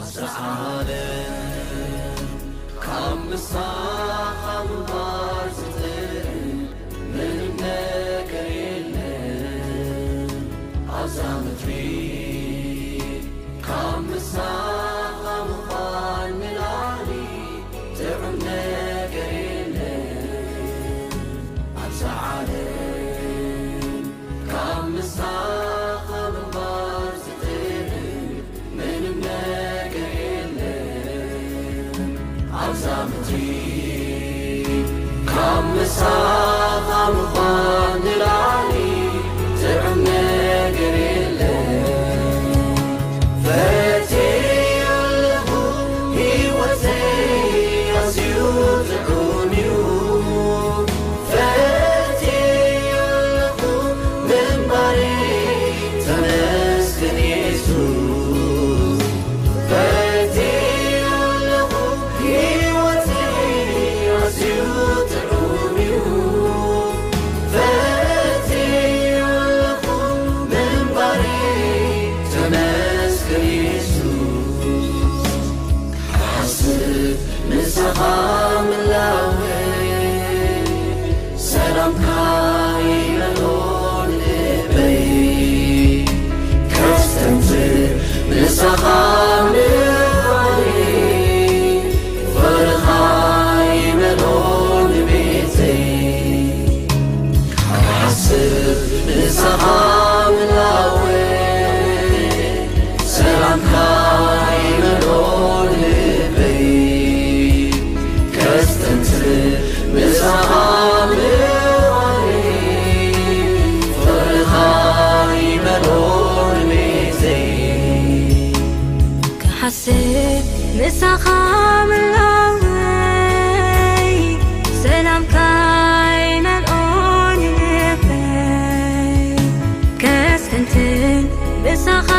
ዓለም ካብ ምሳኻ ምንባር ዝጥዕም ምንም ነገር የለን። ኣብዛ ምድሪ ካብ ምሳኻ ምዃን ንላዕሊ ጥዑም ነገር የለን። ኣብዛ ዓለም ካብ ምሳኻ ምንባር ዝጥዕም ምንም ነገር የለን። ኣብዛ ምድሪ ካብ ምሳኻ ምዃን ንላዕሊ ጥዑም ነገር የለን። ፈትየዮ ኣለኹ፣ ህይወተይ ኣዝዩ ጥዑም እዩ። ፈትየዮ ኣለኹ፣ ምንባረይ ተመስገን የሱስ። ፈትየዮ ኣለኹ፣ ህይወተይ ኣዝዩ ጥዑም እዩ። ፈትየዮ ኣለኹ፣ ምንባረይ ተመስገን የሱስ። ክሓስብ ምሳኻ ምላወይ፣ ሰላምካ ይመልኦ ልበይ። ከስተንትር ምሳኻ ምዃነይ፣ ፍቕርኻ ይመልኦ ንቤተይ። ክሓስብ ምሳኻ ምላወይ፣ ሰላምካ ይመልኦ ልበይ። ከስተንትር ምሳኻ ምዃነይ፣ ፍቕርኻ ይመልኦ ንቤተይ። ክሓስብ ምሳኻ ምላወይ፣ ሰላምካ ይመልኦ ልበይ። ከስተንትን ምሳኻ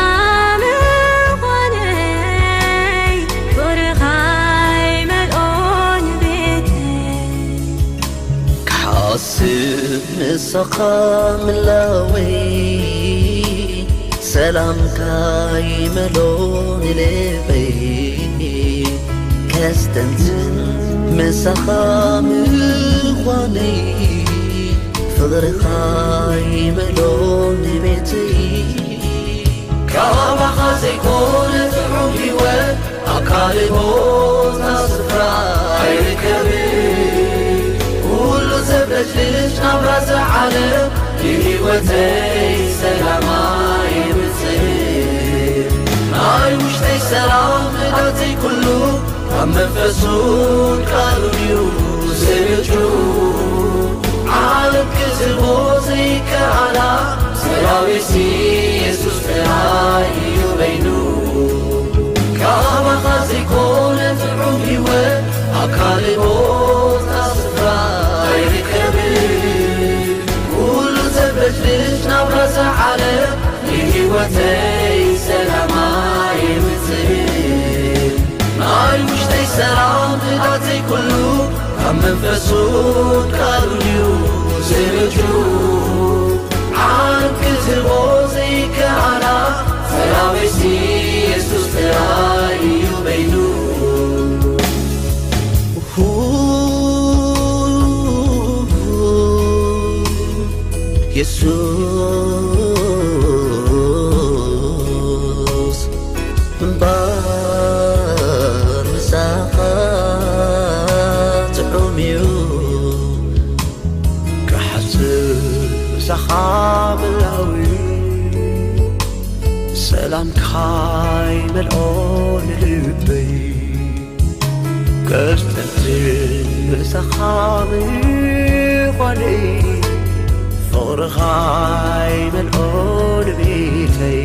ምዃነይ፣ ፍቕርኻ ይመልኦ ቤተይ። ክሓስብ ምሳኻ ምላወይ፣ ሰላምካ ይመልኦ ልበይ። ከስተንትን ምሳኻ ምዃነይ፣ ፍቕርኻ ይመልኦ ቤተይ። ካባኻ ዘይኮነ ጥዑም ህይወት ኣብ ካልእ ቦታ ስፍራ ኣይርከብን። ኩሉ ዘብለጭልጭ ናብራ እዛ ዓለም ንህይወተይ ሰላም ኣየምጽእን። ናይ ውሽጠይ ሰላም ንብረተይ ኩሉ ካብ መንፈሱን ቃሉን እዩ ዝምንጩ። ዓለም ክትህቦ ዘይከኣላ ሰላሜሲ የሱስ ጥራይ እዩ በይኑ። ካባኻ ዘይኮነ ጥዑም ህይወት ኣብ ካልእ ቦታ ስፍራ ኣይርከብን። ኩሉ ዘብለጭልጭ ናብራ እዛ ዓለም ንህይወተይ ሰላም ኣየምጽእን። ናይ ውሽጠይ ሰላም ንብረተይ ኩሉ ካብ መንፈሱን ቃሉን እዩ ዝምንጩ። ዓለም ክትህቦ ዘይከኣላ ሰላሜሲ የሱስ ጥራይ እዩ በይኑ። የሱስ እምበር ምሳኻ ጥዑም እዩ። ክሓስብ ምሳኻ ምላዊ፣ ሰላምካ ይመልኦ ንልበይ። ከስተንትን ምሳኻ ምዃነይ፣ ፍቕርኻ ይመልኦ ንቤተይ።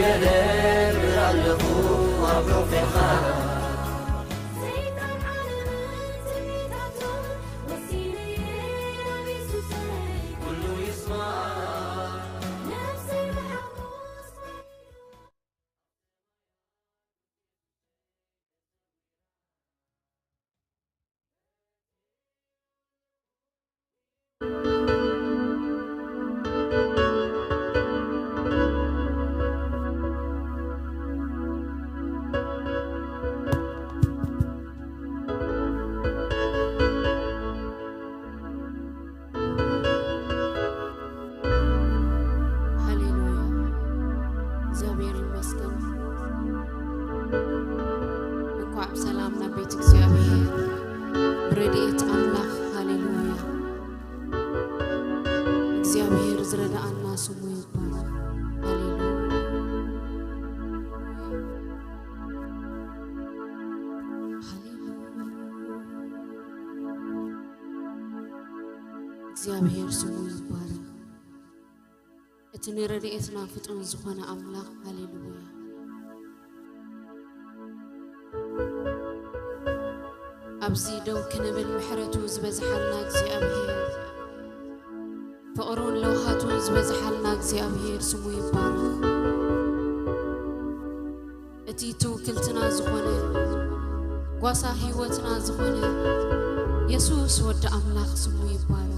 ኣለኹ ኣብ ሑቕኻ። ኩሉ ይስማዕ። ሃሌሉያ። እግዚኣብሔር ይመስገን። እንኳዕ ብሰላም ናብ ቤት እግዚኣብሔር ብረድኤት ኣምላኽ። ሃሌሉያ። እግዚኣብሔር ዝረዳኣና ስሙ ይባረክ። ሃሌሉያ። ሃሌሉያ። እግዚኣብሔር ስሙ ይባረክ። እቲ ንረድኤትና ፍጡን ዝኾነ ኣምላኽ። ሃሌሉያ። ኣብዚ ደው ክንብል ምሕረቱ ዝበዝሓልና እግዚኣብሔር፣ ፍቕሩን ለውሃቱን ዝበዝሓልና እግዚኣብሔር ስሙ ይባረኽ። እቲ ትውክልትና ዝኾነ፣ ጓሳ ህይወትና ዝኾነ የሱስ ወዲ ኣምላኽ ስሙ ይባረኽ።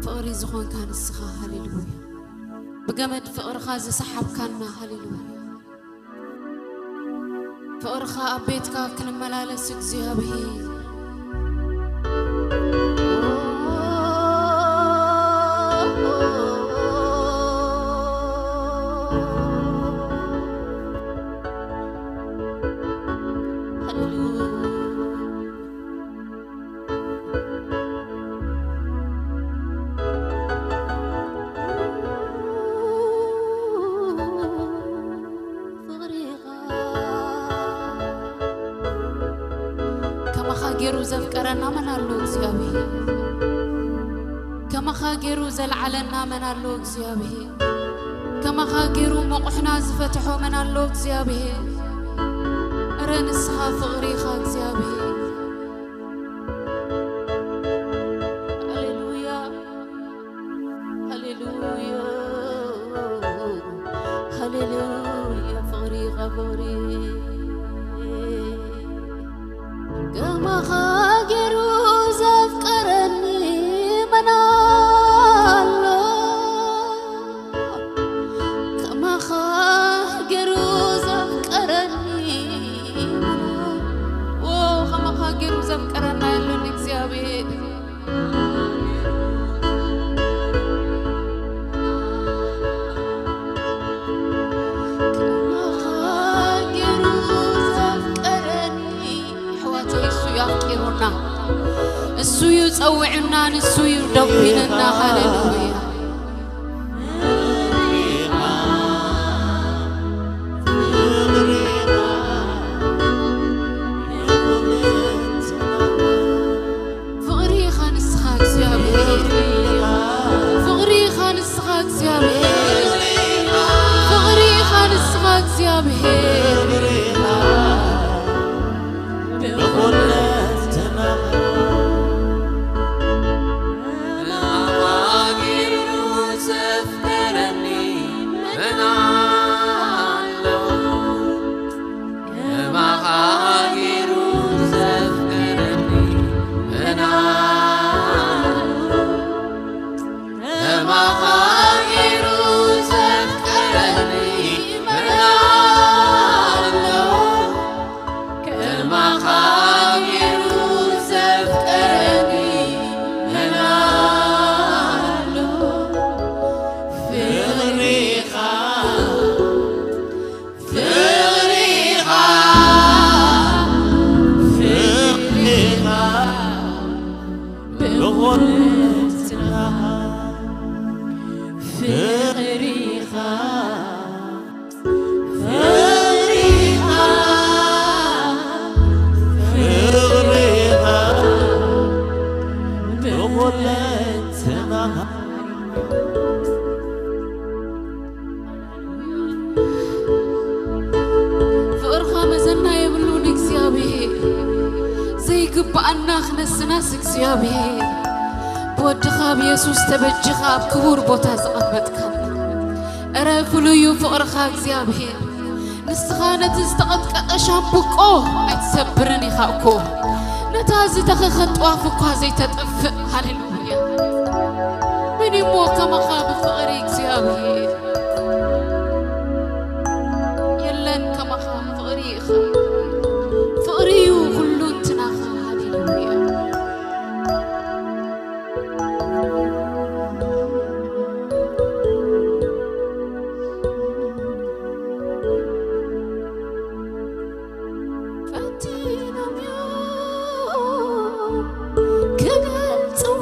ፍቕሪ ዝኾንካ ንስኻ፣ ሃሌሉያ። ብገመድ ፍቕርኻ ዝሰሓብካና፣ ሃሌሉያ። ፍቕርኻ ኣብ ቤትካ ክንመላለስ እግዚኣብሔር። ፍቕሪኻ ከማኻ ገይሩ ዘፍቀረና መን ኣሎ እግዚኣብሔር? ከማኻ ገይሩ ዘልዓለና መን ኣሎ እግዚኣብሔር? ከማኻ ገይሩ መቑሕና ዝፈትሖ መን ኣሎ እግዚኣብሔር? እረ ንስኻ ፍቕሪ ኢኻ እግዚኣብሔር። ሃሌሉያ፣ ሃሌሉያ፣ ሃሌሉያ፣ ፍቕሪ ኢኻ ፍቕሪ። ከማኻ ገይሩ ዘፍቀረኒ መን ኣሎ? ከማኻ ገይሩ ዘፍቀረኒ መን ኣሎ? ዎ፣ ከማኻ ገይሩ ዘፍቀረና የሎን እግዚኣብሔር። ከማኻ ገይሩ ዘፍቀረኒ። ኣሕዋተይ፣ እሱ እዩ ኣፍቂሩና፣ እሱ እዩ ጸዊዑና፣ ንሱ እዩ ደጒንና። ሃሌሉያ። ፍቕሪ ኢኻ ንስኻ እግዚኣብሔር፣ ፍቕሪ ኢኻ ንስኻ እግዚኣብሔር፣ ፍቕሪ ኢኻ ንስኻ እግዚኣብሔር። ብኹለንተናኻ ንዓኻ ገይሩ ዘፍቀረኒ መን ኣሎ? ከማኻ ገይሩ ዘፍቀረኒ መን ኣሎ? ከማኻ ገይሩ ዘፍቀረኒ መን ኣሎ? ከማኻ ገይሩ ዘፍቀረኒ መን ኣሎ? ፍቕሪ ፍቕሪኻ፣ ፍቕሪኻ ብኹለንተናኻ። ፍቕርኻ መዘና የብሉን እግዚኣብሔር። ዘይግብኣና ክነስናስ እግዚኣብሔር። ብወድኻ ብየሱስ ተበጅኻ ኣብ ክቡር ቦታ ዘቐመጥካና። እረ ፍሉይ እዩ ፍቕርኻ እግዚኣብሔር። ንስኻ ነቲ ዝተቐጥቀጠ ሻምብቆ ኣይትሰብርን ኢኻ እኮ። ነታ ዝተኸኸት ጧፍ እኳ ዘይተጥፍእ። ሃሌሉያ። መን እሞ ከማኻ ብፍቕሪ እግዚኣብሔር? የለን ከማኻ ፍቕሪ ኢኻ። ፍቕሪ እዩ ኩሉ እንትናኻ። ሃሌሉያ። ፈቲኖም እዮም ክገልጽዎ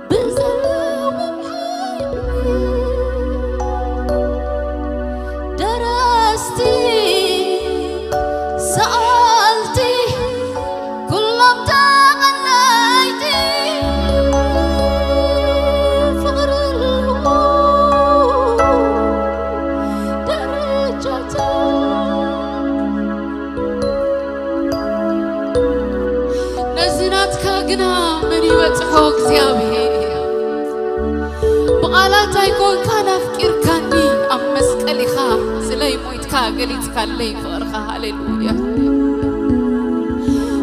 ብዘለዎም ሓይሊ። ደረስቲ፣ ሰኣልቲ፣ ኩሎም ተቐነይቲ ፍቕሪ ኣለዎ ደረጃታት። ነዚ ናትካ ግና መን ይበጽሖ እግዚኣብሔር? ብቓላት ኣይኮንካን ኣፍቂርካኒ፣ ኣብ መስቀል ኢኻ ስለይ ሞይትካ ገሊጽካለይ ፍቕርኻ። ሃሌሉያ።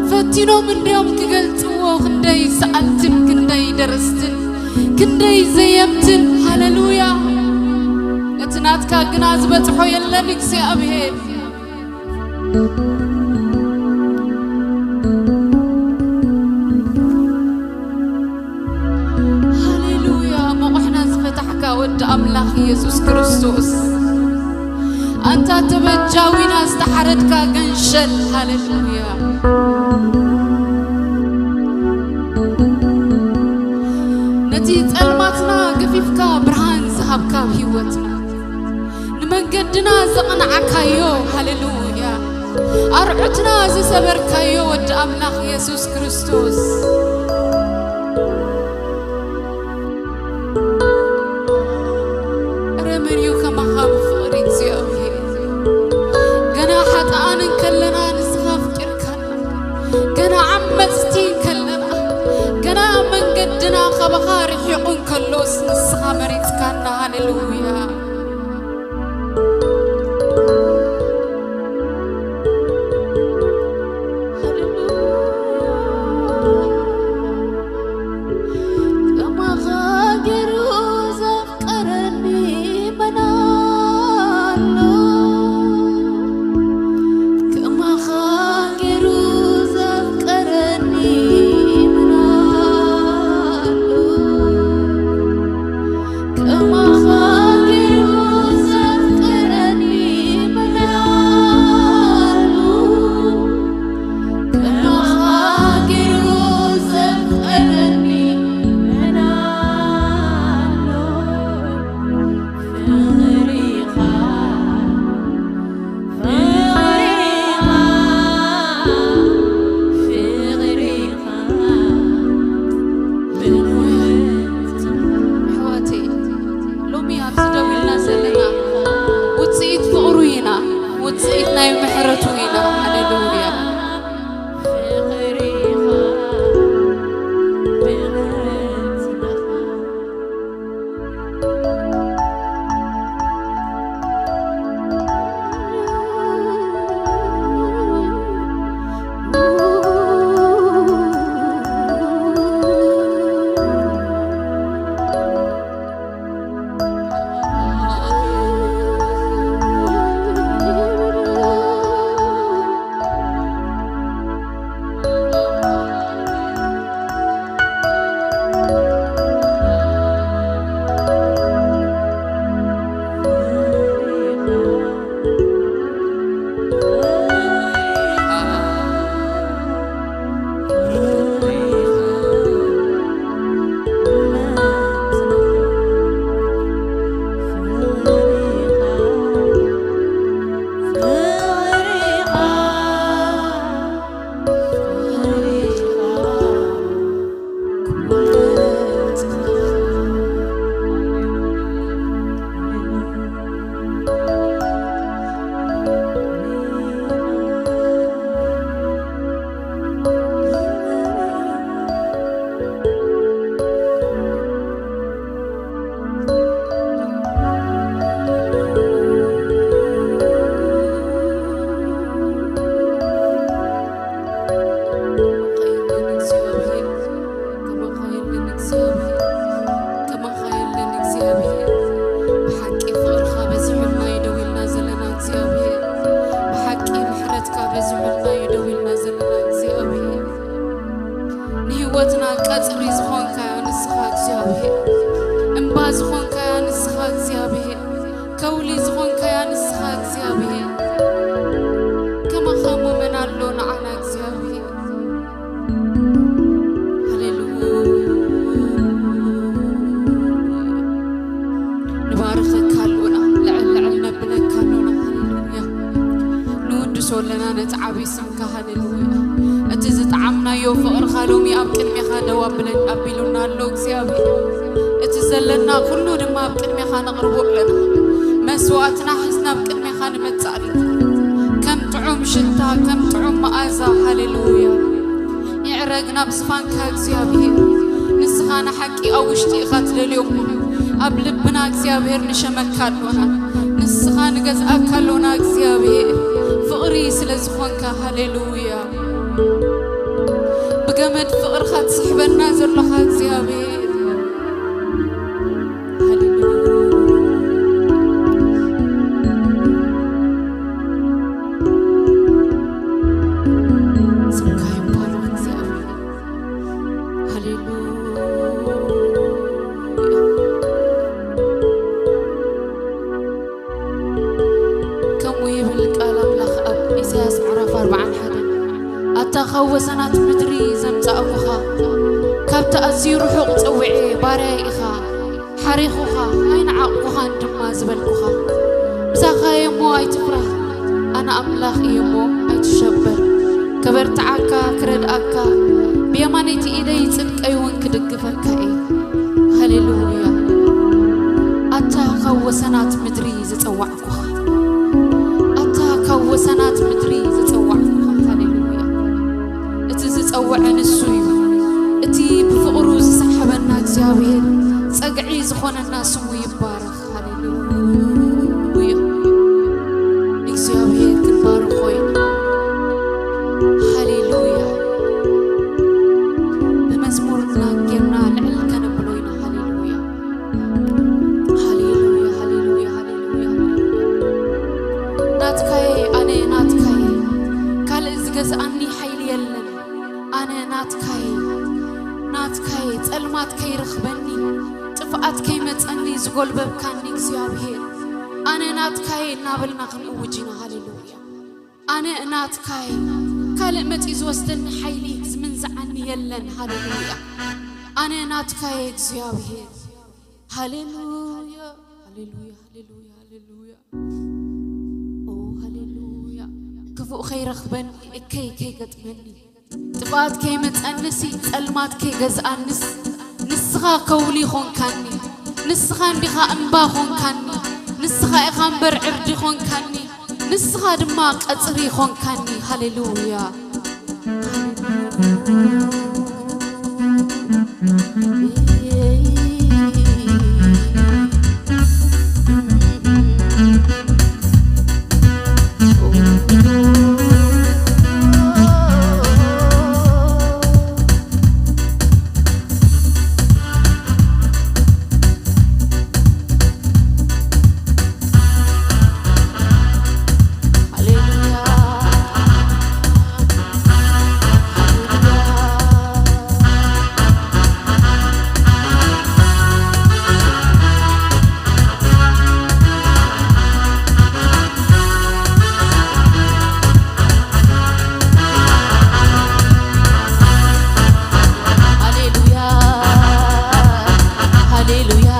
ፈቲኖም እንድዮም ክገልጽዎ፣ ክንደይ ሰኣልትን ክንደይ ደረስትን ክንደይ ዘየምትን። ሃሌሉያ። ነቲ ናትካ ግና ዝበጽሖ የለን እግዚኣብሔር። ሃሌሉያ። መቑሕና ዝፈታሕካ ወዲ ኣምላኽ ኢየሱስ ክርስቶስ፣ ኣንታ ተበጃዊና ዝተሓረድካ ገንሸል። ሃሌሉያ። ነቲ ጸልማትና ገፊፍካ ብርሃን ዝሃብካ ኣብ ህይወትና፣ ንመንገድና ዘቕናዕካዮ። ሃሌሉያ። ኣርዑትና ዝሰበርካዮ ወዲ ኣምላኽ ኢየሱስ ክርስቶስ። እረ መን እዩ ከማኻ ብፍቕሪ እግዚኣብሔር? ገና ሓጥኣን እንከለና ንስኻ ኣፍቂርካና። ገና ዓመጽቲ እንከለና፣ ገና መንገድና ካባኻ ርሒቑ እንከሎስ ንስኻ መሪጽካና። ሃሌሉያ። ከማኻ ገይሩ ዘፍቀረኒ መን ኣሎ? ከማኻ ገይሩ ዘፍቀረኒ መን ኣሎ? ከማኻ ገይሩ ዝኾንካያ ንስኻ እግዚኣብሔር፣ ከውሊ ዝኾንካያ ንስኻ እግዚኣብሔር፣ ከማኻ እሞ መን ኣሎ ንዓና እግዚኣብሔር? ሃሌሉያ። ንባርኸካ ኣሎና፣ ልዕል ልዕል ነብለካ ኣሎና። ሃሌሉያ። ንውድሶ ኣለና ነቲ ዓብዪ ስምካ። ሃሌሉያ። እቲ ዝጠዓምናዮ ፍቕርኻ ሎሚ ኣብ ቅድሜኻ ደው ኣብለ-፣ ኣቢሉና ኣሎ እግዚኣብሔር። እቲ ዘለና ኩሉ ድማ ኣብ ቅድሜኻ ነቕርቦ ኣለና። መስዋዕትና ሒዝና ኣብ ቅድሜኻ ንመጽእ ኣለና። ከም ጥዑም ሽታ፣ ከም ጥዑም መኣዛ። ሃሌሉያ። ይዕረግ ናብ ዝፋንካ እግዚኣብሔር። ንስኻ ንሓቂ ኣብ ውሽጢ ኢኻ ትደልዮ እሞ፣ ኣብ ልብና እግዚኣብሔር ንሸመካ ኣሎና። ንስኻ ንገዝኣካ ኣሎና እግዚኣብሔር። ፍቕሪ ስለ ዝኾንካ፣ ሃሌሉያ። ብገመድ ፍቕርኻ ትስሕበና ዘለኻ እግዚኣብሔር። ሃሌሉያ። ስምካ ይባረኽ እግዚኣብሔር። ሃሌሉያ። ከምኡ ይብል ቃል ኣምላኽ ኣብ ኢሳያስ ምዕራፍ ኣርብዓን ሓደን፣ ኣታ ካብ ወሰናት ምድሪ ዘምጻእኩኻ፣ ካብቲ ኣዝዩ ርሑቕ ጸዊዐ ባርያይ ኢኻ፣ ሓሪኹኻ ኣይነዓቕኩኻን ድማ ዝበልኩኻ፣ ምሳኻ እየ እሞ ኣይትፍራህ፣ ኣነ ኣምላኽ እየ እሞ ኣይትሸበር፣ ከበርትዓካ፣ ክረድኣካ፣ ብየማነይቲ ኢደይ ጽድቀይ እውን ክድግፈካ እየ። ሃሌሉያ። ኣታ ካብ ወሰናት ምድሪ ዝጸዋዕኩኻ፣ ኣታ ካብ ወሰናት ምድሪ ዝጸዋዕኩኻ። ሃሌሉያ። እቲ ዝጸወዐ ንሱ እዩ። እቲ ብፍቕሩ ዝሰሓበና እግዚኣብሔር፣ ጸግዒ ዝኾነና ስሙ ይባረኽ። ሃሌሉያ። እግዚኣብሔር ክንባርኾ ኢና። ሃሌሉያ። ብመዝሙርና ጌርና ልዕል ከነብሎ ኢና። ሃሌሉያ። ሃሌሉያ፣ ሃሌሉያ፣ ሃሌሉያ። ናትካየ፣ ኣነ ናትካየ። ካልእ ዝገዝኣኒ ሓይሊ የለን። ኣነ ናትካየ፣ ናትካየ። ጸልማት ከይረኽበኒ፣ ጥፍኣት ከይመጸኒ ዝጎልበብካኒ እግዚኣብሔር፣ ኣነ ናትካየ እናበልና ክንእውጅ ኢና። ሃሌሉያ። ኣነ ናትካየ፣ ካልእ መጺኡ ዝወስደኒ ሓይሊ ዝምንዝዓኒ የለን። ሃሌሉያ። ኣነ ናትካየ እግዚኣብሔር። ሃሌሉያ፣ ሃሌሉያ፣ ሃሌሉያ፣ ሃሌሉያ። ኦ ሃሌሉያ። ክፉእ ከይረኽበኒ፣ እከይ ከይገጥመኒ፣ ጥፍኣት ከይመጸንሲ፣ ጸልማት ከይገዝኣንስ፣ ንስኻ ከውሊ ኾንካኒ፣ ንስኻ እንዲኻ እምባ ኾንካኒ፣ ንስኻ ኢኻ እምበር ዕርዲ ኾንካኒ፣ ንስኻ ድማ ቀጽሪ ኾንካኒ። ሃሌሉያ። ሃሌሉያ፣ ሃሌሉያ።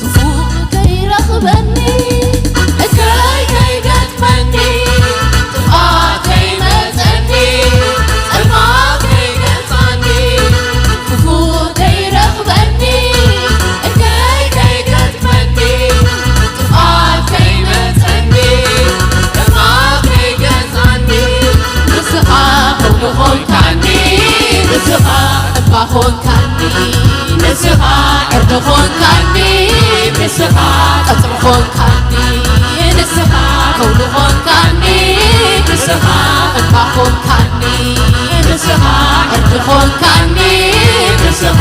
ክፉእ ከይረኽበኒ፣ እከይ ከይገጥመኒ፣ ጥፍኣት ከይመጸኒ፣ ጸልማት ከይገጽኣኒ፣ ክፉእ ከይረኽበኒ፣ እከይ ከይገጥመኒ፣ ጥፍኣት ከይመጸኒ፣ ጸልማት ከይገጽኣኒ፣ ንስኻ ኩሉ ኾንካኒ፣ ንስኻ እባ ኾንካኒ፣ ንስኻ ዕርዲ ኾንካኒ፣ ንስኻ ቀጽሪ ኾንካኒ፣ ንስኻ ከውሊ ኾንካኒ፣ ንስኻ እባ ኾንካኒ፣ ንስኻ ዕርዲ ኾንካኒ፣ ንስኻ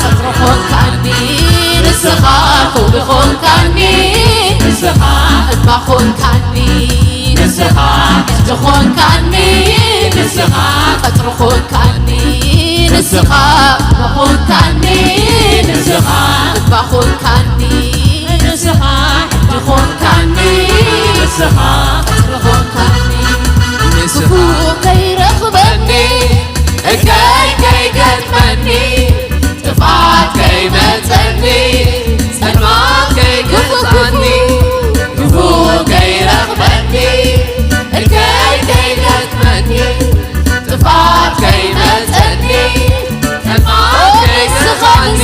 ቀጽሪ ኾንካኒ፣ ንስኻ ኩሉ ኾንካኒ፣ ንስኻ እባ ኾንካኒ፣ ንስኻ ሕጂ ኾንካኒ፣ ንስኻ ቀጽሪ ኾንካኒ፣ ንስኻ እባ ኾንካኒ፣ ንስኻ እባ ኾንካኒ፣ ንስኻ ሕጂ ኾንካኒ፣ ንስኻ ቀጽሪ ኾንካኒ፣ ንስኻ ክፉ ከይረኽበኒ፣ እከይ ከይገጥመኒ፣ ጥፍኣት ከይመጸኒ፣ ጸልማት ከይገዝኣኒ፣ ክፉ ከይረኽበኒ፣ እከይ ከይገጥመኒ፣ ጥፍኣት ከይመጸኒ፣ ጸልማት ከይገዝኣኒ፣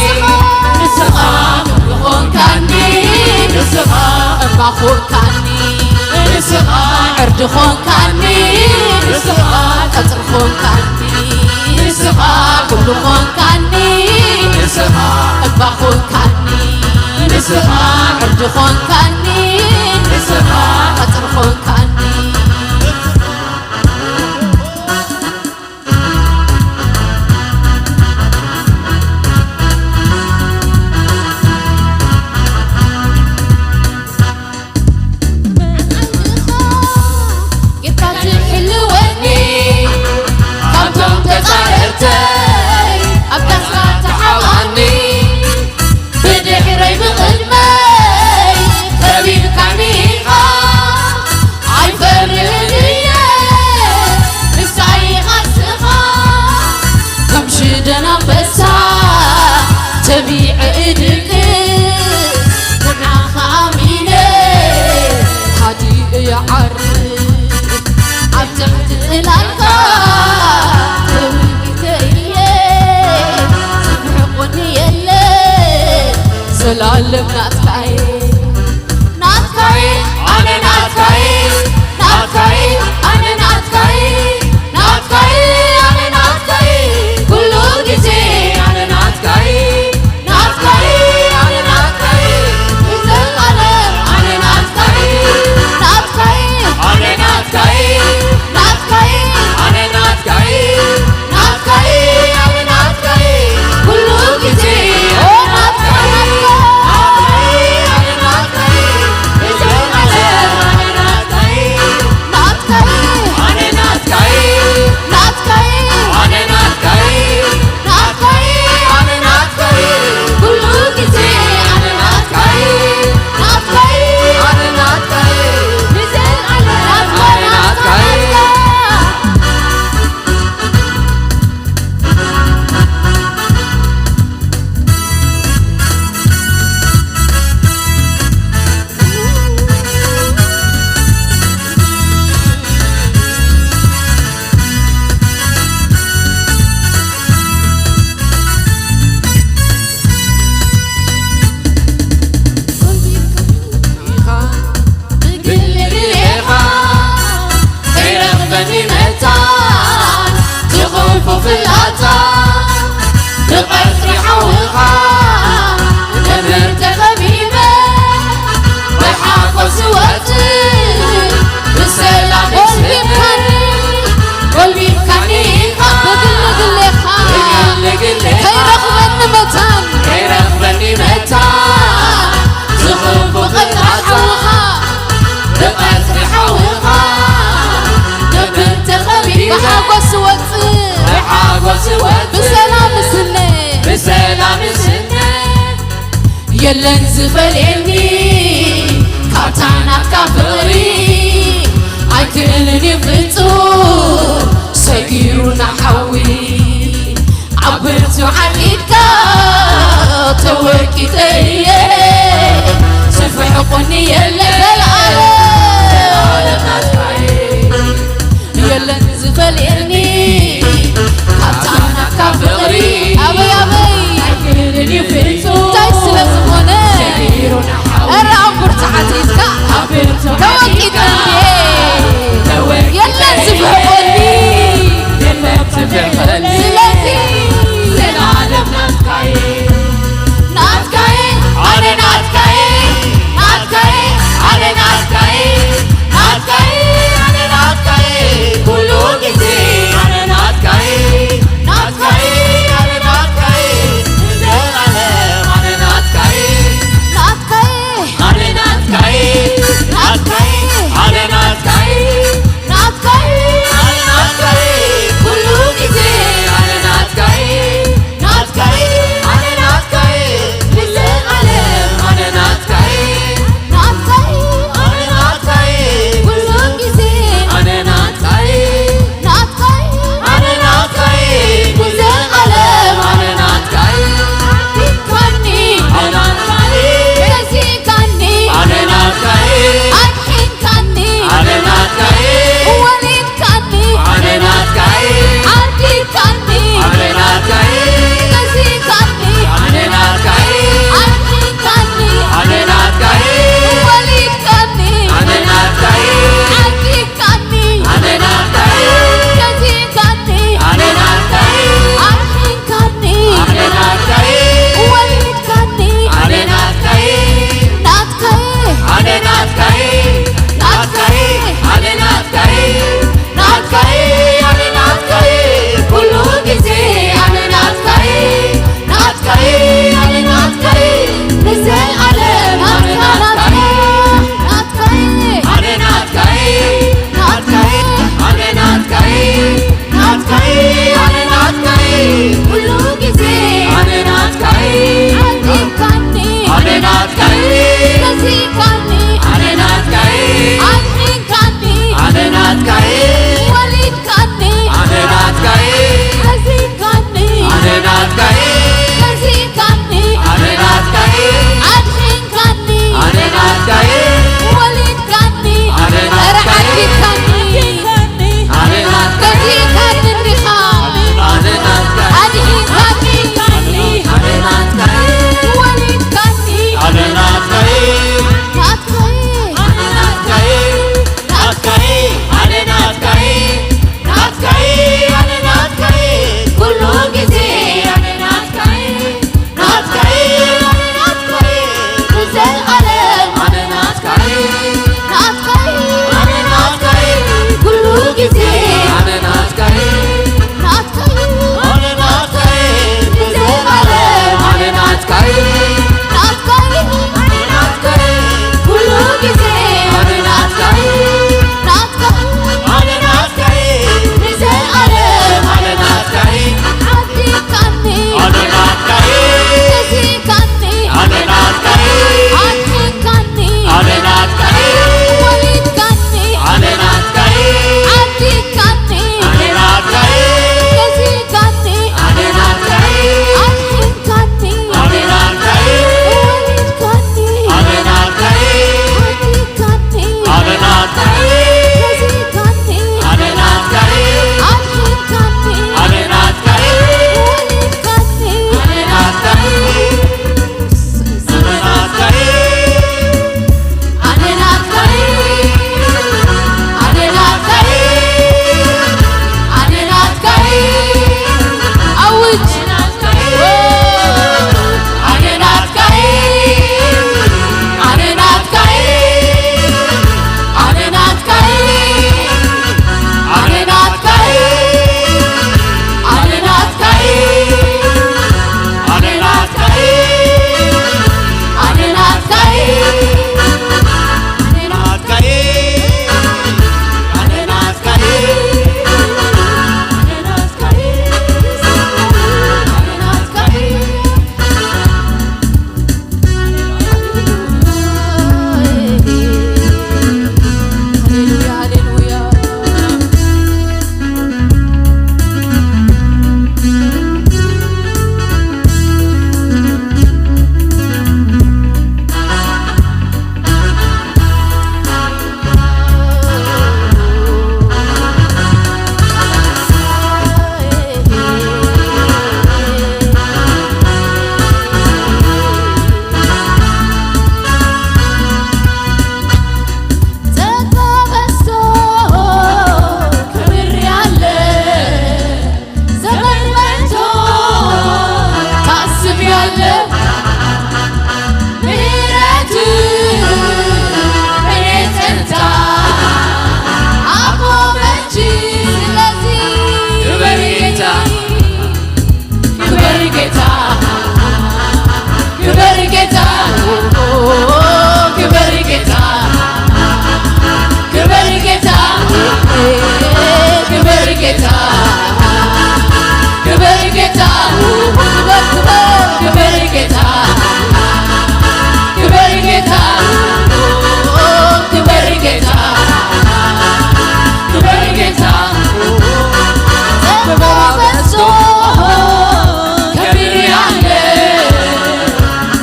ንስኻ ኩሉ ኾንካኒ፣ ንስኻ እባ ኾንካኒ፣ ንስኻ ዕርዲ ኾንካኒ፣ ንስኻ ቀጽሪ ኾንካኒ፣ ንስኻ ኩሉ ኾንካኒ፣ ንስኻ እባ ኾንካኒ፣ ንስኻ ዕርዲ ኾንካኒ፣ ንስኻ ቀጽሪ ኾንካኒ። ጌታ ትሕልወኒ፣ ካብቶም ተጻረርተይ ኣብ ዳስካ ትሓብኣኒ። ብድሕረይ ብቕድመይ ከቢብካኒ ኢኻ፣ ኣይፈርህን እየ፣ ንስኻ ኢኻ ንስኻ። ከም ሽደን ኣንበሳ ተቢዐ እድቅስ፣ ንዓኻ ኣሚነ ሃዲኡ ይዓርፍ። ኣብ ትሕቲ ጽላልካ ተወጊተ እየ፣ ዝርሕቑኒ የለ፣ ዘላለም ናትካ እየ። ናትካይ፣ ኣነ ናትካይ፣ ናትካይ፣ ኣነ ናትካይ፣ ናትካይ፣ ኣነ ናትካይ፣ ኩሉ ግዜ ኣነ ናትካይ፣ ናትካይ፣ ኣነ ናትካይ፣ ንዘለኣለም ኣነ ናትካይ፣ ናትካይ፣ ኣነ ናትካይ፣ ናትካይ፣ ኣነ ናትካይ፣ ናትካይ፣ ኣነ ናትካይ፣ ኩሉ ግዜ ኣነ ናትካይ፣ ናትካይ፣ ኣነ ናትካይ፣ ንዘለኣለም ኣነ ናትካይ፣ ናትካይ፣ ኣነ ናትካይ፣ ናትካይ፣ ኣነ ናትካይ፣ ናትካይ፣ ኣነ ናትካይ፣ ኩሉ ግዜ ኣነ ናትካይ፣ ናትካይ፣ ኣነ ናትካይ፣ ንዘለኣለም ኣነ ናትካይ። ብግልግሌኻ ከይረኽበኒ መታን ዝኽፉ ፍላጻ ብቐጽሪ ሓውኻ ነብር ተኸቢበ ብሓጎስ እወጽእ ብሰላም ጎልቢብካኒ፣ ጎልቢብካኒ ኢኻ ብግልግሌኻ ብግልግሌኻ ከይረኽበኒ መታን ከይረኽበኒ መታን ዝኽፉ ፍላጻ ሓውኻ ብቐጽሪ ሓውኻ ነብር ተኸቢበ ብሓጎስ እወጽእ ብሓጎስ እወጽእ ብሰላም እስነ ብሰላም እስነ የለን ዝፈልየኒ ካብታ ናትካ ፍቕሪ ኣይክእልን እዩ ፍጹም ሰጊሩ ንሓዊ ኣብ ብርቱዓት ኢድካ ተወቂጠ እየ ዝፍሕቑኒ የለ ዘልኣለም የለን ዝፈልየኒ ካብታ ናትካ ፍቕሪ ኣበይ ኣበይ ኣይክእልን እዩ ፍጹም እንታይ ስለ ዝኾነ ሰጊሩ ንሓዊ ኧረ ኣብ ብርቱዓት ኢድካ ኣብ ብርቱዓት ኢድካ ተወቂጠ እየ ተወቂጠ የለን ዝፍሕቑኒ የለን ዝፍሕቑኒ ስለዚ ዘልኣለም ናትካይ ናትካይ ኣነ ናትካይ ናትካይ ኣነ ናትካይ ናትካይ ኣነ ናትካይ ኩሉ ግዜ ኣነ ናትካይ ናትካይ ኣነ ናትካይ ንዘልኣለም ኣነ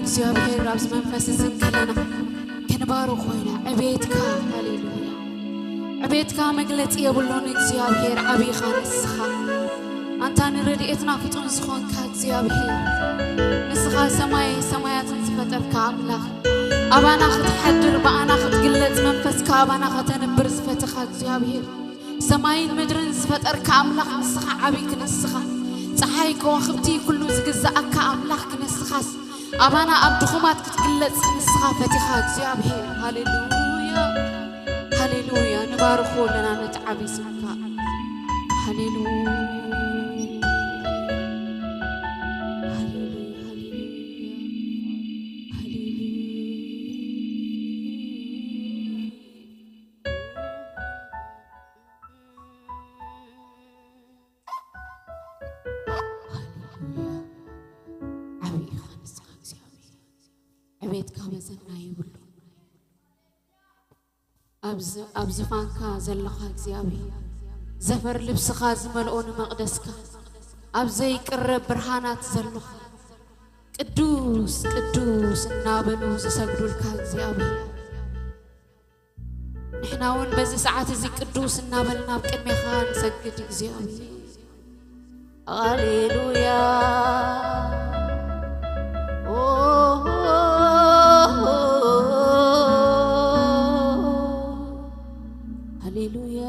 እግዚኣብሔር ኣብዚ መንፈስ እዚ ከለና ክንባርኾ ኢና። ዕቤትካ፣ ሃሌሉያ፣ ዕቤትካ መግለጺ የብሉን። እግዚኣብሔር ዓቢኻ ንስኻ። ኣንታ ንረድኤትና ፍጡን ዝኾንካ እግዚኣብሔር፣ ንስኻ ሰማይ ሰማያትን ዝፈጠርካ ኣምላኽ፣ ኣባና ክትሓድር፣ ብኣና ክትግለጽ፣ መንፈስካ ኣባና ከተንብር ዝፈተኻ እግዚኣብሔር፣ ሰማይን ምድርን ዝፈጠርካ ኣምላኽ ንስኻ ዓቢይ ክንስኻ፣ ጸሓይ ከዋኽብቲ ኩሉ ዝግዛኣካ ኣምላኽ ክንስኻስ፣ ኣባና ኣብ ድኹማት ክትግለጽ ንስኻ ፈቲኻ እግዚኣብሔር። ሃሌሉያ፣ ሃሌሉያ። ንባርኾ ኣለና ነቲ ዓቢይ ስምካ። ሃሌሉያ፣ ሃሌሉያ፣ ሃሌሉያ፣ ሃሌሉያ። ሃሌሉያ። ዓብዪ ኢኻ ንስኻ እግዚኣብሔር። ዕቤትካ መዘና የብሉን። ኣብ ዝ-፣ ኣብ ዝፋንካ ዘለኻ እግዚኣብሔር፣ ዘፈር ልብስኻ ዝመልኦ ንመቕደስካ፣ ኣብ ዘይቅረብ ብርሃናት ዘለኻ፣ ቅዱስ ቅዱስ እናበሉ ዝሰግዱልካ እግዚኣብሔር፣ ንሕና እውን በዚ ሰዓት እዚ ቅዱስ እናበልና ኣብ ቅድሜኻ ንሰግድ እግዚኣብሔር። ሃሌሉያ። ኦ፣ ሃሌሉያ።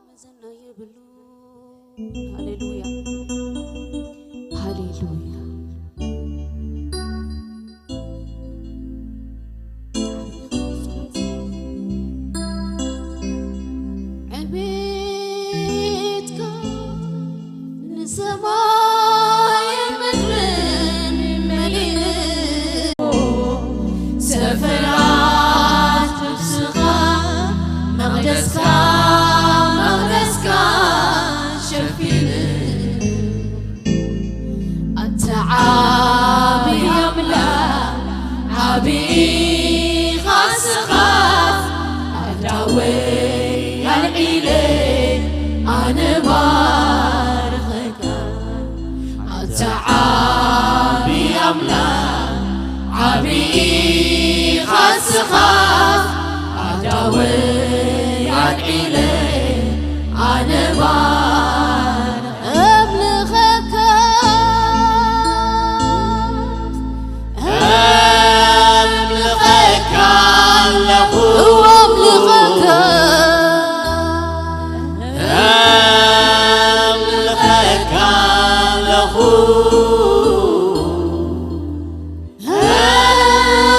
መዘና የብሉ። ሃሌሉያ፣ ሃሌሉያ። ዕቤትካ ንሰማይን ምድርን መሊኡ፣ ሰፈራት ልብስኻ መቕደስካ፣ መቕደስካ ሸፊኑ። ኣታ ዓቢ ኣምላኽ፣ ዓቢ ኢኻ ስኻ፣ ኣዳወይ ኣልዒለ ኣነ ባርኸካ። ኣታ ዓቢ ኣምላኽ፣ ዓቢ ኢኻ ስኻ፣ ኣዳወይ ኣልዒለ ኣነ ባርኸካ። ኣምልኸካ፣ ኣምልኸካ ኣለኹ። እወ፣ ኣምልኸካ። ኣምልኸካ ኣለኹ።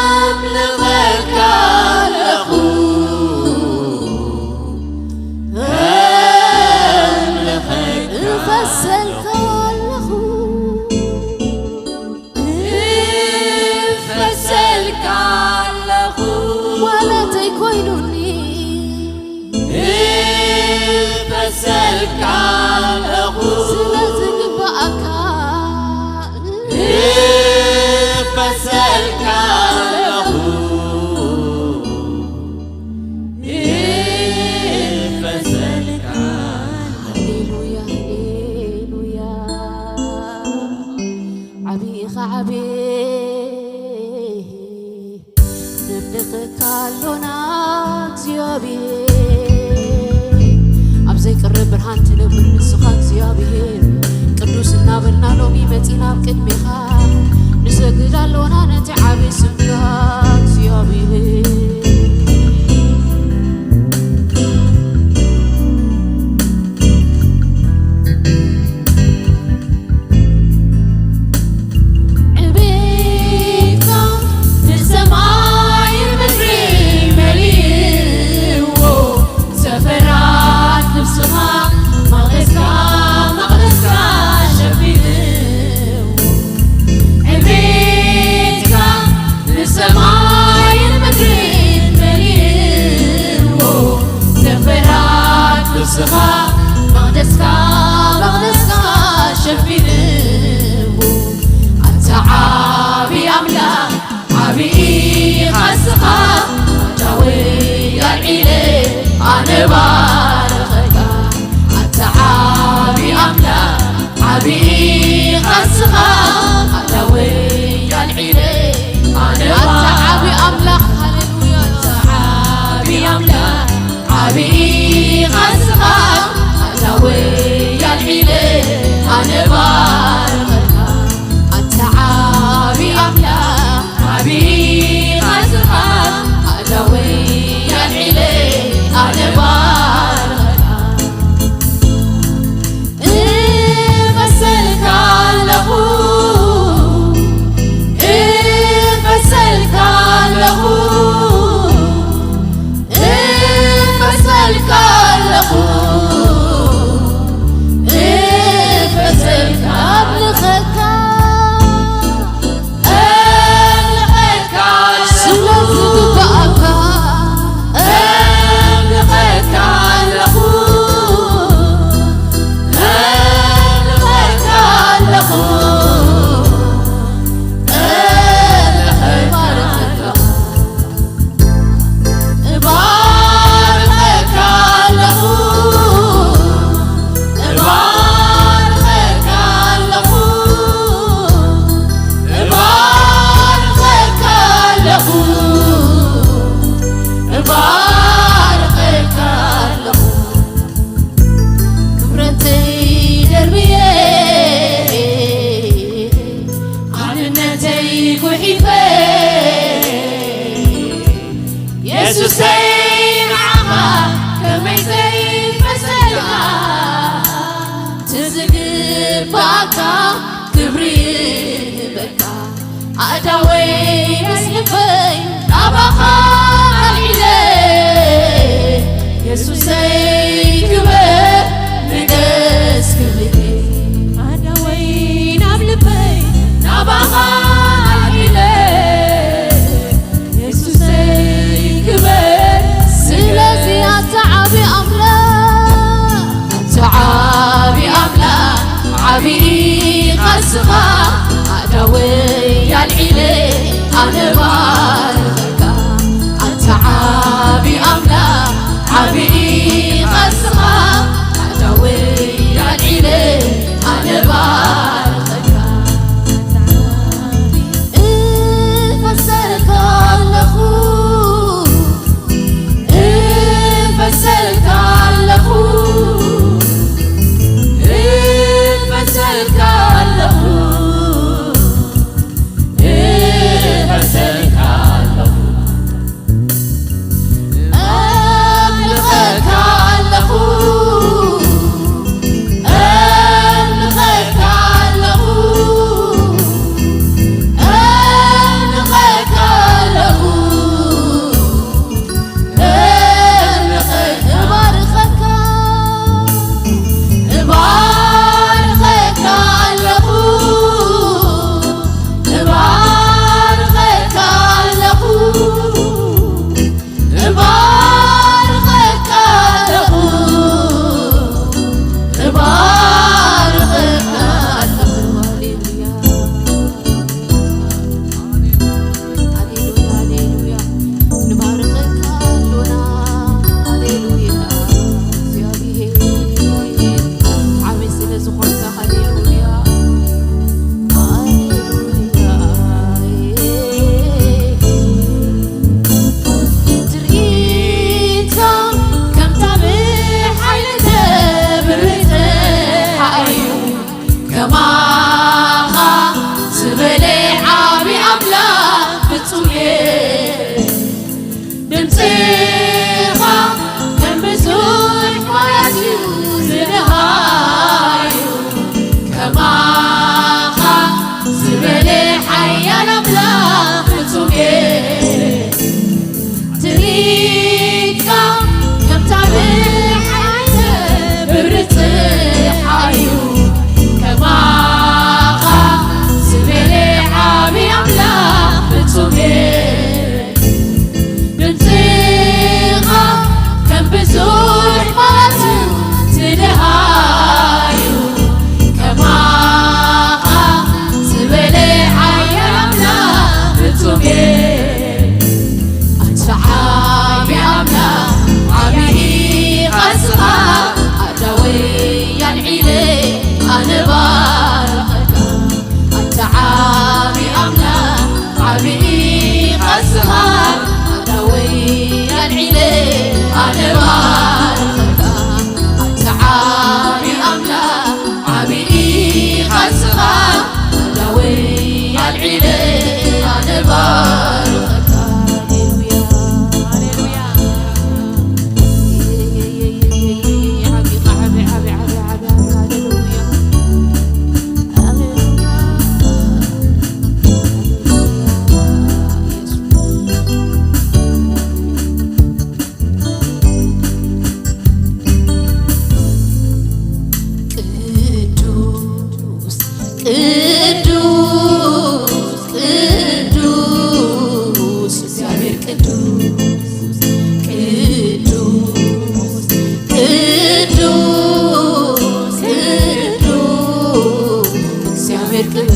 ኣምልኸካ ኣለኹ። ኣምልኸካ እፈሰልካ ኣለኹ። እፈሰልካ ኣለኹ። ዋላ እንተይኮይኑኒ። እፈሰልካ ኣለኹ። ስለ ዝግባኣካ። እፈሰልካ ኣለኹ። እፈሰልካ። ሃሌሉያ፣ ሃሌሉያ። ዓቢ ኢኻ ዓቢ። ነምልኸካ ኣሎና እግዚኣብሔር። ኣብ ዘይቀርብ ብርሃን ትነብር ንስኻ እግዚኣብሔር። ቅዱስ እናበልና ሎሚ መጺና ኣብ ቅድሜኻ። ንሰግድ ኣሎና ነቲ ዓቢ ስምካ እግዚኣብሔር። ዕቤትካ ንሰማይ ምድሪ መሊእዎ፣ ሰፈራት ልብስኻ መቕደስካ፣ መቕደስካ ሸፊኑ። እባርኸካ ኣታ ዓቢ ኣምላኽ፣ ዓቢ ኻስኻ ኣዳወይ ኣልዒለ ኣነ ኣታ ዓቢ ኣምላኽ፣ ሃሌሉያ። ኣታ ዓቢ ኣምላኽ፣ ዓቢ ኻስኻ ኣዳወይ ኣልዒለ ኣነ ባርኸካ ኣታ ዓቢ ኣምላኽ፣ ዓቢ ኻስኻ ኣዳወይ ኣልዒለ ኣነ ባርኸካ። እፈሰልካ ኣለኹ፣ እፈሰልካ ኣለኹ፣ እፈሰልካ ኣለኹ፣ እፈሰልካ ኣምልኸካ። እምልኸካ ኣለኹ። ስለ ዝግባኣካ። እምልኸካ ኣለኹ። እምልኸካ ኣለኹ። እምልኸካ ኣለኹ። እባርኸካ ኣለኹ፣ እባርኸካ ኣለኹ፣ እባርኸካ ኣለኹ፣ እባርኸካ ኣለኹ። ክብረተይ ደርብየ፣ ኣንነተይ ጉሒፈ፣ የሱሰይ ንዓኻ ከመይ ዘይፈሰልካ፣ ትዝግባካ ክብሪ ይህበካ። ኣእዳወይ ምስ ልበይ ናባኻ ኣልዒለ፣ የሱሰይ ክበር ንገስ ክብሪ። ኣእዳወይ ናብ ልበይ ናባኻ ኣልዒለ፣ የሱሰይ ክበር። ስለዚ ኣታ ዓቢ ኣምላኽ፣ ኣታ ዓቢ ኣምላኽ፣ ዓቢ ኻስኻ ኣእዳወይ ኣልዒለ ኣነ ባርኸካ። ኣታ ዓቢ ኣምላኽ፣ ዓቢ ኻስኻ ኣእዳወይ ኣልዒለ ኣነ ባርኸካ። እፈሰልካ ኣለኹ፣ እፈሰልካ ኣለኹ፣ እፈሰልካ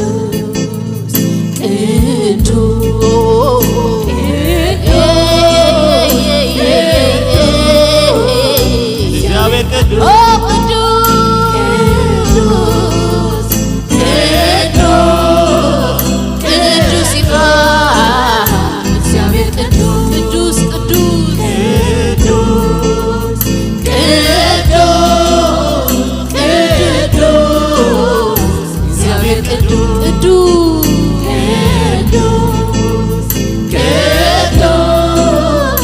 ቅዱስ እግዚአብሔር ቅዱስ ኦ ቅዱስ ቅዱስ ቅዱስ ኢኻ። እግዚአብሔር ቅዱስ ቅዱስ ቅዱስ ቅዱስ ቅዱስ ቅዱስ እግዚአብሔር ቅዱስ ቅዱስ ቅዱስ ቅዱስ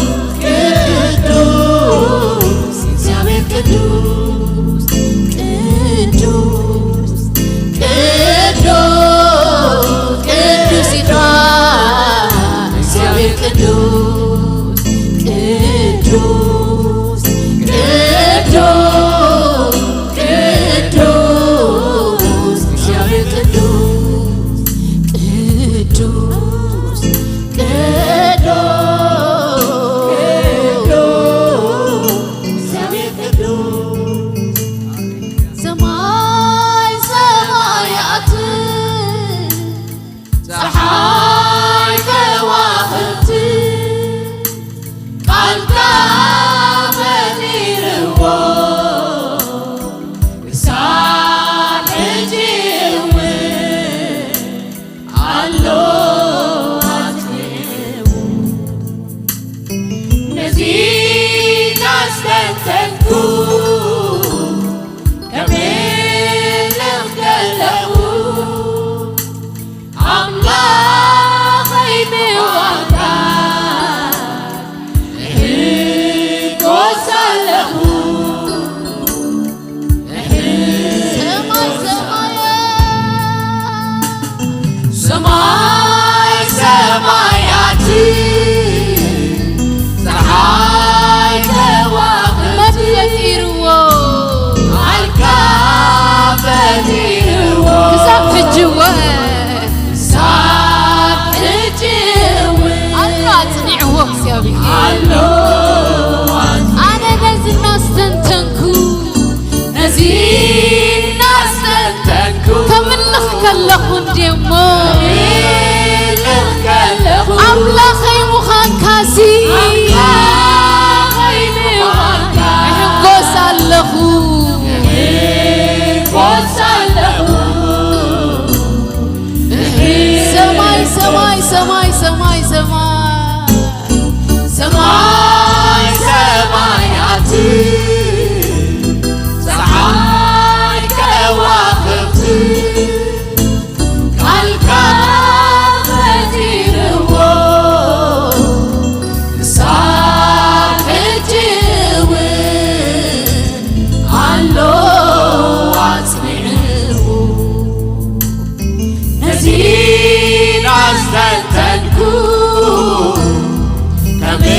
ቅዱስ እግዚአብሔር ቅዱስ ቅዱስ ቅዱስ ቅዱስ ይጥራ እግዚአብሔር ቅዱስ ቅዱስ ቅዱስ ቅዱስ እግዚአብሔር ቅዱስ ቅዱስ ቅዱስ ቅዱስ እግዚአብሔር ቅዱስ ሰማይ ሰማያት ፀሓይ ከዋኽብቲ ቃልካ ፈጢርዎ ክሳብ ሕጂ እውን ኣሎ ኣጽኒዕዎ። ነዚ እናስተንተንኩ ከመልኽ ከለኹ ኣምላኸይ ምዃንካ እሕጎስ ኣለኹ። ሰማይ ሰማያት ሰማይ ሰማያት ፀሓይ ከዋኽብቲ መን ፈጢርዎ? ቃልካ ፈጢርዎ ክሳብ ሕጂ እወ ክሳብ ሕጂ እውን ኣሎ ኣጽኒዕዎ እግዚኣብሔር ኣሎ ኣነ ነዚ እናስተንተንኩ ነዚ እናስተንተንኩ ከምልኽ ከለኹ እንድየ እሞ ምልኽ ከለኹ ኣምላኸይ ምዃንካሲ ኣምላኸይ ምዃንካ እሕጎስ ኣለኹ እሕጎስ ኣለኹ ሰማይ ሰማይ ሰማይ ሰማይ ሰማይ ሰማይ ሰማያት ፀሓይ ከዋኽብቲ ቃልካ ፈጢርዎ ክሳብ ሕጂ እውን ኣሎ ኣጽኒዕዎ ነዚ እናስተንተንኩ ከመይ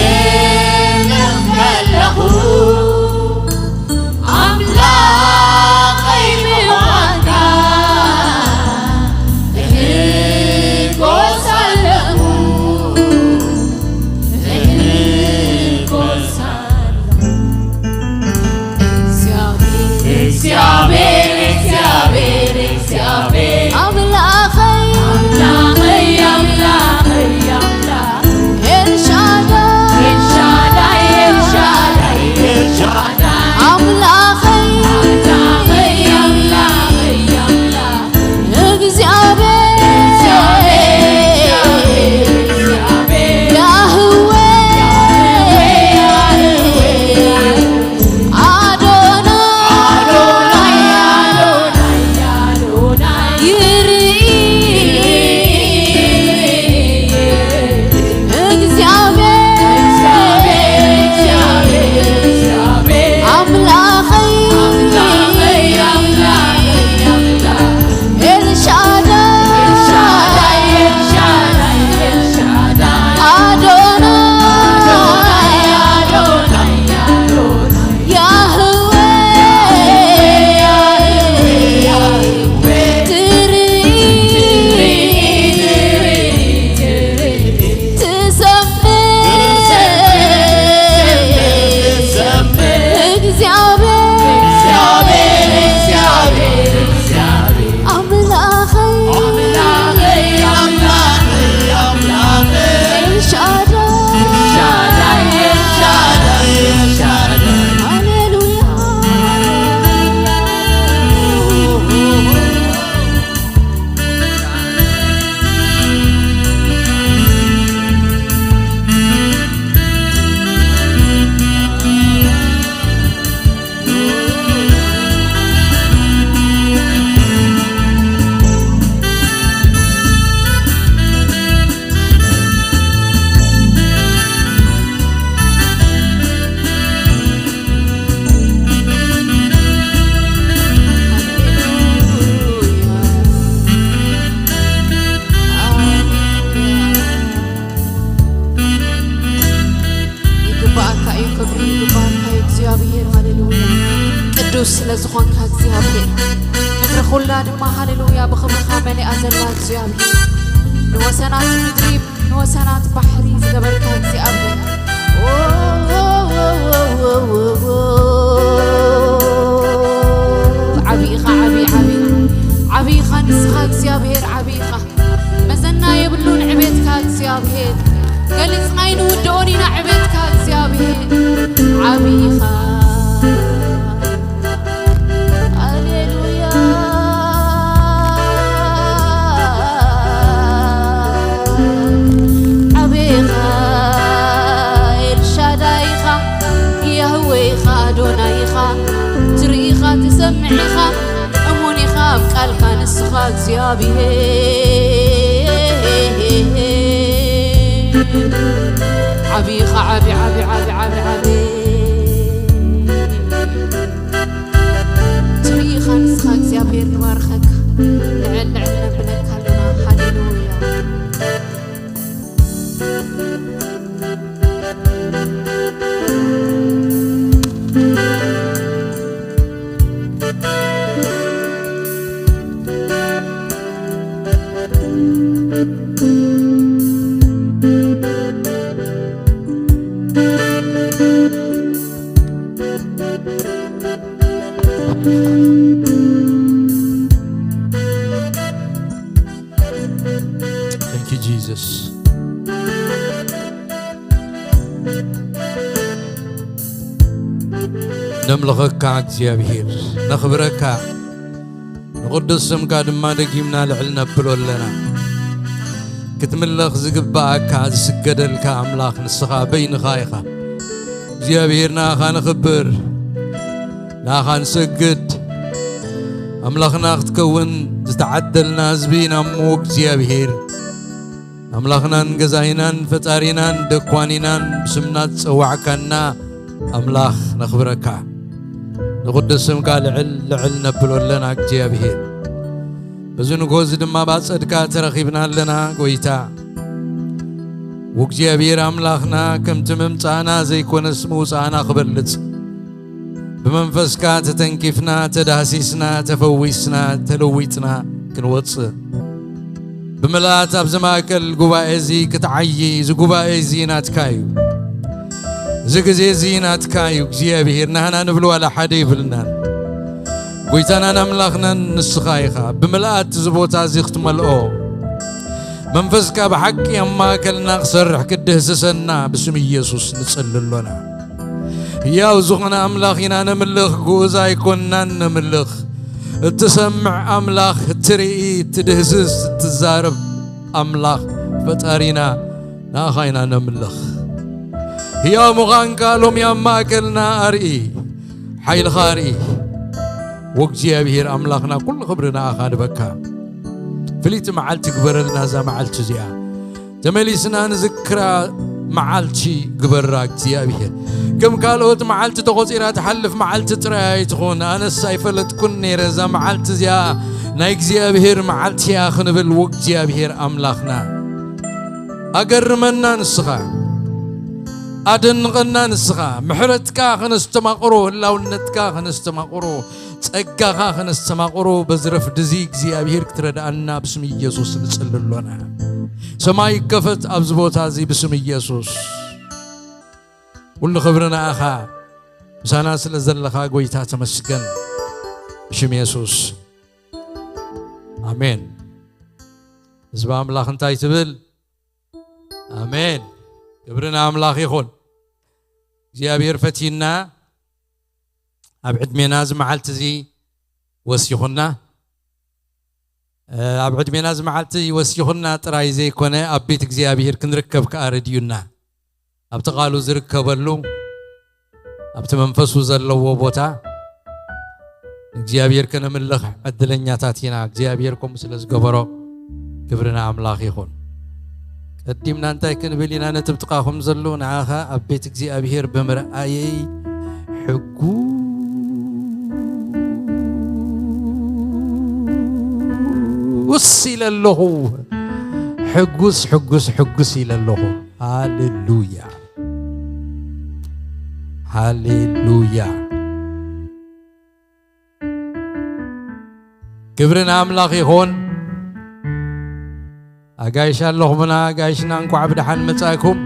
ዝኾንካ እግዚኣብሔር፣ ምድሪ ኩላ ድማ ሃሌሉያ ብኽብርኻ መሊኣ ዘላ እግዚኣብሔር፣ ንወሰናት ምድሪ ንወሰናት ባሕሪ ዝገበርካ እግዚኣብሔር፣ ዓቢ ኢኻ፣ ዓቢ፣ ዓቢ፣ ዓቢ ኢኻ ንስኻ እግዚኣብሔር፣ ዓቢ ኢኻ። መዘና የብሉን ዕቤትካ እግዚኣብሔር፣ ገሊጽና ኣይንውድኦን ኢና ዕቤትካ እግዚኣብሔር፣ ዓቢ ኢኻ። ሃሌሉያ። ዓቢ ኢኻ፣ ኤልሻዳይ ኢኻ፣ ያህዌ ኢኻ፣ ኣዶናይ ኢኻ፣ ትርኢ ኢኻ፣ ትሰምዕ ኢኻ፣ እሙን ኢኻ ኣብ ቃልካ ንስኻ እግዚኣብሔር። ዓቢ ኢኻ፣ ዓቢ፣ ዓቢ፣ ዓቢ፣ ዓቢ፣ ዓቢ። ትርኢ ኢኻ ንስኻ እግዚኣብሔር፣ ንባርኸካ፣ ልዕል ልዕል ነብለካ ኣለና። ሃሌሉያ። Thank you, Jesus. ነምልኸካ እግዚኣብሔር፣ ነኽብረካ፣ ንቕዱስ ስምካ ድማ ደጊምና ልዕል ነብሎ ኣለና። ክትምለኽ ዝግብኣካ፣ ዝስገደልካ ኣምላኽ ንስኻ በይንኻ ኢኻ። እግዚኣብሔር፣ ንኣኻ ንኽብር፣ ንኣኻ ንሰግድ። ኣምላኽና ክትከውን ዝተዓደልና ህዝቢ ኢና እሞ እግዚኣብሔር፣ ኣምላኽናን ገዛኢናን ፈጣሪናን ደኳኒናን ብስምና ዝጸዋዕካና ኣምላኽ ነኽብረካ። ንቕዱስ ስምካ ልዕል ልዕል ነብሎ ኣለና እግዚኣብሔር። በዚ ንግሆ እዚ ድማ ባጸድካ ተረኺብና ኣለና ጎይታ። ወእግዚኣብሔር ኣምላኽና ከምቲ ምምጻእና ዘይኮነስ ምውጻእና ክበልጽ ብመንፈስካ ተተንኪፍና፣ ተዳህሲስና፣ ተፈዊስና፣ ተለዊጥና ክንወጽእ ብምልኣት ኣብዚ ማእከል ጉባኤ እዚ ክትዓዪ፣ እዚ ጉባኤ እዚ ናትካ እዩ። እዚ ግዜ እዚ ናትካ እዩ እግዚኣብሔር። ናህና ንብል ዋላ ሓደ ይብልናን። ጎይታናን ኣምላኽናን ንስኻ ኢኻ። ብምልኣት እዚ ቦታ እዚ ክትመልኦ መንፈስካ ብሓቂ ኣብ ማእከልና ክሰርሕ ክትድህስሰና ብስም ኢየሱስ ንጽሊ ኣሎና። ሕያው ዝኾነ ኣምላኽ ኢና ነምልኽ፣ ግኡዝ ኣይኮንናን ነምልኽ። እትሰምዕ ኣምላኽ፣ እትርኢ፣ እትድህስስ፣ እትዛረብ ኣምላኽ ፈጣሪና ንኣኻ ኢና ነምልኽ። ሕያው ምዃንካ ሎሚ ኣብ ማእከልና ኣርኢ፣ ሓይልኻ ኣርኢ። ወእግዚኣብሔር ኣምላኽና ኩሉ ክብሪ ንኣኻ ንበካ። ፍልይቲ መዓልቲ ግበረልና እዛ መዓልቲ እዚኣ። ተመሊስና ንዝክራ መዓልቲ ግበራ እግዚኣብሔር። ከም ካልኦት መዓልቲ ተቖጺራ ትሓልፍ መዓልቲ ጥራይ ኣይትኹን። ኣነስ ኣይፈለጥኩን ነይረ እዛ መዓልቲ እዚኣ ናይ እግዚኣብሔር መዓልቲ እያ ክንብል፣ ወእግዚኣብሔር ኣምላኽና ኣገርመና ንስኻ፣ ኣደንቐና ንስኻ። ምሕረትካ ከነስተማቕሮ፣ ህላውነትካ ከነስተማቕሮ፣ ጸጋኻ ከነስተማቕሮ በዚ ረፍዲ እዚ እግዚኣብሔር ክትረድኣና ብስም ኢየሱስ ንጽሊ ኣሎና። ሰማይ ይከፈት ኣብዚ ቦታ እዚ ብስም ኢየሱስ። ኩሉ ክብሪ ንኣኻ፣ ምሳና ስለ ዘለኻ ጎይታ ተመስገን። ብሽም የሱስ ኣሜን። ህዝቢ ኣምላኽ እንታይ ትብል? ኣሜን። ክብሪ ንኣምላኽ ይኹን። እግዚኣብሔር ፈቲና ኣብ ዕድሜና እዚ መዓልቲ እዚ ወሲኹና። እ፣ ኣብ ዕድሜና እዚ መዓልቲ ወሲኹና ጥራይ ዘይኮነ፣ ኣብ ቤት እግዚኣብሔር ክንርከብ ከኣ ረድዩና። ኣብቲ ቃሉ ዝርከበሉ፣ ኣብቲ መንፈሱ ዘለዎ ቦታ እግዚኣብሔር ከነምልኽ ዕድለኛታት ኢና። እግዚኣብሔር ከምኡ ስለ ዝገበሮ ክብሪ ንኣምላኽ ይኹን። ቀዲምና እንታይ ክንብል ኢና? ነቲ ኣብ ጥቓኹም ዘሎ ንዓኻ ኣብ ቤት እግዚኣብሔር ብምርኣየይ ሕጉስ ኢለ ኣለኹ። ሕጉስ፣ ሕጉስ፣ ሕጉስ ኢለ ኣለኹ። ሃሌሉያ፣ ሃሌሉያ። ክብሪ ንኣምላኽ ይኹን። ኣጋይሽ ኣለኹምና፣ ኣጋይሽና እንኳዕ ብደሓን መጻእኩም።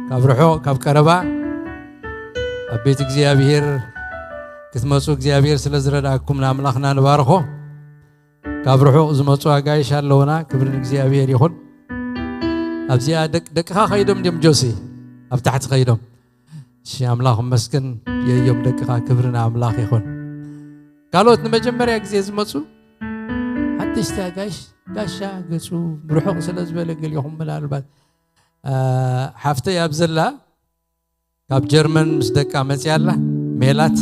ካብ ርሑቕ ካብ ቀረባ ኣብ ቤት እግዚኣብሔር ክትመጹ እግዚኣብሔር ስለ ዝረዳእኩም ንኣምላኽና ንባርኾ። ካብ ርሑቕ ዝመጹ ኣጋይሽ ኣለውና፣ ክብሪ ንእግዚኣብሔር ይኹን። ኣብዚኣ ደቅ ደቅኻ ከይዶም ድዮም ጆሲ? ኣብ ታሕቲ ከይዶም። እሺ ኣምላኽ መስገን የዮም ደቅኻ፣ ክብሪ ንኣምላኽ ይኹን። ካልኦት ንመጀመርያ ግዜ ዝመጹ ሓደሽቲ ኣጋይሽ ጋሻ ገጹ ርሑቕ ስለ ዝበለ ገሊኹም ምናልባት ሓፍተይ ኣብ ዘላ ካብ ጀርመን ምስ ደቃ መፅያ ኣላ። ሜላት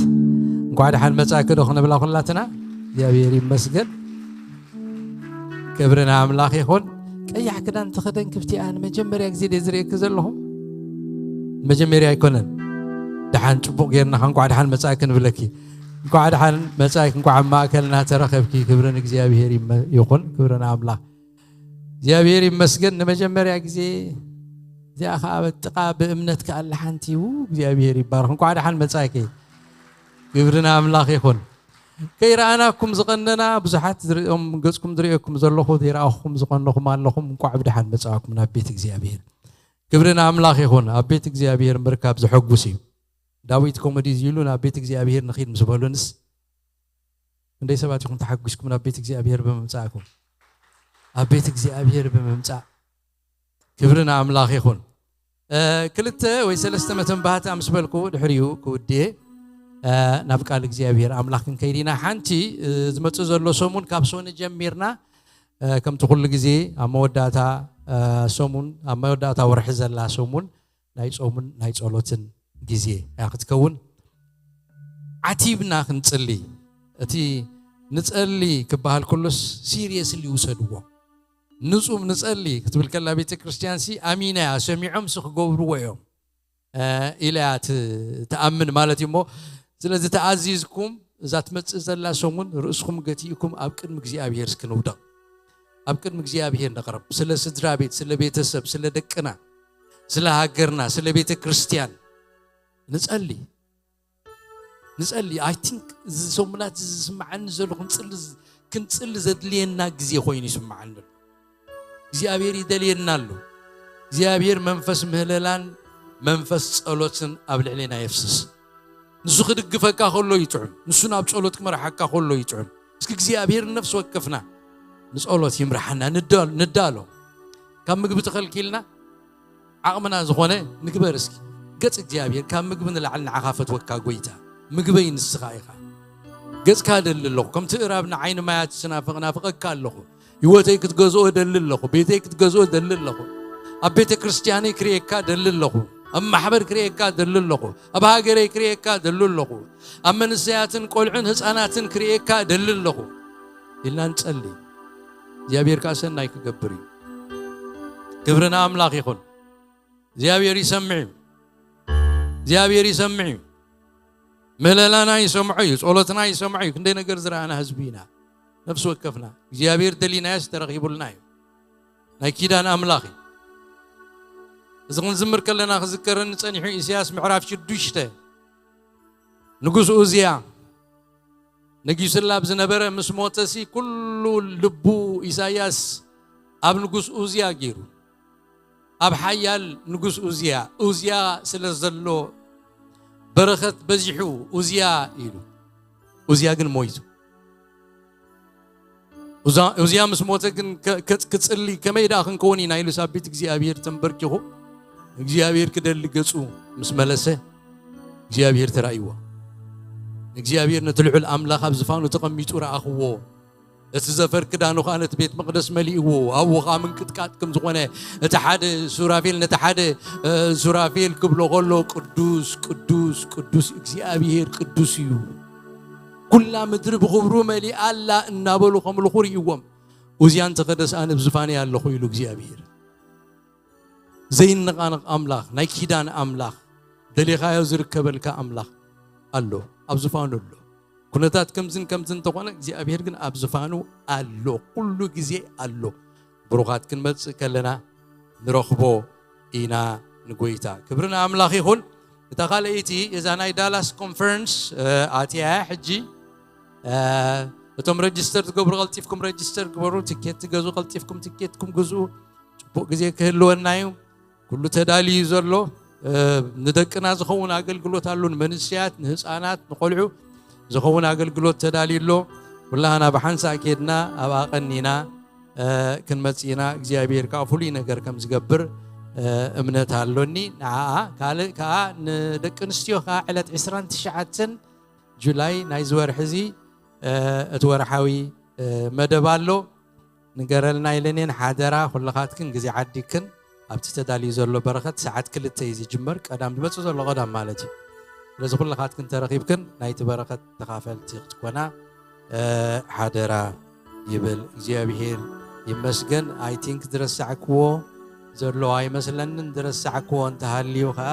እንኳዕ ደሓን መፃእኪ ዶ ክንብላ ኩላትና እግዚኣብሔር ይመስገን። ክብሪ ንኣምላኽ ይኹን። ቀያሕ ክዳን ተኸደን ክፍቲ እያ። ንመጀመርያ ግዜ ድየ ዝርእየኪ ዘለኹ? መጀመርያ ኣይኮነን። ደሓን ፅቡቕ ጌርና እንኳዕ ደሓን መፃእኪ ንብለኪ። እንኳዕ ደሓን መፃእኪ፣ እንኳዕ ኣብ ማእከልና ተረኸብኪ። ክብሪ ንእግዚኣብሔር ይመ- ይኹን። ክብሪ ንኣምላኽ። እግዚኣብሔር ይመስገን። ንመጀመርያ ግዜ እዚኣ ኸዓ በጥቓ ብእምነት ከኣላ ሓንቲ ው እግዚኣብሔር ይባረኽ። እንኳዕ ደሓን መጻእኪ። ክብሪ ንኣምላኽ ይኹን። ከይረኣናኩም ዝቐነና ብዙሓት ዝርእዮም ገጽኩም ዝርእየኩም ዘለኹ ዘይረኣኹም ዝቐነኹም ኣለኹም። እንኳዕ ብደሓን መጻእኩም ናብ ቤት እግዚኣብሔር። ክብሪ ንኣምላኽ ይኹን። ኣብ ቤት እግዚኣብሔር ምርካብ ዘሐጉስ እዩ። ዳዊት ከምኡ ድዩ ኢሉ ናብ ቤት እግዚኣብሔር ንኺድ ምስ በሉንስ ክንደይ ሰባት ኢኹም ተሓጒስኩም ናብ ቤት እግዚኣብሔር ብምምጻእኩም? ኣብ ቤት እግዚኣብሔር ብምምጻእ ክብሪ ንኣምላኽ ይኹን። ክልተ ወይ ሰለስተ መተንባህታ ምስ በልኩ ድሕሪኡ ክውድየ ናብ ቃል እግዚኣብሔር ኣምላኽ ክንከይድ ኢና። ሓንቲ ዝመጽእ ዘሎ ሰሙን ካብ ሶኒ ጀሚርና ከምቲ ኩሉ ግዜ ኣብ መወዳእታ ሰሙን ኣብ መወዳእታ ወርሒ ዘላ ሰሙን ናይ ጾምን ናይ ጸሎትን ግዜ እያ ክትከውን። ዓቲብና ክንጽሊ፣ እቲ ንጸሊ ክበሃል ከሎስ ሲሪየስሊ ውሰድዎ። ንጹም ንጸሊ ክትብል ከላ ቤተ ክርስቲያን ሲ ኣሚና እያ፣ ሰሚዖም ሲ ክገብርዎ እዮም ኢላ እያ ትኣምን ማለት እዩ። እሞ ስለዚ ተኣዚዝኩም እዛ ትመጽእ ዘላ ሰሙን ርእስኹም ገቲእኩም ኣብ ቅድሚ እግዚኣብሔር እስኪ ንውደቕ። ኣብ ቅድሚ እግዚኣብሔር ንቕረብ። ስለ ስድራ ቤት፣ ስለ ቤተሰብ፣ ስለ ደቅና፣ ስለ ሃገርና፣ ስለ ቤተ ክርስቲያን ንጸሊ። ንጸሊ። I think እዚ ሰሙናት እዚ ዝስምዓኒ ዘሎ ክንጽሊ ክንጽሊ ዘድልየና ግዜ ኮይኑ ይስምዓኒ ኣሎ። እግዚኣብሔር ይደልየና ኣሎ። እግዚኣብሔር መንፈስ ምህለላን መንፈስ ጸሎትን ኣብ ልዕሌና የፍስስ። ንሱ ክድግፈካ ከሎ ይጥዑም። ንሱ ናብ ጸሎት ክመርሓካ ከሎ ይጥዑም። እስኪ እግዚኣብሔር ነፍሲ ወከፍና ንጸሎት ይምርሓና። ንዳሎ ካብ ምግቢ ተኸልኪልና ዓቕምና ዝኾነ ንግበር እስኪ። ገጽ እግዚኣብሔር ካብ ምግቢ ንላዕሊ ንዓኻ ፈትወካ ጎይታ። ምግበይ ንስኻ ኢኻ። ገጽካ ደሊ ኣለኹ። ከምቲ እራብ ንዓይኒ ማያት ዝናፍቕ ናፍቐካ ኣለኹ። ህይወተይ ክትገዝኦ ደሊ ኣለኹ። ቤተይ ክትገዝኦ ደሊ ኣለኹ። ኣብ ቤተ ክርስቲያነይ ክርእየካ ደሊ ኣለኹ። ኣብ ማሕበር ክርእየካ ደሊ ኣለኹ። ኣብ ሃገረይ ክርእየካ ደሊ ኣለኹ። ኣብ መንሰያትን ቆልዑን ህፃናትን ክርእየካ ደሊ ኣለኹ ኢልና ንጸሊ። እግዚኣብሔር ከዓ ሰናይ ክገብር እዩ። ክብሪ ንኣምላኽ ይኹን። እግዚኣብሔር ይሰምዕ እዩ። እግዚኣብሔር ይሰምዕ እዩ። ምህለላና ይሰምዖ እዩ። ጸሎትና ይሰምዖ እዩ። ክንደይ ነገር ዝረኣና ህዝቢ ኢና። ነፍሲ ወከፍና እግዚኣብሔር ደሊናዮስ ተረኺቡልና እዩ። ናይ ኪዳን ኣምላኽ እዩ። እዚ ክንዝምር ከለና ክዝከረኒ ጸኒሑ ኢሳያስ ምዕራፍ ሽዱሽተ ንጉስ ኡዝያ ነጊሱላ ኣብ ዝነበረ ምስ ሞተሲ ኩሉ ልቡ ኢሳያስ ኣብ ንጉስ ኡዝያ ገይሩ። ኣብ ሓያል ንጉስ ኡዝያ፣ ኡዝያ ስለ ዘሎ በረኸት በዚሑ ኡዝያ ኢሉ። ኡዝያ ግን ሞይቱ። ኡዝያ ምስ ሞተ ግን ክጽሊ ከመይ ደኣ ክንከውን ኢና ኢሉ ሳቢት እግዚኣብሔር ተንበርኪኹ እግዚኣብሔር ክደሊ ገጹ ምስ መለሰ እግዚኣብሔር ተራእይዎ። እግዚኣብሔር ነቲ ልዑል ኣምላኽ ኣብ ዝፋኑ ተቐሚጡ ረኣኽዎ። እቲ ዘፈር ክዳኑ ኸዓ ነቲ ቤት መቕደስ መሊእዎ። ኣብኡ ኸዓ ምንቅጥቃጥ ከም ዝኾነ እቲ ሓደ ሱራፌል ነቲ ሓደ ሱራፌል ክብሎ ከሎ ቅዱስ ቅዱስ ቅዱስ እግዚኣብሔር ቅዱስ እዩ። ኩላ ምድሪ ብኽብሩ መሊኣ ኣላ እናበሉ ከምልኹ ርእይዎም። ኡዝያን ተኸደስ ኣነ ብዝፋነይ ኣለኹ ኢሉ እግዚኣብሔር። ዘይነቓነቕ ኣምላኽ፣ ናይ ኪዳን ኣምላኽ፣ ደሊኻዮ ዝርከበልካ ኣምላኽ ኣሎ፣ ኣብ ዝፋኑ ኣሎ። ኩነታት ከምዝን ከምዝን እንተኾነ እግዚኣብሔር ግን ኣብ ዝፋኑ ኣሎ፣ ኩሉ ግዜ ኣሎ። ብሩኻት ክንመጽእ ከለና ንረኽቦ ኢና ንጎይታ። ክብሪ ንኣምላኽ ይኹን። እታ ካልኣይቲ እዛ ናይ ዳላስ ኮንፈረንስ ኣትያ ሕጂ እቶም ረጅስተር ትገብሩ ቀልጢፍኩም ረጅስተር ግበሩ፣ ትኬት ትገዙ ቀልጢፍኩም ትኬትኩም ግዙ። ጽቡቕ ግዜ ክህልወና እዩ። ኩሉ ተዳልዩ ዘሎ፣ እ፣ ንደቅና ዝኸውን ኣገልግሎት ኣሎ፣ ንመንእሰያት፣ ንህፃናት፣ ንቆልዑ ዝኸውን ኣገልግሎት ተዳልዩ ኣሎ። ኩላህና ብሓንሳእ ኬድና ኣብኣ ቀኒና፣ እ፣ ክንመጽእ ኢና። እግዚኣብሔር ከዓ ፍሉይ ነገር ከም ዝገብር፣ እ፣ እምነት ኣሎኒ። ንዓኣ ካልእ ከዓ ንደቂ ኣንስትዮ ከዓ ዕለት ዕስራን ትሽዓተን ጁላይ ናይዚ ወርሒ እዚ፣ እ፣ እቲ ወርሓዊ፣ እ፣ መደብ ኣሎ። ንገረልና ኢለኔን ሓደራ ኩልኻትክን ግዜ ዓዲክን ኣብቲ ተዳልዩ ዘሎ በረኸት ሰዓት ክልተ እዩ ዝጅመር። ቀዳም ዝመጽእ ዘሎ ቀዳም ማለት እዩ። ስለዚ ኩልኻትክን ተረኺብክን ናይቲ በረኸት ተኻፈልቲ ክትኮና፣ እ፣ ሓደራ ይብል። እግዚኣብሔር ይመስገን። I think ዝረሳዕክዎ ዘሎ ኣይመስለንን። ዝረሳዕክዎ እንተሃልዩ ኸኣ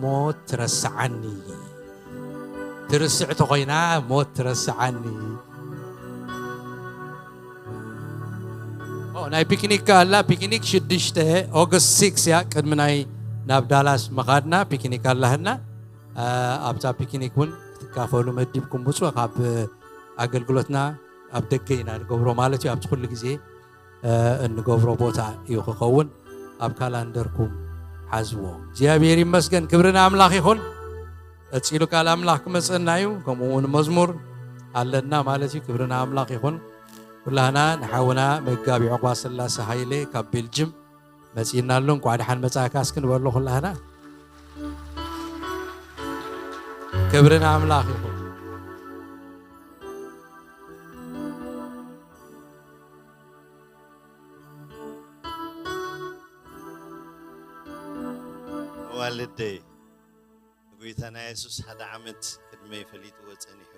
ሞት ትረስዓኒ። ትርስዕ ተኾይና ሞት ትረስዓኒ። ኦ፣ ናይ ፒክኒክ ኣላ። ፒክኒክ ሽዱሽተ ኦገስት ሲክስ እያ። ቅድሚ ናይ ናብ ዳላስ መኻድና ፒክኒክ ኣላህና። አ፣ ኣብታ ፒክኒክ እውን ክትካፈሉ መዲብኩም ውጹ። ካብ ኣገልግሎትና ኣብ ደገ ኢና ንገብሮ ማለት እዩ። ኣብቲ ኩሉ ግዜ፣ እ፣ እንገብሮ ቦታ እዩ ክኸውን። ኣብ ካላንደርኩም ሓዝዎ። እግዚኣብሔር ይመስገን። ክብሪ ንኣምላኽ ይኹን። ቀጺሉ ቃል ኣምላኽ ክመጸና እዩ። ከምኡ እውን መዝሙር ኣለና ማለት እዩ። ክብሪ ንኣምላኽ ይኹን። ኩላህና ንሓውና መጋቢ ዕቑባ ስላሴ ሃይለ ካብ ቤልጅም መጺእና ኣሎ። እንኳዕ ደሓን መጻእካ እስኪ ንበሎ ኩላህና። ክብሪ ንኣምላኽ ይኹን። ኣዋልደይ፣ ንጎይታና የሱስ ሓደ ዓመት ቅድመይ ፈሊጥዎ ጸኒሑ፣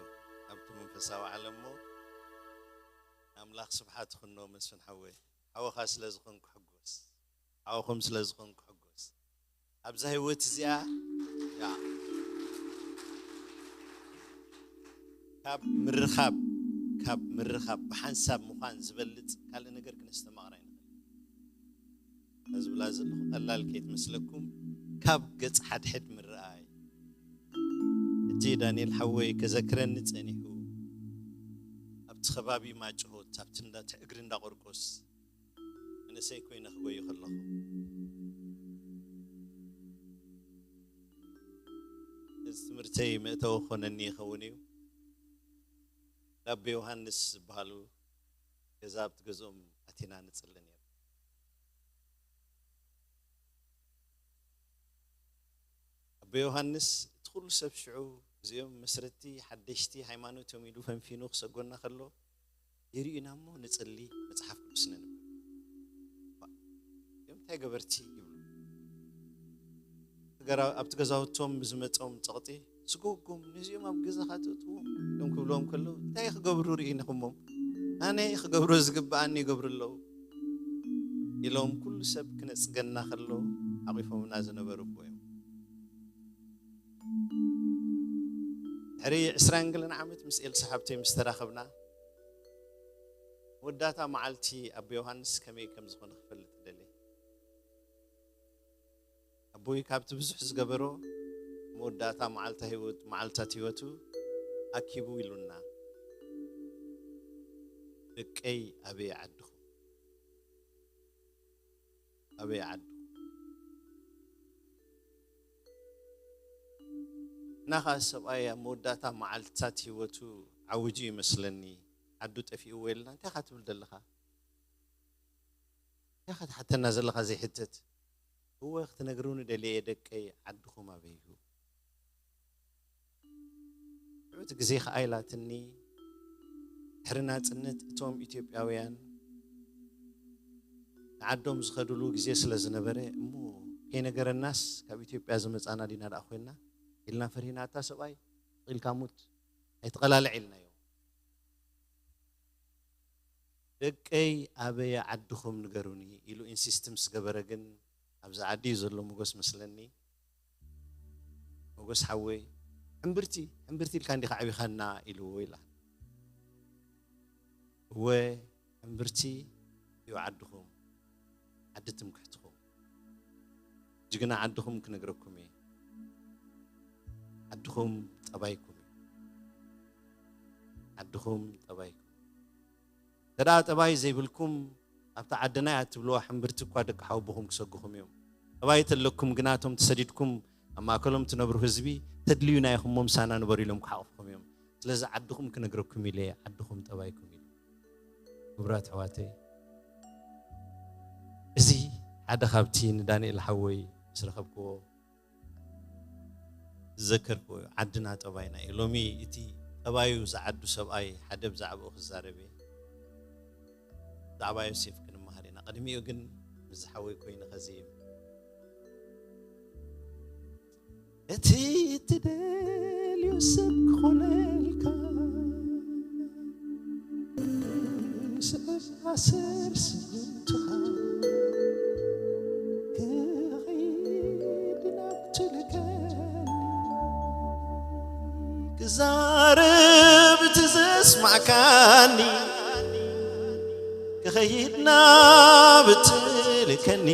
ኣብቲ መንፈሳዊ ዓለም እሞ፣ ንኣምላኽ ስብሓት ይኹኖ። መስፍን ሓወይ፣ ሓወኻ ስለ ዝኾንኩ ሕጎስ፣ ሓወኹም ስለ ዝኾንኩ ሕጎስ። ኣብዛ ህይወት እዚኣ፣ ያ፣ ካብ ምርኻብ፣ ካብ ምርኻብ ብሓንሳብ ምዃን ዝበልጽ ካልእ ነገር ክነስተማቕር ኣይንኽእል። እዛ ዝብላ ዘለኹ ቀላል ከይትመስለኩም፣ ካብ ገጽ ሓድሕድ ምርኣይ። ሕጂ ዳንኤል ሓወይ ከዘክረኒ ጸኒሑ፣ ኣብቲ ከባቢ ማጭሆት፣ ኣብቲ እንዳ፣ እግሪ እንዳ ቆርቆስ፣ መንእሰይ ኮይነ ክጎዩ ከለኹ፣ እዚ ትምህርተይ መእተዊ ክኾነኒ ይኸውን እዩ። ናብ ዮሃንስ ዝበሃሉ ገዛ ኣብቲ ገዝኦም ኣቲና ንጽሊ ነይሩ። ኣቦ ዮሃንስ፣ እቲ ኩሉ ሰብ ሽዑ፣ እዚኦም መስረቲ ሓደሽቲ ሃይማኖት እዮም ኢሉ ፈንፊኑ ክሰጎና ከሎ፣ ይርእዩና እሞ ንጽሊ፣ መጽሓፍ ቅዱስ ነንብብ። ዋ፣ እዮም እንታይ ገበርቲ ይብሉ። እቲ ገራ-፣ ኣብቲ ገዛውቶም ብዝመጾም ጸቕጢ፣ ስጎጎም፣ ነዚኦም ኣብ ገዛኻ ተእትዎም፣ እዮም ክብልዎም ከለዉ፣ እንታይ ክገብሩ ርኢንኹሞም? ኣነ ክገብሮ ዝግብኣኒ ይገብሩ ኣለዉ። ኢሎም ኩሉ ሰብ ክነጽገና ከሎ ሓቂፎምና ዝነበሩ እቦ እዮም። ድሕሪ ዕስራን ገለን ዓመት ምስ ኤልሳ ሓብተይ ምስ ተራኸብና፣ መወዳእታ መዓልቲ ኣቦ ዮሃንስ ከመይ ከም ዝኾነ ክፈልጥ ደልየ። ኣቦይ ካብቲ ብዙሕ ዝገበሮ መወዳእታ መዓልታ ህይወት-፣ መዓልታት ህይወቱ ኣኪቡ ኢሉና፣ "ደቀይ ኣበይ ዓድኹም? ኣበይ ዓድኹም?" እና ኸዓ ሰብኣይ ኣብ መወዳእታ መዓልትታት ህይወቱ ዓዊጁ ይመስለኒ፣ ዓዱ ጠፊእዎ ኢልና፣ እንታይ ኢኻ ትብል ዘለኻ? እንታይ ኢኻ ትሓተና ዘለኻ ዘይሕተት? እወ፣ ክትነግሩኒ ደልየ እየ ደቀይ፣ ዓድኹም ኣበይ እዩ? ሽዑ እቲ ግዜ ኸኣ ኢላትኒ፣ ድሕሪ ናጽነት እቶም ኢትዮጵያውያን ንዓዶም ዝኸድሉ ግዜ ስለ ዝነበረ፣ እሞ ከይነገረናስ ካብ ኢትዮጵያ ዝመጻና ዲና ደኣ ኮይንና ኢልና ፈሪህና፣ ኣታ ሰብኣይ፣ ስቕ ኢልካ ሙት፣ ኣይትቐላልዕ ኢልናዮ። ደቀይ ኣበየ ዓድኹም ንገሩኒ ኢሉ ኢንሲስት ምስ ገበረ ግን፣ ኣብዚ ዓዲ እዩ ዘሎ ሞጎስ መስለኒ። ሞጎስ ሓወይ፣ ሕምብርቲ፣ ሕምብርቲ ኢልካ እንዲኻ ዓቢኻና ኢልዎ ኢላ። እወ፣ ሕምብርቲ እዩ ዓድኹም፣ ዓዲ ትምክሕትኹም። ጅግና ዓድኹም ክነግረኩም እየ። ዓድኹም ጠባይኩም እዩ። ዓድኹም ጠባይኩም። እንተ ደኣ ጠባይ ዘይብልኩም፣ ኣብታ ዓድና እያ እትብልዋ ሕምብርቲ እኳ ደቂ ሓወቦኹም ክሰጉኹም እዮም። ጠባይ ተለኩም ግና፣ እቶም ተሰዲድኩም ኣብ ማእከሎም ትነብሩ ህዝቢ፣ ተድልዩና ኢኹም እሞ ምሳና ንበሩ ኢሎም ክሓቑፍኹም እዮም። ስለዚ ዓድኹም ክነግረኩም ኢለ እየ፣ ዓድኹም ጠባይኩም ኢለ። ክቡራት ኣሕዋተይ፣ እዚ ሓደ ካብቲ ንዳንኤል ሓወይ ምስ ረኸብክዎ ዝዘከርክዎ እዩ። ዓድና ጠባይና እዩ። ሎሚ እቲ ጠባዩ ዝዓዱ ሰብኣይ ሓደ ብዛዕባኡ ክዛረብ እየ። ብዛዕባ ዮሴፍ ክንመሃር ኢና። ቅድሚኡ ግን ምስ ሓወይ ኮይነ ከዝይም። እቲ እትደልዮ ሰብ ክኾነልካ፣ ስዕብ ኣሰር ስጉምትኻ፣ ክኸይድ ናብ ትልከኒ፣ ክዛረብ እቲ ዘስማዕካኒ፣ ክኸይድ ናብ ትልከኒ፣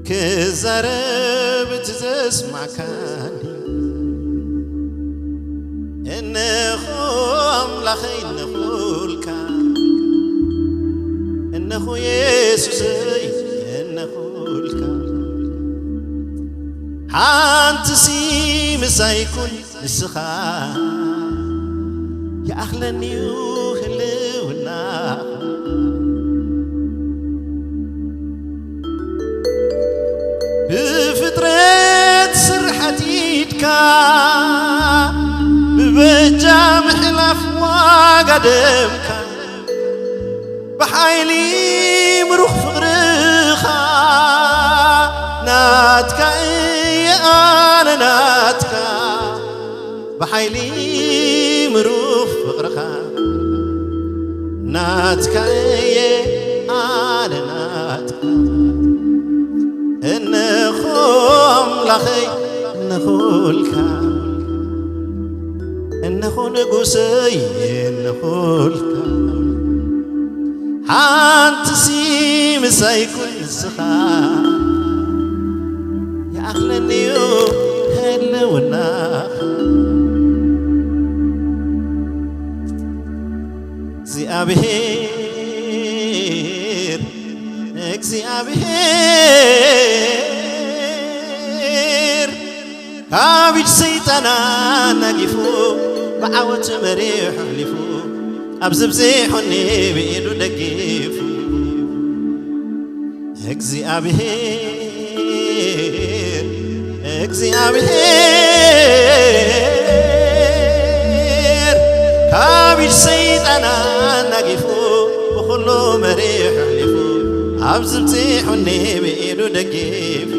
ክዛረብ እቲ ዘስማዕካኒ። እነሆ ኣምላኸይ እነኹልካ፣ እነኹ የሱሰይ እነኹልካ። ሓንቲ ሲ ምሳይ ኩን ንስኻ፣ ይኣኽለኒ እዩ ህልውናኻ። ብፍጥረት ስርሓት ኢድካ፣ ብበጃ ምሕላፍ ዋጋ ደምካ፣ ብሓይሊ ምሩኽ ፍቕርኻ፣ ናትካ እየ ኣነ ናትካ። ብሓይሊ ምሩኽ ፍቕርኻ፣ ናትካ እየ ኣነ ናትካ። እነኹ ኣምላኸይ እነኹልካ፣ እነኹ ንጉሰይ እነኹልካ። ሓንቲ ሲ ምሳይ ኩን ንስኻ፣ ይኣኽለኒ እዩ ህልውናኻ። እግዚኣብሔር፣ እግዚኣብሔር ካብ ኢድ ሰይጣን ኣናጊፉ፣ ብዓወት መሪሑ ኣሕሊፉ፣ ኣብ ዘብጺሑኒ ብኢዱ ደጊፉ። እግዚኣብሔር፣ እግዚኣብሔር ካብ ኢድ ሰይጣን ኣናጊፉ፣ ብኹሉ መሪሑ ኣሕሊፉ፣ ኣብ ዘብጺሑኒ ብኢዱ ደጊፉ።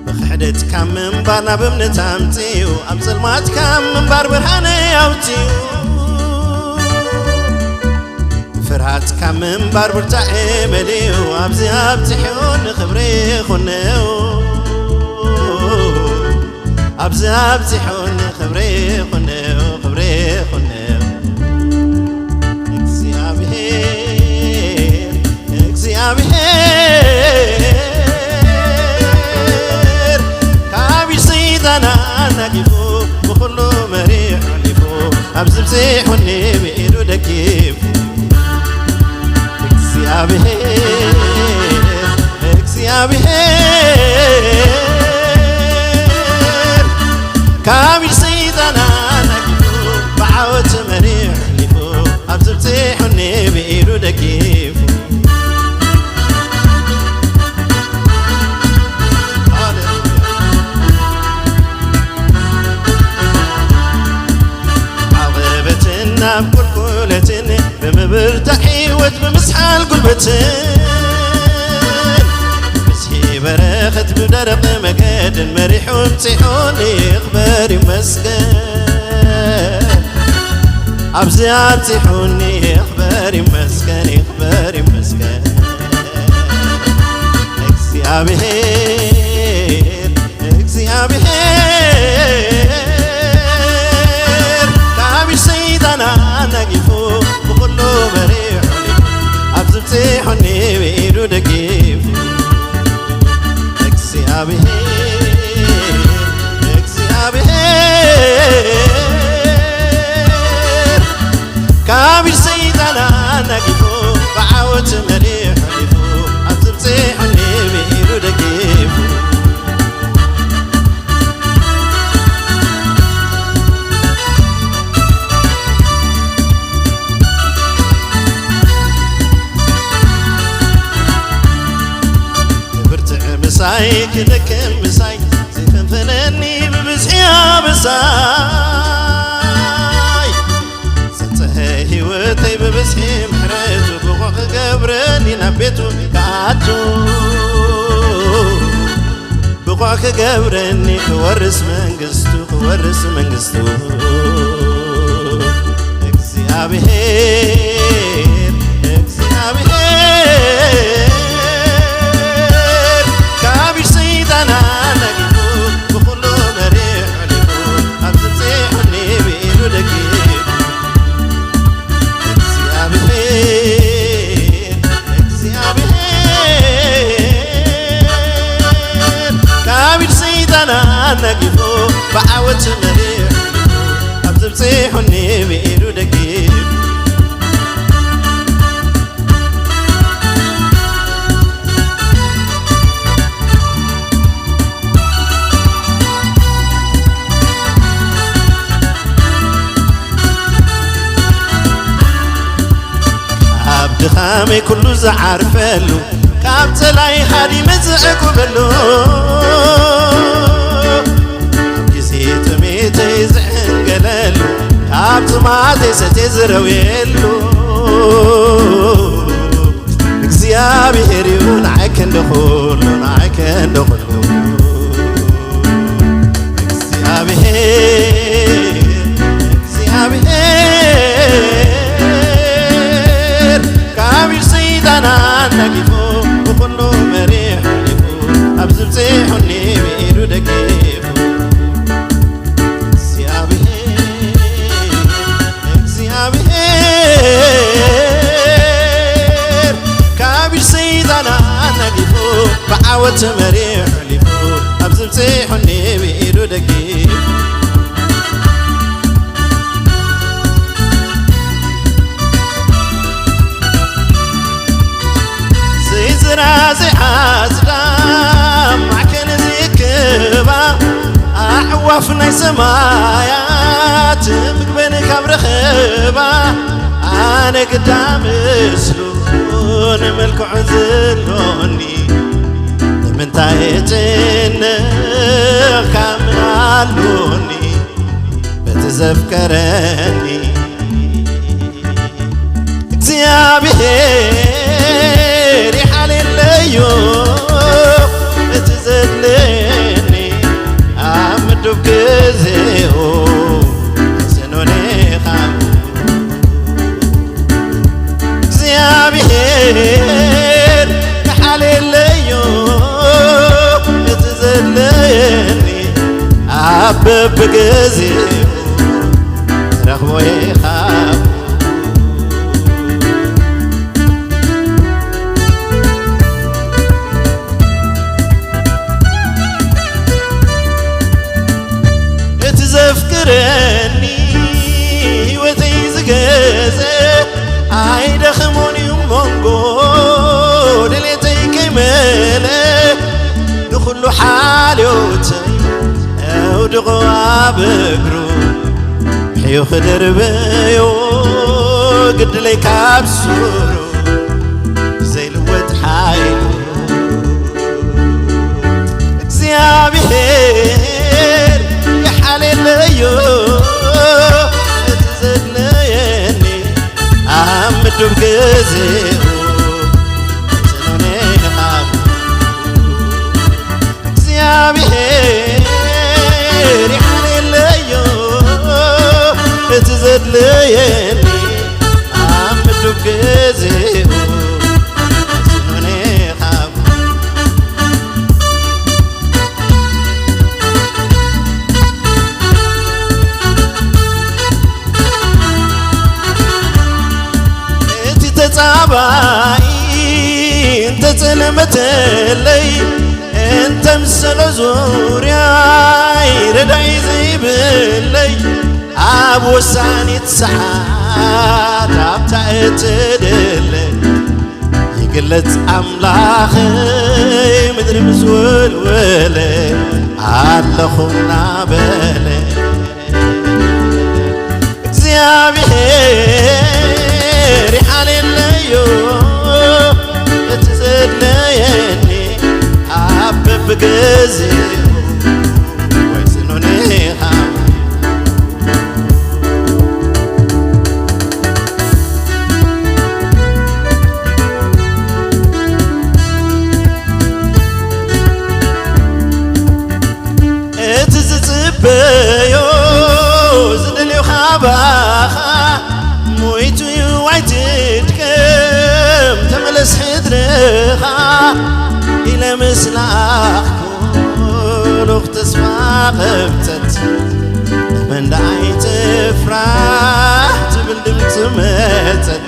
ብኽሕደት ካብ ምንባር ናብ እምነት ኣምጺኡ፣ ኣብ ጸልማት ካብ ምንባር ብርሃነይ ኣውጺኡ። ፍርሃት ካብ ምንባር ብርታዐ መሊኡ፣ ኣብዚ ኣብጺሑ ንኽብሪ ይኹነው። ኣብዚ ኣብጺሑ ንኽብሪ ይኹነው፣ ክብሪ ይኹነው። እግዚኣብሔር፣ እግዚኣብሔር ካብ ኢድ ሰይጣን ኣናጊፉ፣ ብኹሉ መሪሑ ኣሕሊፉ፣ ኣብዚ ኣብጺሑኒ ብኢዱ ደጊፉ። እግዚኣብሔር፣ እግዚኣብሔር ካብ ኢድ ሰይጣን ኣናጊፉ፣ ብዓወት መሪሑ ኣሕሊፉ፣ ኣብዚ ኣብጺሑኒ ብኢዱ ደጊፉ። ሃሌሉያ። ዓቐበትን ናብ ቁልቁለትን ብምብርታዕ ህይወት ብምስሓል ጉልበትን ብዝሒ በረኸት ብደረቕ መገድን መሪሑ ኣምጺሑኒ ይኽበር ይመስገን። ኣብዚ ኣብጺሑኒ ይኽበር ይመስገን፣ ይኽበር ይመስገን። እግዚኣብሔር፣ እግዚኣብሔር ካብ ኢድ ሰይጣን ኣናጊፉ፣ ነጊፉ ብዓወት መሪሕ ሕሊፉ ኣብ ትብጽሑኒ ብኢዱ ደጊፉ። ክብርትዕ ምሳይ ክደክም ምሳይ ዘይፈንፈነኒ ብብዝሒ ኣበሳይ። ዘንጽሀ ህይወተይ ብብዝሒ ምሕረቱ ብቑዕ ክገብረኒ ናብ ቤቱ ክኣቱ። ብቑዕ ክገብረኒ ክወርስ መንግስቱ ክወርስ መንግስቱ። እግዚኣብሔር እግዚኣብሔር ካብ ኢድ ሰይጣን ኣነጊፉ ብኹሉ መሪሕ ሕሊፉ ኣብ ዝብፅሑኒ ብኢዱ ደጊፉ። እግዚኣብሔር እግዚኣብሔር ካብ ኢድ ሰይጣን ኣነጊፉ ብዓወት መሪሕ ሕሊፉ ኣብ ዝብፅሑኒ ብኢዱ ደጊፉ። ካብ ድኻመይ ኩሉ ዝዓርፈሉ ካብ ጸላይ ሃዲመ ዝዕቁበሉ ኣብ ግዜ ጥሜተይ ዝሕንገለሉ ካብ ጥማተይ ሰትየ ዝረውየሉ እግዚኣብሔር እዩ ንዓይ ክንዲ ኩሉ ንዓይ ክንዲ ኩሉ እግዚኣብሔር እግዚኣብሔር ካብ ኢድ ሰይጣን ኣናጊፉ ብኹሉ መሪሕ ሕሊፉ ኣብ ዝብፅሑኒ ብኢዱ ደጊፉ እግዚኣብሔር እግዚኣብሔር ካብ ኢድ ሰይጣን ኣናጊፉ ብዓወት መሪሕ ሕሊፉ ኣብ ዝብፅሑኒ ብኢዱ ደጊፉ ዘይዝራ ዘይዓጽዳ ማዕከን ዝክባ ኣዕዋፍ ናይ ሰማያት ምግበን ካብ ረኸባ ኣነ ግዳ ምስሉ ንመልክዑ ዘሎኒ ንምንታይ እጭንቕ ካብ ምን ኣሎኒ በቲ ዘፍቀረኒ እግዚኣብሔር ይሓልየለዮ እቲ ዘድልየኒ ኣብ ምዱብ ግዜኡ ስኖኔኻ እግዚኣብሔር ይሓልየለዮ እቲ ዘድልየኒ ኣብ በብግዜኡ ረኽቦ ኢኻ እቲ ዘፍቅረኒ ህይወተይ ዝገዘ ኣይደኽሞን እዩ መንጎ ድሌተይ ከይመለ ንኹሉ ሓልዮተይ ኣውድቖ ኣብ እግሩ ምሕዩ ክድርበዮ ግድለይ ካብ ሱሩ ዘይልወጥ ሓይሉ እግዚኣብሔር ይሓልየለዮ እቲ ዘድለየኒ ኣብ ምዱብ ግዜኡ ጽኑዕ ንቓቱ እግዚኣብሔር ይሓልየለዮ እቲ ዘድልየኒ ኣብ ምዱብ ግዜኡ ጽኑዕ ንቓቱ እቲ ተጻባኢ እንተጸለመተለይ እንተምሰሎ ዙርያይ ረዳኢ ዘይብለይ ኣብ ወሳኒት ሰዓት ኣብታ እትደለ ይግለጽ ኣምላኸይ፣ ምድሪ ምስ ወልወለ ኣለኹ እናበለ። እግዚኣብሔር ይሓልየለዮ እቲ ዘድለየኒ ኣብ በብግዜኡ ወይ ጽኑኒ ሃብ። እቲ ዝጽበዮ ዝደልዮ ካባኻ ሞይቱ እዩ ኣይትድከም፣ ተመለስ ሕድርኻ ኢለ ምስ ለኣኽኩ ልኡኽ ተስፋ ቐብጸት። እመን ደኣ ኣይትፍራሕ ትብል ድምጺ መጸት፣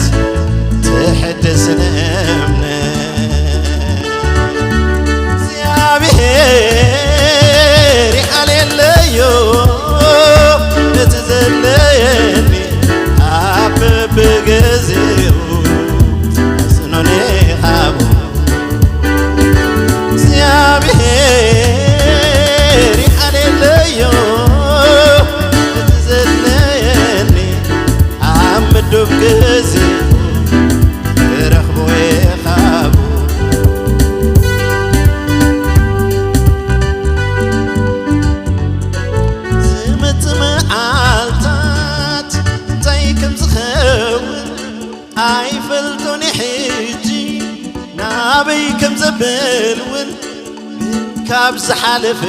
ትሕደስን እምነት። እግዚኣብሔር ይሓልየለዮ ነቲ ዘድለየኒ ኣብ በብግዜኡ ጽኑኒ ሃቡ። እግዚኣብሔር ይሓልየለዮ ነቲ ዘድለየኒ ኣብ ምዱብ ግዜኡ ክረኽቦ የኻቡ። ዝመጽእ መዓልታት እንታይ ከም ዝኸውን ኣይፈልጦን ሕጂ፣ ናበይ ከም ዘብል እውን ካብ ዝሓለፈ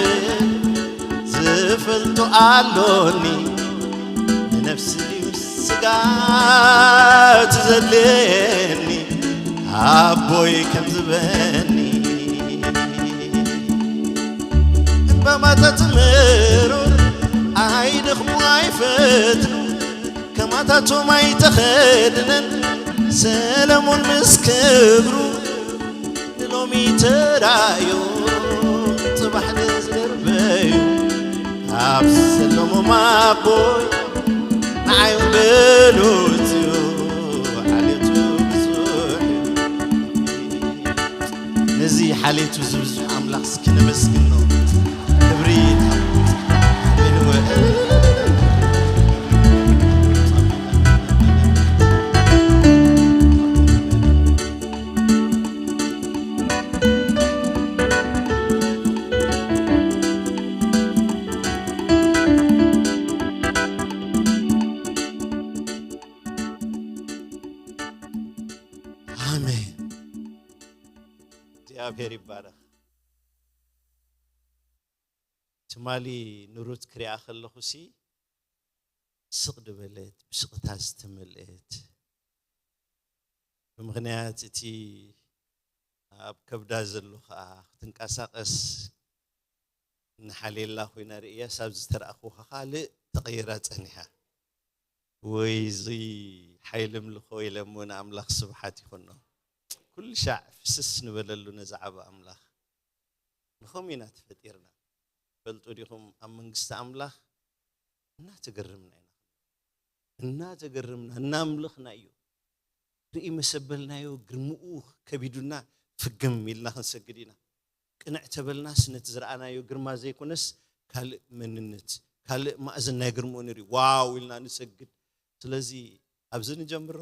ዝፈልጦ ኣሎኒ። ንነፍሲ ድዩ ስጋ ትዘልየኒ ኣቦይ ከም ዝበኒ። ዕምባባታት መሮር ኣይደኽሙ ኣይፈትኑ፣ ከማታቶም ኣይተኸድነን ሰለሞን ምስ ክብሩ። ንሎሚ ተራእዮም ጽባሕ ንዝደርበዩ ኣብ ሰለሞም ኣቦይ ንዓዮም በሉት እዩ ሓልዮቱ ብዙሕ እዩ። ነዚ ሓልዮቱ ዝብዝሕ ኣምላኽ እስኪ ነመስግኖ። ክብሪ ይንወ። ኣሜን። እግዚኣብሔር ይባረኽ። ትማሊ ንሩት ክሪኣ ከለኹሲ ስቕ ዝበለት፣ ብስቕታ ዝተመልአት፣ ብምኽንያት እቲ ኣብ ከብዳ ዘሎ ኸኣ ክትንቀሳቐስ እናሓልየላ ኮይና ርእያስ፣ ኣብዚ ዝተረኣኽዎ ኸኣ ካልእ ተቐይራ ጸኒሓ። ወይ እዚ ሓይሊ ኣምልኾ ኢለ እሞ ንኣምላኽ ስብሓት ይኹኖ። ኩሉ ሻዕ ፍስስ ንበለሉ ነዚ ዓቢ ኣምላኽ። ንኸምኡ ኢና ተፈጢርና። ፈልጡ ዲኹም ኣብ መንግስቲ ኣምላኽ እናተገረምና ኢና። እናተገረምና፣ እናምለኽና እዩ። ርኢ መሰበልናዮ ግርምኡ ከቢዱና ፍግም ኢልና ክንሰግድ ኢና። ቅንዕ ተበልናስ ነቲ ዝረኣናዮ ግርማ ዘይኮነስ ካልእ መንነት፣ ካልእ ማእዝን ናይ ግርምኡ ንርኢ። ዋው ኢልና ንሰግድ። ስለዚ ኣብዚ ንጀምሮ።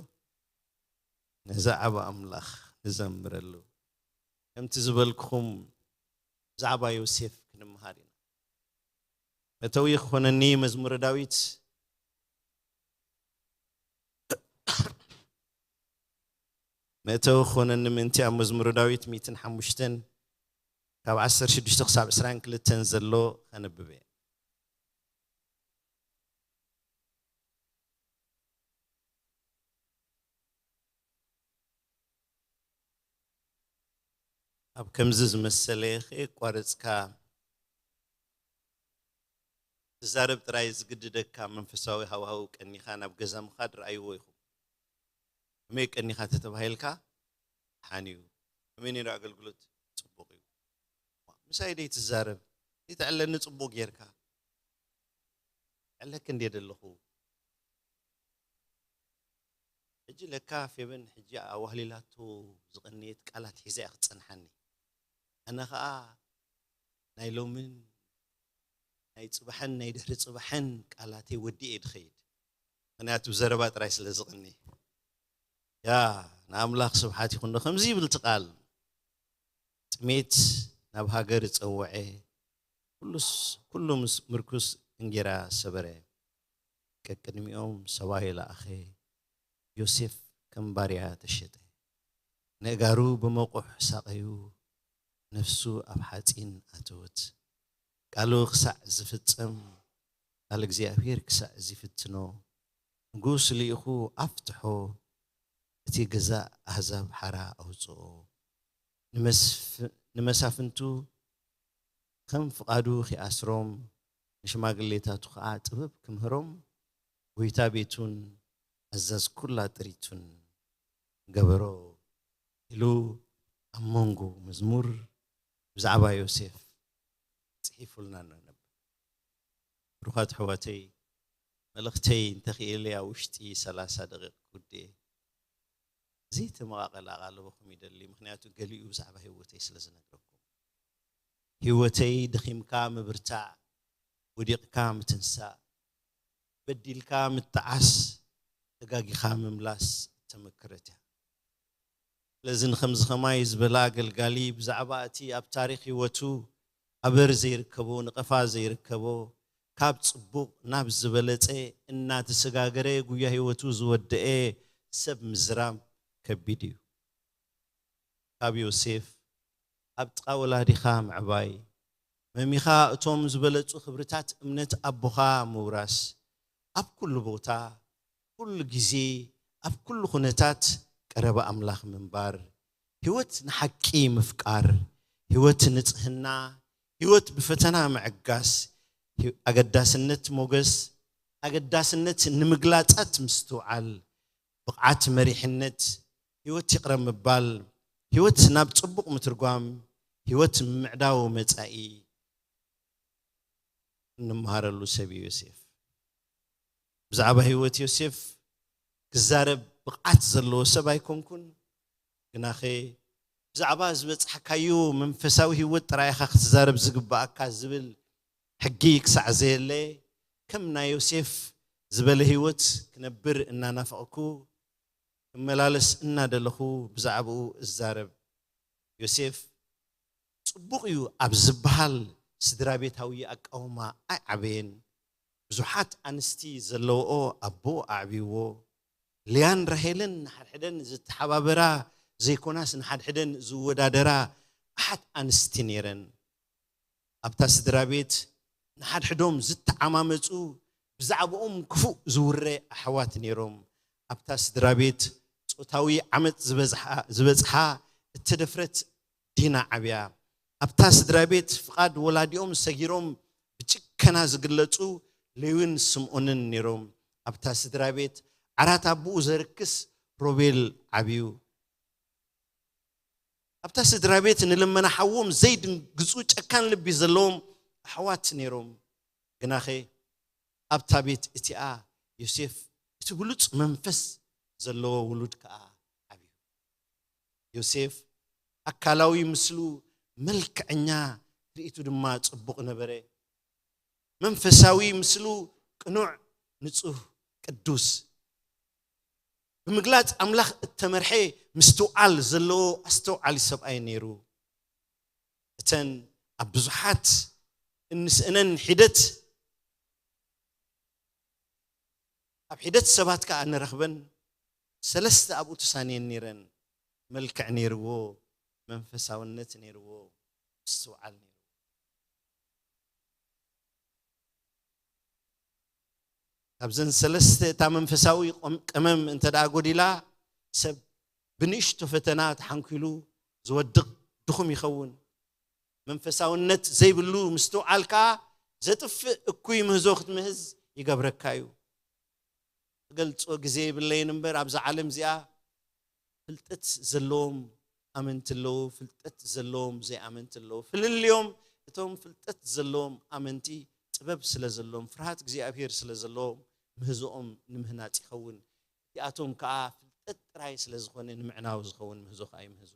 ነዚ ዓቢ ኣምላኽ ንዘምረሉ። ከምቲ ዝበልኩኹም ብዛዕባ ዮሴፍ ክንምሃር ኢና። መእተዊ ክኾነኒ መዝሙረ ዳዊት፣ መእተዊ ክኾነኒ ምእንቲ ኣብ መዝሙረ ዳዊት ሚእትን ሓሙሽተን ካብ ዓሰርተ ሽዱሽተ ክሳብ ዕስራን ክልተን ዘሎ ከንብብ እየ። ኣብ ከምዚ ዝመሰለ ከየቋረጽካ ትዛረብ ጥራይ ዝግድደካ መንፈሳዊ ሃዋህው ቀኒኻ ናብ ገዛ ምኻድ ረኣይዎ ኢኹም። ከመይ ቀኒኻ ተተባሂልካ፣ ሓን እዩ። ከመይ ነይሩ ኣገልግሎት? ጽቡቕ እዩ። ምሳይ ደይ ትዛረብ? ይትዕለኒ ጽቡቕ ጌርካ። ዕለክ እንዴ ደለኹ? ሕጂ ለካ ፌበን ሕጂ ኣዋህሊላቶ ዝቐነየት ቃላት ሒዛ እያ ክትጸንሓኒ። ኣነ ኸኣ ናይ ሎምን ናይ ጽባሕን ናይ ድሕሪ ጽባሕን ቃላተይ ወዲኤ እየ ድኸይድ። ምኽንያቱ ብዘረባ ጥራይ ስለ ዝቕኒ። ያ ንኣምላኽ ስብሓት ይኹን። ዶ ከምዚ ይብል እቲ ቃል፣ ጥሜት ናብ ሃገር ጸውዐ፣ ኩሉስ ኩሉ ምስ ምርኩስ እንጌራ ሰበረ። ቀቅድሚኦም ሰብኣይ ለኣኸ፣ ዮሴፍ ከም ባርያ ተሸጠ። ነእጋሩ ብመቑሕ ሳቐዩ፣ ነፍሱ ኣብ ሓጺን ኣተወት። ቃሉ ክሳዕ ዝፍጸም፣ ቃል እግዚኣብሔር ክሳዕ ዝፍትኖ፣ ንጉስ ልኢኹ ኣፍትሖ፣ እቲ ገዛእ ኣህዛብ ሓራ ኣውጽኦ። ንመስፍ-፣ ንመሳፍንቱ ከም ፍቓዱ ኺኣስሮም፣ ንሽማግሌታቱ ኸኣ ጥበብ ክምህሮም፣ ጎይታ ቤቱን ኣዛዝ ኩላ ጥሪቱን ገበሮ ኢሉ ኣብ መንጎ መዝሙር ብዛዕባ ዮሴፍ ጽሒፉልና ኣሎ ነበር። ብሩኻት ኣሕዋተይ፣ መልእኽተይ እንተኽኢለ ኣብ ውሽጢ ሰላሳ ደቂቕ ክውድእ እየ። ዘይተመቓቐለ ኣቓልቦኹም ይደሊ፣ ምኽንያቱ ገሊኡ ብዛዕባ ህይወተይ ስለ ዝነግረኩም። ህይወተይ ደኺምካ ምብርታዕ፣ ወዲቕካ ምትንሳእ፣ በዲልካ ምጥዓስ፣ ተጋጊኻ ምምላስ እተመክረት እያ። ስለዚ ንኸምዚ ኸማይ ዝበለ ኣገልጋሊ ብዛዕባ እቲ ኣብ ታሪኽ ህይወቱ ኣበር ዘይርከቦ፣ ንቐፋ ዘይርከቦ፣ ካብ ጽቡቕ ናብ ዝበለጸ እናተሰጋገረ ጉያ ህይወቱ ዝወደኤ ሰብ ምዝራብ ከቢድ እዩ። ካብ ዮሴፍ ኣብ ጥቓ ወላዲኻ ምዕባይ፣ መሚኻ እቶም ዝበለጹ ክብርታት እምነት ኣቦኻ ምውራስ፣ ኣብ ኩሉ ቦታ፣ ኩሉ ግዜ፣ ኣብ ኩሉ ኩነታት ቀረባ ኣምላኽ ምንባር፣ ህይወት ንሓቂ ምፍቃር፣ ህይወት ንጽህና፣ ህይወት ብፈተና ምዕጋስ፣ ህይ-፣ ኣገዳስነት ሞገስ፣ ኣገዳስነት ንምግላጻት ምስትውዓል፣ ብቕዓት መሪሕነት፣ ህይወት ይቕረ ምባል፣ ህይወት ናብ ጽቡቕ ምትርጓም፣ ህይወት ምዕዳው መጻኢ እንመሃረሉ ሰብ እዩ ዮሴፍ። ብዛዕባ ህይወት ዮሴፍ ክዛረብ ብቕዓት ዘለዎ ሰብ ኣይኮንኩን፣ ግናኸ ብዛዕባ ዝበጽሓካዮ መንፈሳዊ ህይወት ጥራይ ኢኻ ክትዛረብ ዝግብኣካ ዝብል ሕጊ ክሳዕ ዘየለ፣ ከም ናይ ዮሴፍ ዝበለ ህይወት ክነብር እናናፈቕኩ፣ ክመላለስ እናደለኹ ብዛዕባኡ እዛረብ። ዮሴፍ ጽቡቕ እዩ ኣብ ዝበሃል ስድራ ቤታዊ ኣቃውማ ኣይዓበየን። ብዙሓት ኣንስቲ ዘለውኦ ኣቦ ኣዕብይዎ። ልያን ራሄልን ንሓድሕደን ዝተሓባበራ ዘይኮናስ ንሓድሕደን ዝወዳደራ ኣሓት ኣንስቲ ነይረን። ኣብታ ስድራ ቤት ንሓድሕዶም ዝተዓማመጹ፣ ብዛዕባኦም ክፉእ ዝውረ ኣሕዋት ነይሮም። ኣብታ ስድራ ቤት ጾታዊ ዓመጽ ዝበዝሓ-፣ ዝበጽሓ እተደፍረት ዲና ዓብያ። ኣብታ ስድራ ቤት ፍቓድ ወላዲኦም ሰጊሮም ብጭከና ዝግለጹ ሌዊን ስምኦንን ነይሮም። ኣብታ ስድራ ቤት ዓራት ኣቦኡ ዘርክስ ሮቤል ዓብዩ። ኣብታ ስድራ ቤት ንልመና ሓዎም ዘይድንግጹ ጨካን ልቢ ዘለዎም ኣሕዋት ነይሮም። ግናኸ ኣብታ ቤት እቲኣ ዮሴፍ እቲ ብሉጽ መንፈስ ዘለዎ ውሉድ ከኣ ዓብዩ። ዮሴፍ ኣካላዊ ምስሉ መልክዐኛ፣ ትርኢቱ ድማ ጽቡቕ ነበረ። መንፈሳዊ ምስሉ ቅኑዕ፣ ንጹህ፣ ቅዱስ። ብምግላጽ ኣምላኽ እተመርሐ ምስትውዓል ዘለዎ ኣስተውዓሊ ሰብኣይ ነይሩ። እተን ኣብ ብዙሓት እንስእነን ሒደት፣ ኣብ ሒደት ሰባት ከኣ እንረኽበን ሰለስተ ኣብኡ ተሳንየን ነይረን። መልክዕ ነይርዎ፣ መንፈሳውነት ነይርዎ፣ ምስትውዓል ነይርዎ። ካብዘን ሰለስተ እታ መንፈሳዊ ቆም-፣ ቀመም እንተ ደኣ ጎዲላ፣ ሰብ ብንእሽቶ ፈተና ተሓንኪሉ ዝወድቕ ድኹም ይኸውን። መንፈሳውነት ዘይብሉ ምስትውዓል ከኣ ዘጥፍእ እኩይ ምህዞ ክትምህዝ ይገብረካ እዩ። ክገልጾ ግዜ የብለይን እምበር፣ ኣብዛ ዓለም እዚኣ ፍልጠት ዘለዎም ኣመንቲ ኣለዉ፣ ፍልጠት ዘለዎም ዘይኣመንቲ ኣለዉ። ፍልልዮም፣ እቶም ፍልጠት ዘለዎም ኣመንቲ ጥበብ ስለ ዘለዎም፣ ፍርሃት እግዚኣብሔር ስለ ዘለዎም፣ ምህዞኦም ንምህናጽ ይኸውን። እቲኣቶም ከኣ ፍልጠት ጥራይ ስለ ዝኾነ ንምዕናው ዝኸውን ምህዞ ከኣ ይምህዙ።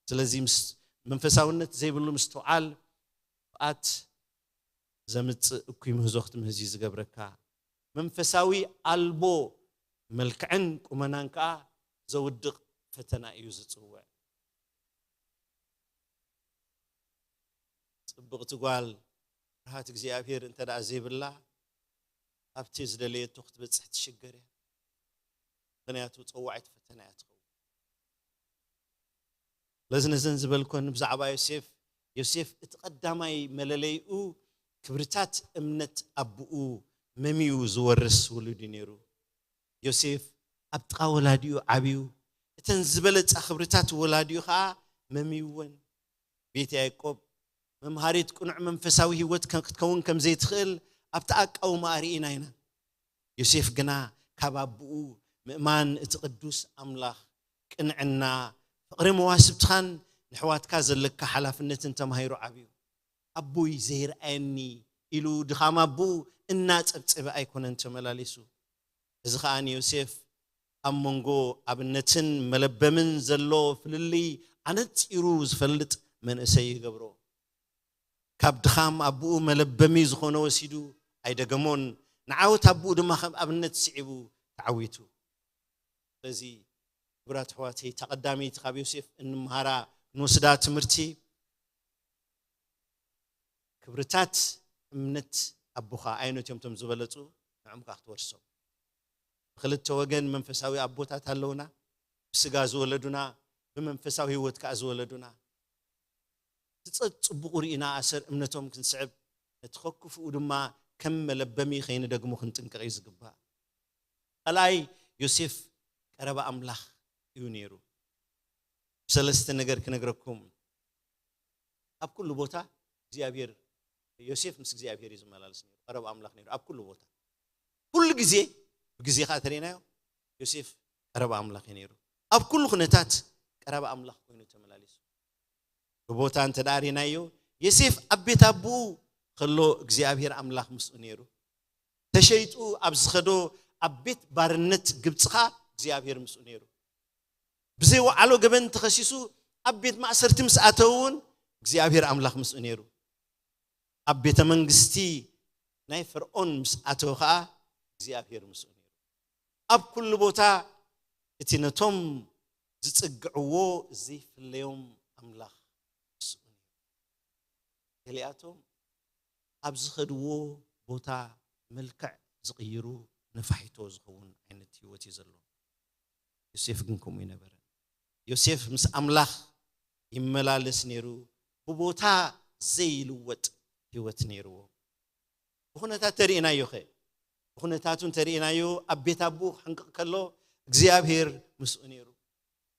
ስለዚ ምስ መንፈሳውነት ዘይብሉ ምስትውዓል ፍቓት ዘምጽእ እኩይ ምህዞ ክትምህዝ እዩ ዝገብረካ። መንፈሳዊ ኣልቦ መልክዕን ቁመናን ከኣ ዘውድቕ ፈተና እዩ ዝጽውዕ። ጽብቕቲ ጓል ፍርሃት እግዚኣብሔር እንተ ደኣ ዘይብላ ኣብቲ ዝደለየቶ ክትበጽሕ ትሽገር እያ። ምኽንያቱ ጸዋዒት ፈተና እያ ትኸውን። ለዝነዘን ዝበልኮን ብዛዕባ ዮሴፍ፣ ዮሴፍ እቲ ቀዳማይ መለለይኡ ክብርታት እምነት ኣቦኡ መሚዩ ዝወርስ ውሉድ እዩ ነይሩ። ዮሴፍ ኣብ ጥቓ ወላዲኡ ዓብዩ፣ እተን ዝበለጻ ክብርታት ወላዲኡ ኸኣ መሚወን። ቤት ያዕቆብ መምሃሪት ቅኑዕ መንፈሳዊ ህይወት ከም ክትከውን ከም ዘይትኽእል ኣብቲ ኣቃውማ ኣርኢና ኢና። ዮሴፍ ግና ካብ ኣቦኡ ምእማን እቲ ቅዱስ ኣምላኽ፣ ቅንዕና፣ ፍቕሪ መዋስብትኻን ንሕዋትካ ዘለካ ሓላፍነትን ተማሂሩ ዓብዩ። ኣቦይ ዘይርኣየኒ ኢሉ ድኻም ኣቦኡ እናጸብጸበ ኣይኮነን ተመላሊሱ። እዚ ኸኣ ንዮሴፍ ኣብ መንጎ ኣብነትን መለበምን ዘሎ ፍልልይ ኣነጺሩ ዝፈልጥ መንእሰይ ይገብሮ። ካብ ድኻም ኣቦኡ መለበሚ ዝኾነ ወሲዱ ኣይደገሞን፣ ንዓወት ኣቦኡ ድማ ከም ኣብነት ስዒቡ ተዓዊቱ። ስለዚ ክቡራት ኣሕዋተይ፣ እታ ቀዳመይቲ ካብ ዮሴፍ እንምሃራ ንወስዳ ትምህርቲ፣ ክብርታት እምነት ኣቦኻ ኣይነትዮም እቶም ዝበለጹ፣ ንዕም ከኣ ክትወርሶም። ብክልተ ወገን መንፈሳዊ ኣቦታት ኣለውና፣ ብስጋ ዝወለዱና፣ ብመንፈሳዊ ህይወት ከኣ ዝወለዱና። እቲ ጸ-፣ ጽቡቕ ርኢና ኣሰር እምነቶም ክንስዕብ፣ ነቲ ከክፍኡ ድማ ከም መለበሚ ከይንደግሞ ክንጥንቀቕ እዩ ዝግባእ። ካልኣይ፣ ዮሴፍ ቀረባ ኣምላኽ እዩ ነይሩ። ሰለስተ ነገር ክነግረኩም። ኣብ ኩሉ ቦታ እግዚኣብሔር፣ ዮሴፍ ምስ እግዚኣብሔር እዩ ዝመላለስ ነይሩ። ቀረባ ኣምላኽ ነይሩ ኣብ ኩሉ ቦታ። ኩሉ ግዜ፣ ብግዜ ኸዓ ተሪእናዮ፣ ዮሴፍ ቀረባ ኣምላኽ እዩ ነይሩ። ኣብ ኩሉ ኩነታት ቀረባ ኣምላኽ ኮይኑ ተመላሊሱ። ብቦታ እንተ ደኣ ርኢናዮ፣ ዮሴፍ ኣብ ቤት ኣቦኡ ከሎ እግዚኣብሔር ኣምላኽ ምስኡ ነይሩ። ተሸይጡ ኣብ ዝኸዶ ኣብ ቤት ባርነት ግብጽኻ እግዚኣብሔር ምስኡ ነይሩ። ብዘይ ወዓሎ ገበን ተኸሲሱ ኣብ ቤት ማእሰርቲ ምስ ኣተወ እውን እግዚኣብሔር ኣምላኽ ምስኡ ነይሩ። ኣብ ቤተ መንግስቲ ናይ ፈርዖን ምስ ኣተወ ኸኣ እግዚኣብሔር ምስኡ ነይሩ። ኣብ ኩሉ ቦታ እቲ ነቶም ዝጽግዕዎ ዘይፍለዮም ኣምላኽ ምስኡ ነይሩ። ገሊኣቶም ኣብ ዝኸድዎ ቦታ መልክዕ ዝቕይሩ ነፋሒቶ ዝኸውን ዓይነት ህይወት እዩ ዘለዎም። ዮሴፍ ግን ከምኡ ይነበረ። ዮሴፍ ምስ ኣምላኽ ይመላለስ ነይሩ፣ ብቦታ ዘይልወጥ ህይወት ነይርዎ። ብኹነታት ተርእናዮ ኸ? ብኹነታቱ እንተርእናዮ ኣብ ቤት ኣቦኡ ክሕንቅቕ ከሎ እግዚኣብሔር ምስኡ ነይሩ።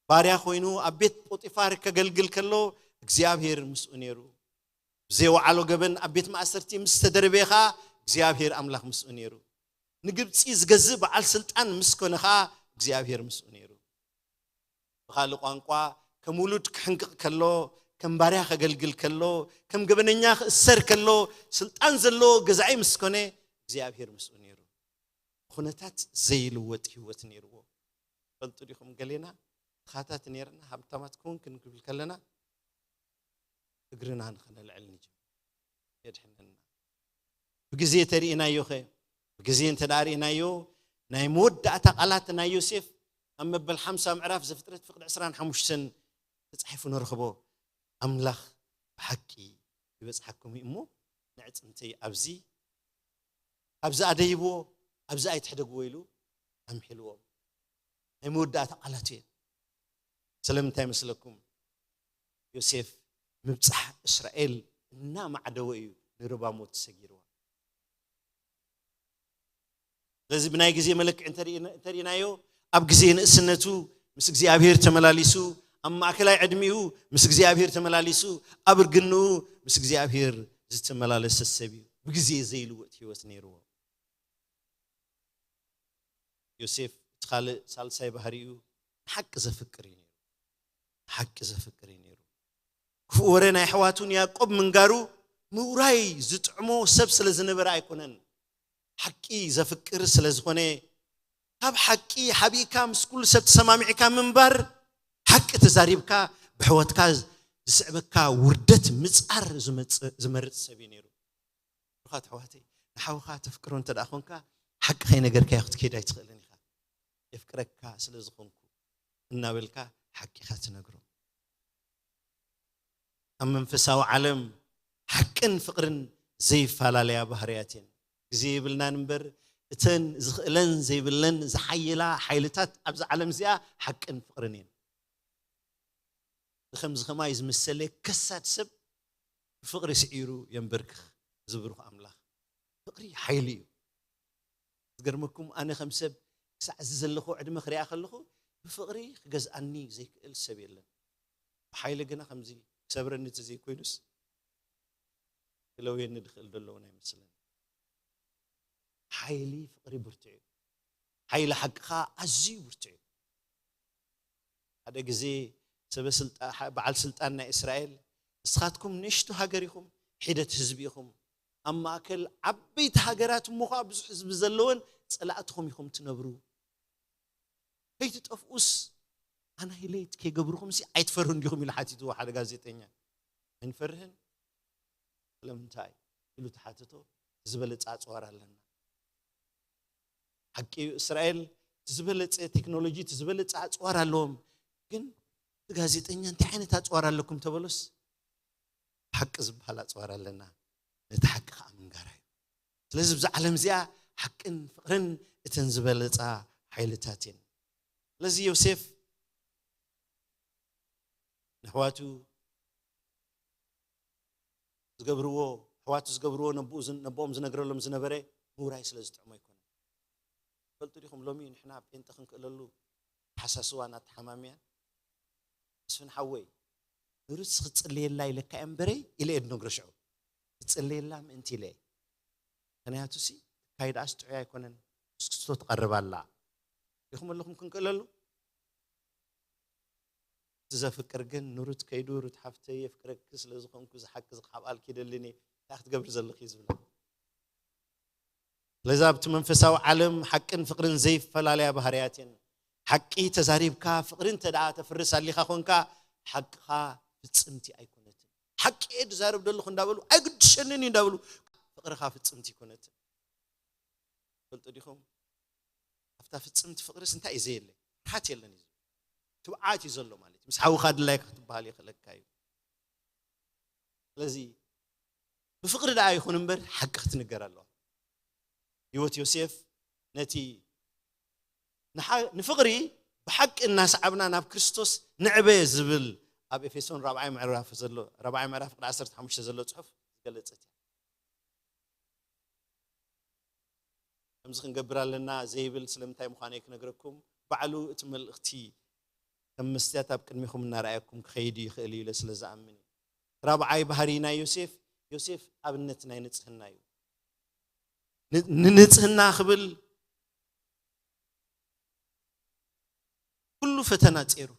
ባርያ ኮይኑ ኣብ ቤት ጶጢፋር ከገልግል ከሎ እግዚኣብሔር ምስኡ ነይሩ። ብዘይወዓሎ ገበን ኣብ ቤት ማእሰርቲ ምስ ተደርበየ ኸዓ እግዚኣብሔር ኣምላኽ ምስኡ ነይሩ። ንግብፂ ዝገዝእ በዓል ስልጣን ምስ ኮነ ኸዓ እግዚኣብሔር ምስኡ ነይሩ። ብኻልእ ቋንቋ ከም ውሉድ ክሕንቅቕ ከሎ፣ ከም ባርያ ከገልግል ከሎ፣ ከም ገበነኛ ክእሰር ከሎ፣ ስልጣን ዘለዎ ገዛኢ ምስ ኮነ እግዚኣብሔር ምስኡ ነይሩ። ኩነታት ዘይልወጥ ህይወት ነይርዎ። ፈልጡ ዲኹም? ገሌና ድኻታት ነይርና ሃብታማት ክውን ክንብል ከለና እግርና ንኸነልዕል ንጅምር። የድሕነና። ብግዜ ተርእናዮ ኸ? ብግዜ እንተ ደኣ ርኢናዮ፣ ናይ መወዳእታ ቃላት ናይ ዮሴፍ ኣብ መበል ሓምሳ ምዕራፍ ዘፍጥረት ፍቕዲ ዕስራን ሓሙሽተን ተጻሒፉ ንረኽቦ። ኣምላኽ ብሓቂ ይበጽሓኩም እዩ እሞ፣ ንዕጽምተይ ኣብዚ፣ ኣብዚ ኣደይብዎ፣ ኣብዚ ኣይትሕደግዎ ኢሉ ኣምሒልዎም። ናይ መወዳእታ ቃላቱ እየን። ስለምንታይ መስለኩም? ዮሴፍ ምብጻሕ እስራኤል እናማዕደወ እዩ ንርባሞት ሰጊርዋ። ስለዚ ብናይ ግዜ መለክዒ እንተርኢ-፣ እንተርኢናዮ፣ ኣብ ግዜ ንእስነቱ ምስ እግዚኣብሔር ተመላሊሱ፣ ኣብ ማእከላይ ዕድሚኡ ምስ እግዚኣብሔር ተመላሊሱ፣ ኣብ እርግንኡ ምስ እግዚኣብሔር ዝተመላለሰ ሰብ እዩ። ብግዜ ዘይልወጥ ህይወት ነይርዎ። ዮሴፍ እቲ ካልእ ሳልሳይ ባህሪኡ ንሓቂ ዘፍቅር እዩ ነይሩ። ንሓቂ ዘፍቅር እዩ ነይሩ። ክፉእ ወረ ናይ ኣሕዋቱ ንያዕቆብ ምንጋሩ ምውራይ ዝጥዕሞ ሰብ ስለ ዝነበረ ኣይኮነን። ሓቂ ዘፍቅር ስለ ዝኾነ ካብ ሓቂ ሓቢእካ ምስ ኩሉ ሰብ ተሰማሚዕካ ምንባር፣ ሓቂ ተዛሪብካ ብሕይወትካ ዝስዕበካ ውርደት ምጻር ዝመርጽ ሰብ እዩ ነይሩ። ብሩኻት ኣሕዋተይ፣ ንሓውኻ ተፍቅሮ እንተ ደኣ ኾንካ፣ ሓቂ ከይነገርካዮ ክትከይድ ኣይትኽእልን ኢኻ። የፍቅረካ ስለ ዝኾንኩ እናበልካ ሓቂኻ ትነግሮ። ኣብ መንፈሳዊ ዓለም ሓቅን ፍቕርን ዘይፈላለያ ባህርያት እየን። ግዜ የብልናን እምበር፣ እተን ዝኽእለን ዘይብለን ዝሓይላ ሓይልታት ኣብዛ ዓለም እዚኣ ሓቅን ፍቕርን እየን። ንኸምዚ ኸማይ ዝመሰለ ከሳድ ሰብ ብፍቕሪ ስዒሩ የንበርክኽ እዚ ብሩኽ ኣምላኽ። ፍቕሪ ሓይሊ እዩ። ዝገርመኩም፣ ኣነ ከም ሰብ ክሳዕ እዚ ዘለኹ ዕድመ ክሪኣ ከለኹ ብፍቕሪ ክገዝኣኒ ዘይክእል ሰብ የለን። ብሓይሊ ግና ከምዚ ክሰብረኒ እንተዘይኮይኑስ ክለውየኒ ዝኽእል ዘሎ እውን ኣይመስለኒ። ሓይሊ ፍቕሪ ብርቱዕ እዩ። ሓይሊ ሓቂ ኸኣ ኣዝዩ ብርቱዕ እዩ። ሓደ ግዜ ሰበ ስልጣ-፣ ሓ-፣ በዓል ስልጣን ናይ እስራኤል፣ "ንስኻትኩም ንእሽቶ ሃገር ኢኹም፣ ሒደት ህዝቢ ኢኹም። ኣብ ማእከል ዓበይቲ ሃገራት እሞ ኸኣ ብዙሕ ህዝቢ ዘለወን ጸላእትኹም ኢኹም ትነብሩ። ከይትጠፍኡስ ኣናሂሌት ከይገብርኹምሲ ኣይትፈርሁን ዲኹም?" ኢሉ ሓቲትዎ ሓደ ጋዜጠኛ። "ኣይንፈርህን? ስለምንታይ?" ኢሉ ተሓተቶ። "እቲ ዝበለጸ ኣጽዋር ኣለና። ሓቂ እዩ፣ እስራኤል እቲ ዝበለጸ ቴክኖሎጂ፣ እቲ ዝበለጸ ኣጽዋር ኣለዎም። ግን እቲ ጋዜጠኛ እንታይ ዓይነት ኣጽዋር ኣለኩም ተበሎስ፣ ሓቂ ዝበሃል ኣጽዋር ኣለና፣ ነቲ ሓቂ ኸኣ ምንጋር እዩ። ስለዚ ብዛ ዓለም እዚኣ ሓቅን ፍቕርን እተን ዝበለጻ ሓይልታት እየን። ስለዚ ዮሴፍ ንኣሕዋቱ ዝገብርዎ፣ ኣሕዋቱ ዝገብርዎ ነብኡ ዝን-፣ ነቦኦም ዝነግረሎም ዝነበረ ምውራይ ስለ ዝጥዕሞ ኣይኮነን። ፈልጡ ዲኹም፣ ሎሚ ንሕና ጴንጠ ክንክእለሉ ተሓሳስባና ተሓማሚያን፣ "መስፍን ሓወይ፣ ንሩትስ ክትጽልየላ ኢለካ እየ እምበረይ" ኢለ እየ ድነግሮ። ሽዑ ክትጽልየላ ምእንቲ ኢለ እየ። ምኽንያቱ ሲ፣ ትካይዳኣስ ጥዑይ ኣይኮነን፣ ምስ ክስቶ ትቐርብ ኣላ። ኢኹም ኣለኹም ክንክእለሉ? እቲ ዘፍቅር ግን ንሩት ከይዱ፣ "ሩት ሓፍተይ፣ የፍቅረኪ ስለ ዝኾንኩ፣ እዚ ሓቂ እዚ ክሓብኣልኪ ይደልን እየ፣ እንታይ ክትገብሪ ዘለኺ?" እዩ ዝብላ። ስለዚ ኣብቲ መንፈሳዊ ዓለም ሓቅን ፍቕርን ዘይፈላለያ ባህርያት እየን። ሓቂ ተዛሪብካ፣ ፍቕሪ እንተ ደኣ ተፍርስ ኣሊኻ ኾንካ፣ ሓቅኻ ፍጽምቲ ኣይኮነትን። "ሓቂ እየ ዝዛረብ ዘለኹ" እንዳበሉ፣ "ኣይግድሸንን እዩ" እንዳበሉ፣ ፍቕርኻ ፍጽምቲ ኣይኮነትን። ፈልጡ ዲኹም? ኣብታ ፍጽምቲ ፍቕርስ እንታይ እዩ ዘየለ? ፍርሃት የለን እዩ። ትብዓት እዩ ዘሎ ማለት እዩ። ምስ ሓውኻ ድላይካ ክትበሃል ይኽእለካ እዩ። ስለዚ ብፍቕሪ ደኣ ይኹን እምበር ሓቂ ክትንገር ኣለዋ። ህይወት ዮሴፍ ነቲ ንሓ-፣ ንፍቕሪ ብሓቂ እናሰዓብና ናብ ክርስቶስ ንዕበ ዝብል ኣብ ኤፌሶን ራብዓይ ምዕራፍ ዘሎ፣ ራብዓይ ምዕራፍ ቅዲ ዓሰርተ ሓሙሽተ ዘሎ ጽሑፍ ዝገለጸት እያ። ከምዚ ክንገብር ኣለና ዘይብል ስለምንታይ ምዃኑ ክነግረኩም፣ ባዕሉ እቲ መልእኽቲ ከም መስትያት ኣብ ቅድሚኹም እናረኣየኩም ክኸይድ ይኽእል እዩ ኢለ ስለ ዝኣምን እዩ። ራብዓይ ባህሪ ናይ ዮሴፍ፣ ዮሴፍ ኣብነት ናይ ንጽህና እዩ። ን-፣ ንንጽህና ክብል ኩሉ ፈተና ጸይሩ።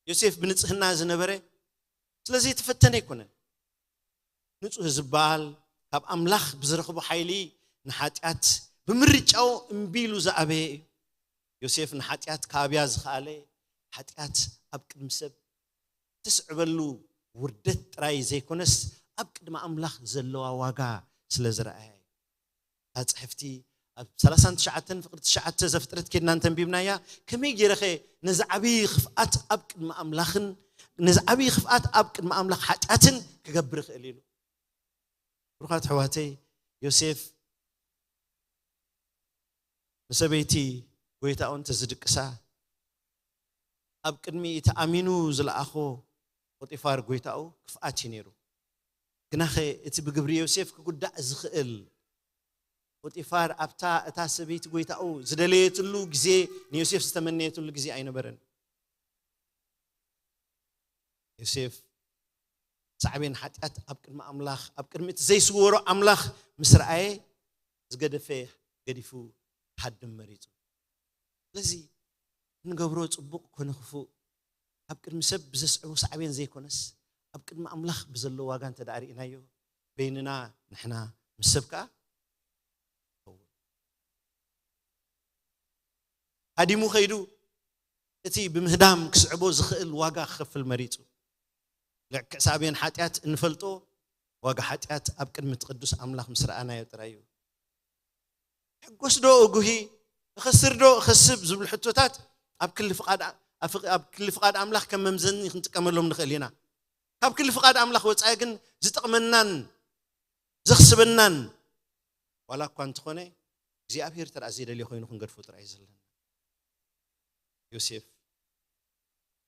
ዮሴፍ ብንጽህና ዝነበረ ስለዚ የተፈተነ ኣይኮነን። ንጹህ ዝበሃል ካብ ኣምላኽ ብዝረኽቦ ሓይሊ ንሓጢኣት ብምርጫው እምቢ ኢሉ ዝኣበየ እዩ። ዮሴፍ ንሓጢኣት ካብያ ዝኸኣለ፣ ሓጢኣት ኣብ ቅድሚ ሰብ ተስዕበሉ ውርደት ጥራይ ዘይኮነስ፣ ኣብ ቅድሚ ኣምላኽ ዘለዋ ዋጋ ስለ ዝረኣየ እዩ። እታ ጽሕፍቲ ኣብ ሰላሳን ትሽዓተን ፍቕሪ ትሽዓተ ዘፍጥረት ኬድና እንተንቢብናያ፣ ከመይ ገይረኸ ነዚ ዓብዪ ክፍኣት ኣብ ቅድሚ ኣምላኽን፣ ነዚ ዓብዪ ክፍኣት ኣብ ቅድሚ ኣምላኽ ሓጢኣትን ክገብር ይኽእል ኢሉ? ብሩኻት ኣሕዋተይ፣ ዮሴፍ ንሰበይቲ ጎይታኡ እንተዝድቅሳ፣ ኣብ ቅድሚ እቲ ኣሚኑ ዝለኣኾ ፖጢፋር ጎይታኡ ክፍኣት እዩ ነይሩ። ግናኸ እቲ ብግብሪ ዮሴፍ ክጉዳእ ዝኽእል ፖጢፋር ኣብታ እታ ሰበይቲ ጎይታኡ ዝደለየትሉ ግዜ፣ ንዮሴፍ ዝተመነየትሉ ግዜ ኣይነበረን። ዮሴፍ ሳዕቤን ሓጢኣት ኣብ ቅድሚ ኣምላኽ፣ ኣብ ቅድሚ እቲ ዘይስወሮ ኣምላኽ ምስ ረኣየ፣ ዝገደፈ ገዲፉ ክሃድም መሪጹ። ስለዚ እንገብሮ ጽቡቕ ኮነ ክፉእ ኣብ ቅድሚ ሰብ ብዘስዕቦ ሳዕቤን ዘይኮነስ፣ ኣብ ቅድሚ ኣምላኽ ብዘሎ ዋጋ እንተ ደኣ ርኢናዮ፣ በይንና ንሕና ምስ ሰብ ከኣ ሃዲሙ ኸይዱ እቲ ብምህዳም ክስዕቦ ዝኽእል ዋጋ ክኸፍል መሪጹ። ልክዕ ሳብየን ሓጢኣት እንፈልጦ ዋጋ ሓጢኣት ኣብ ቅድሚ እቲ ቅዱስ ኣምላኽ ምስ ረኣናዮ ጥራይ እዩ። ሕጎስ ዶ እጉሂ፣ እኸስር ዶ እኸስብ ዝብሉ ሕቶታት ኣብ ክሊ ፍቓድ፣ ኣብ ክሊ ፍቓድ ኣምላኽ ከም መምዘኒ ክንጥቀመሎም ንኽእል ኢና። ካብ ክሊ ፍቓድ ኣምላኽ ወጻኢ ግን ዝጠቕመናን ዘኽስበናን ዋላ እኳ እንተኾነ እግዚኣብሔር ተደኣ ዘይደልዮ ኮይኑ ክንገድፎ ጥራይ እዩ ዘለና። ዮሴፍ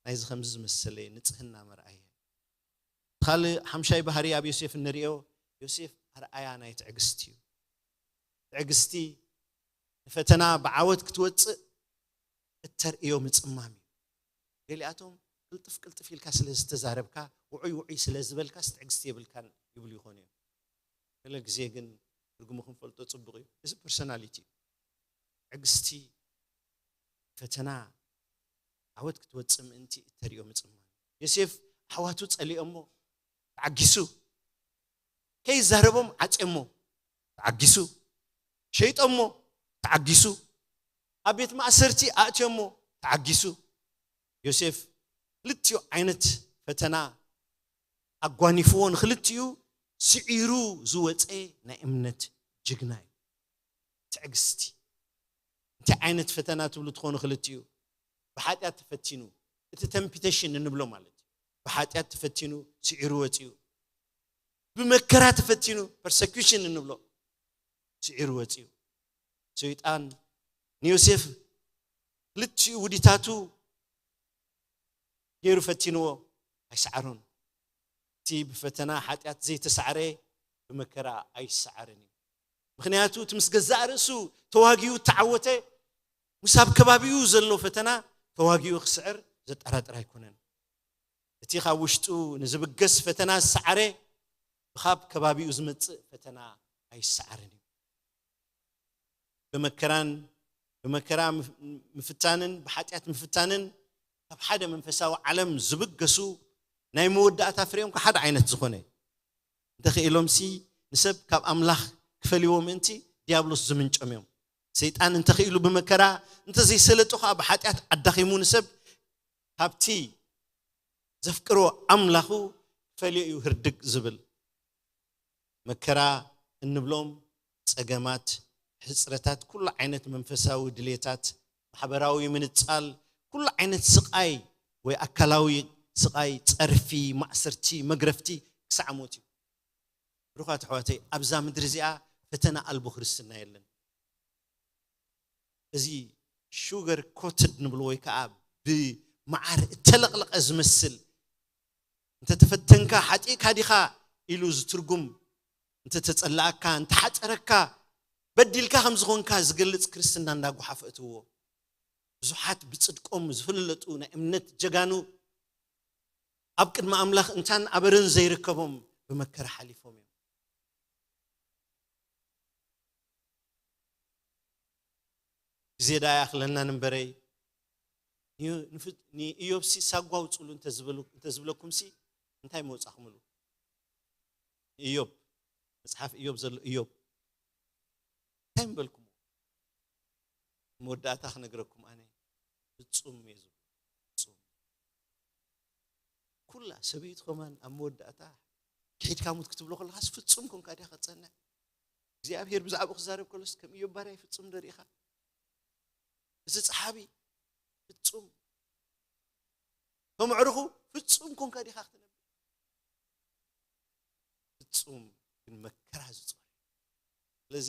ናይዚ ከምዚ ዝመሰለ ንጽህና መርኣየ። ካልእ ሓምሻይ ባህሪ ኣብ ዮሴፍ እንሪኦ፣ ዮሴፍ ኣርኣያ ናይ ትዕግስቲ እዩ። ትዕግስቲ ንፈተና ብዓወት ክትወጽእ እተርእዮ ምጽማም እዩ። ገሊኣቶም ቅልጥፍ ቅልጥፍ ኢልካ ስለ ዝተዛረብካ፣ ውዑይ ውዑይ ስለ ዝበልካስ ትዕግስቲ የብልካን ይብሉ ይኾኑ እዮም። ገለ ግዜ ግን ትርጉሙ ክንፈልጦ ጽቡቕ እዩ። እዚ ፐርሶናሊቲ እዩ። ትዕግስቲ ፈተና ዓወት ክትወጽእ ምእንቲ እተርእዮ ምጽማም። ዮሴፍ ኣሕዋቱ ጸሊኦሞ ተዓጊሱ። ከይዛረቦም ዓጽዮሞ ተዓጊሱ። ሸይጦሞ ተዓጊሱ። ኣብ ቤት ማእሰርቲ ኣእትዮሞ ተዓጊሱ። ዮሴፍ ክልቲኡ ዓይነት ፈተና ኣጓኒፍዎ ንክልቲኡ ስዒሩ ዝወፀ ናይ እምነት ጅግና እዩ። ትዕግስቲ። እንታይ ዓይነት ፈተና ትብሉ ትኾኑ ክልቲኡ? ብሓጢኣት ተፈቲኑ፣ እቲ ተምፒቴሽን እንብሎ ማለት እዩ። ብሓጢኣት ተፈቲኑ ስዒሩ ወፂኡ። ብመከራ ተፈቲኑ፣ ፐርሰኪሽን እንብሎ፣ ስዒሩ ወፂኡ። ሰይጣን ንዮሴፍ ክልቲኡ ውዲታቱ ገይሩ ፈቲንዎ፣ ኣይሰዓሮን። እቲ ብፈተና ሓጢኣት ዘይተሳዕረ ብመከራ ኣይሰዓርን እዩ። ምኽንያቱ እቲ ምስ ገዛእ ርእሱ ተዋጊኡ እተዓወተ፣ ምስ ኣብ ከባቢኡ ዘሎ ፈተና ተዋጊኡ ክስዕር ዘጠራጥር ኣይኮነን። እቲ ካብ ውሽጡ ንዝብገስ ፈተና ዝሰዓረ ብኻብ ከባቢኡ ዝመጽእ ፈተና ኣይሰዓርን እዩ። ብመከራን ብመከራ ምፍ- ምፍታንን ብሓጢኣት ምፍታንን ካብ ሓደ መንፈሳዊ ዓለም ዝብገሱ ናይ መወዳእታ ፍሬኦም ሓደ ዓይነት ዝኾነ እንተኽኢሎምሲ ንሰብ ካብ ኣምላኽ ክፈልይዎ ምእንቲ ዲያብሎስ ዝምንጮም እዮም። ሰይጣን እንተኽኢሉ ብመከራ እንተዘይሰለጡ ከዓ ብሓጢኣት ኣዳኺሙ ንሰብ ካብቲ ዘፍቅሮ ኣምላኹ ክፈልዮ እዩ ህርድግ ዝብል። መከራ እንብሎም ጸገማት፣ ሕጽረታት፣ ኩሉ ዓይነት መንፈሳዊ ድሌታት፣ ማሕበራዊ ምንጻል፣ ኩሉ ዓይነት ስቓይ ወይ ኣካላዊ ስቓይ፣ ጸርፊ፣ ማእሰርቲ፣ መግረፍቲ ክሳዕ ሞት እዩ። ብሩኻት ኣሕዋተይ ኣብዛ ምድሪ እዚኣ ፈተና ኣልቦ ክርስትና የለን። እዚ ሹገር ኮትድ ንብሎ ወይ ከዓ ብመዓር እተለቕለቐ ዝመስል እንተተፈተንካ ሓጢእካ ዲኻ ኢሉ ዝትርጉም እንተተጸላእካ እንተሓጸረካ በዲልካ ከም ዝኾንካ ዝገልጽ ክርስትና እንዳጓሓፈ እትዎ ብዙሓት ብጽድቆም ዝፍለጡ ናይ እምነት ጀጋኑ ኣብ ቅድሚ ኣምላኽ እንታን ኣበርን ዘይርከቦም ብመከራ ሓሊፎም እዮም። ግዜ ዳ ይኣኽለናን እምበረይ ንዮ- ንፍ- ንኢዮብሲ ሳጓ ውፅሉ እንተዝበሉ- እንተዝብለኩምሲ እንታይ መውፃኹምሉ? ኢዮብ፣ መፅሓፍ ኢዮብ ዘሎ ኢዮብ እንታይ ምበልኩምዎ? መወዳእታ ክነግረኩም ኣነ ፍፁም እየ ዝብሎ። ፍፁም ኩላ ሰበይቱ ከማን ኣብ መወዳእታ ክሒድካ ሙት ክትብሎ ከለኻስ ፍፁም ኮንካ ዲኻ ክትፀንዕ? እግዚኣብሔር ብዛዕባኡ ክዛረብ ከሎስ ከም ኢዮብ ባርያይ ፍፁም ዶ ርኢኻ? እዚ ፀሓቢ ፍፁም ከም ኣዕሩኹ ፍፁም ኮንካ ዲኻ ክትነብር? ፍፁም ግን መከራ ዝፀሩ። ስለዚ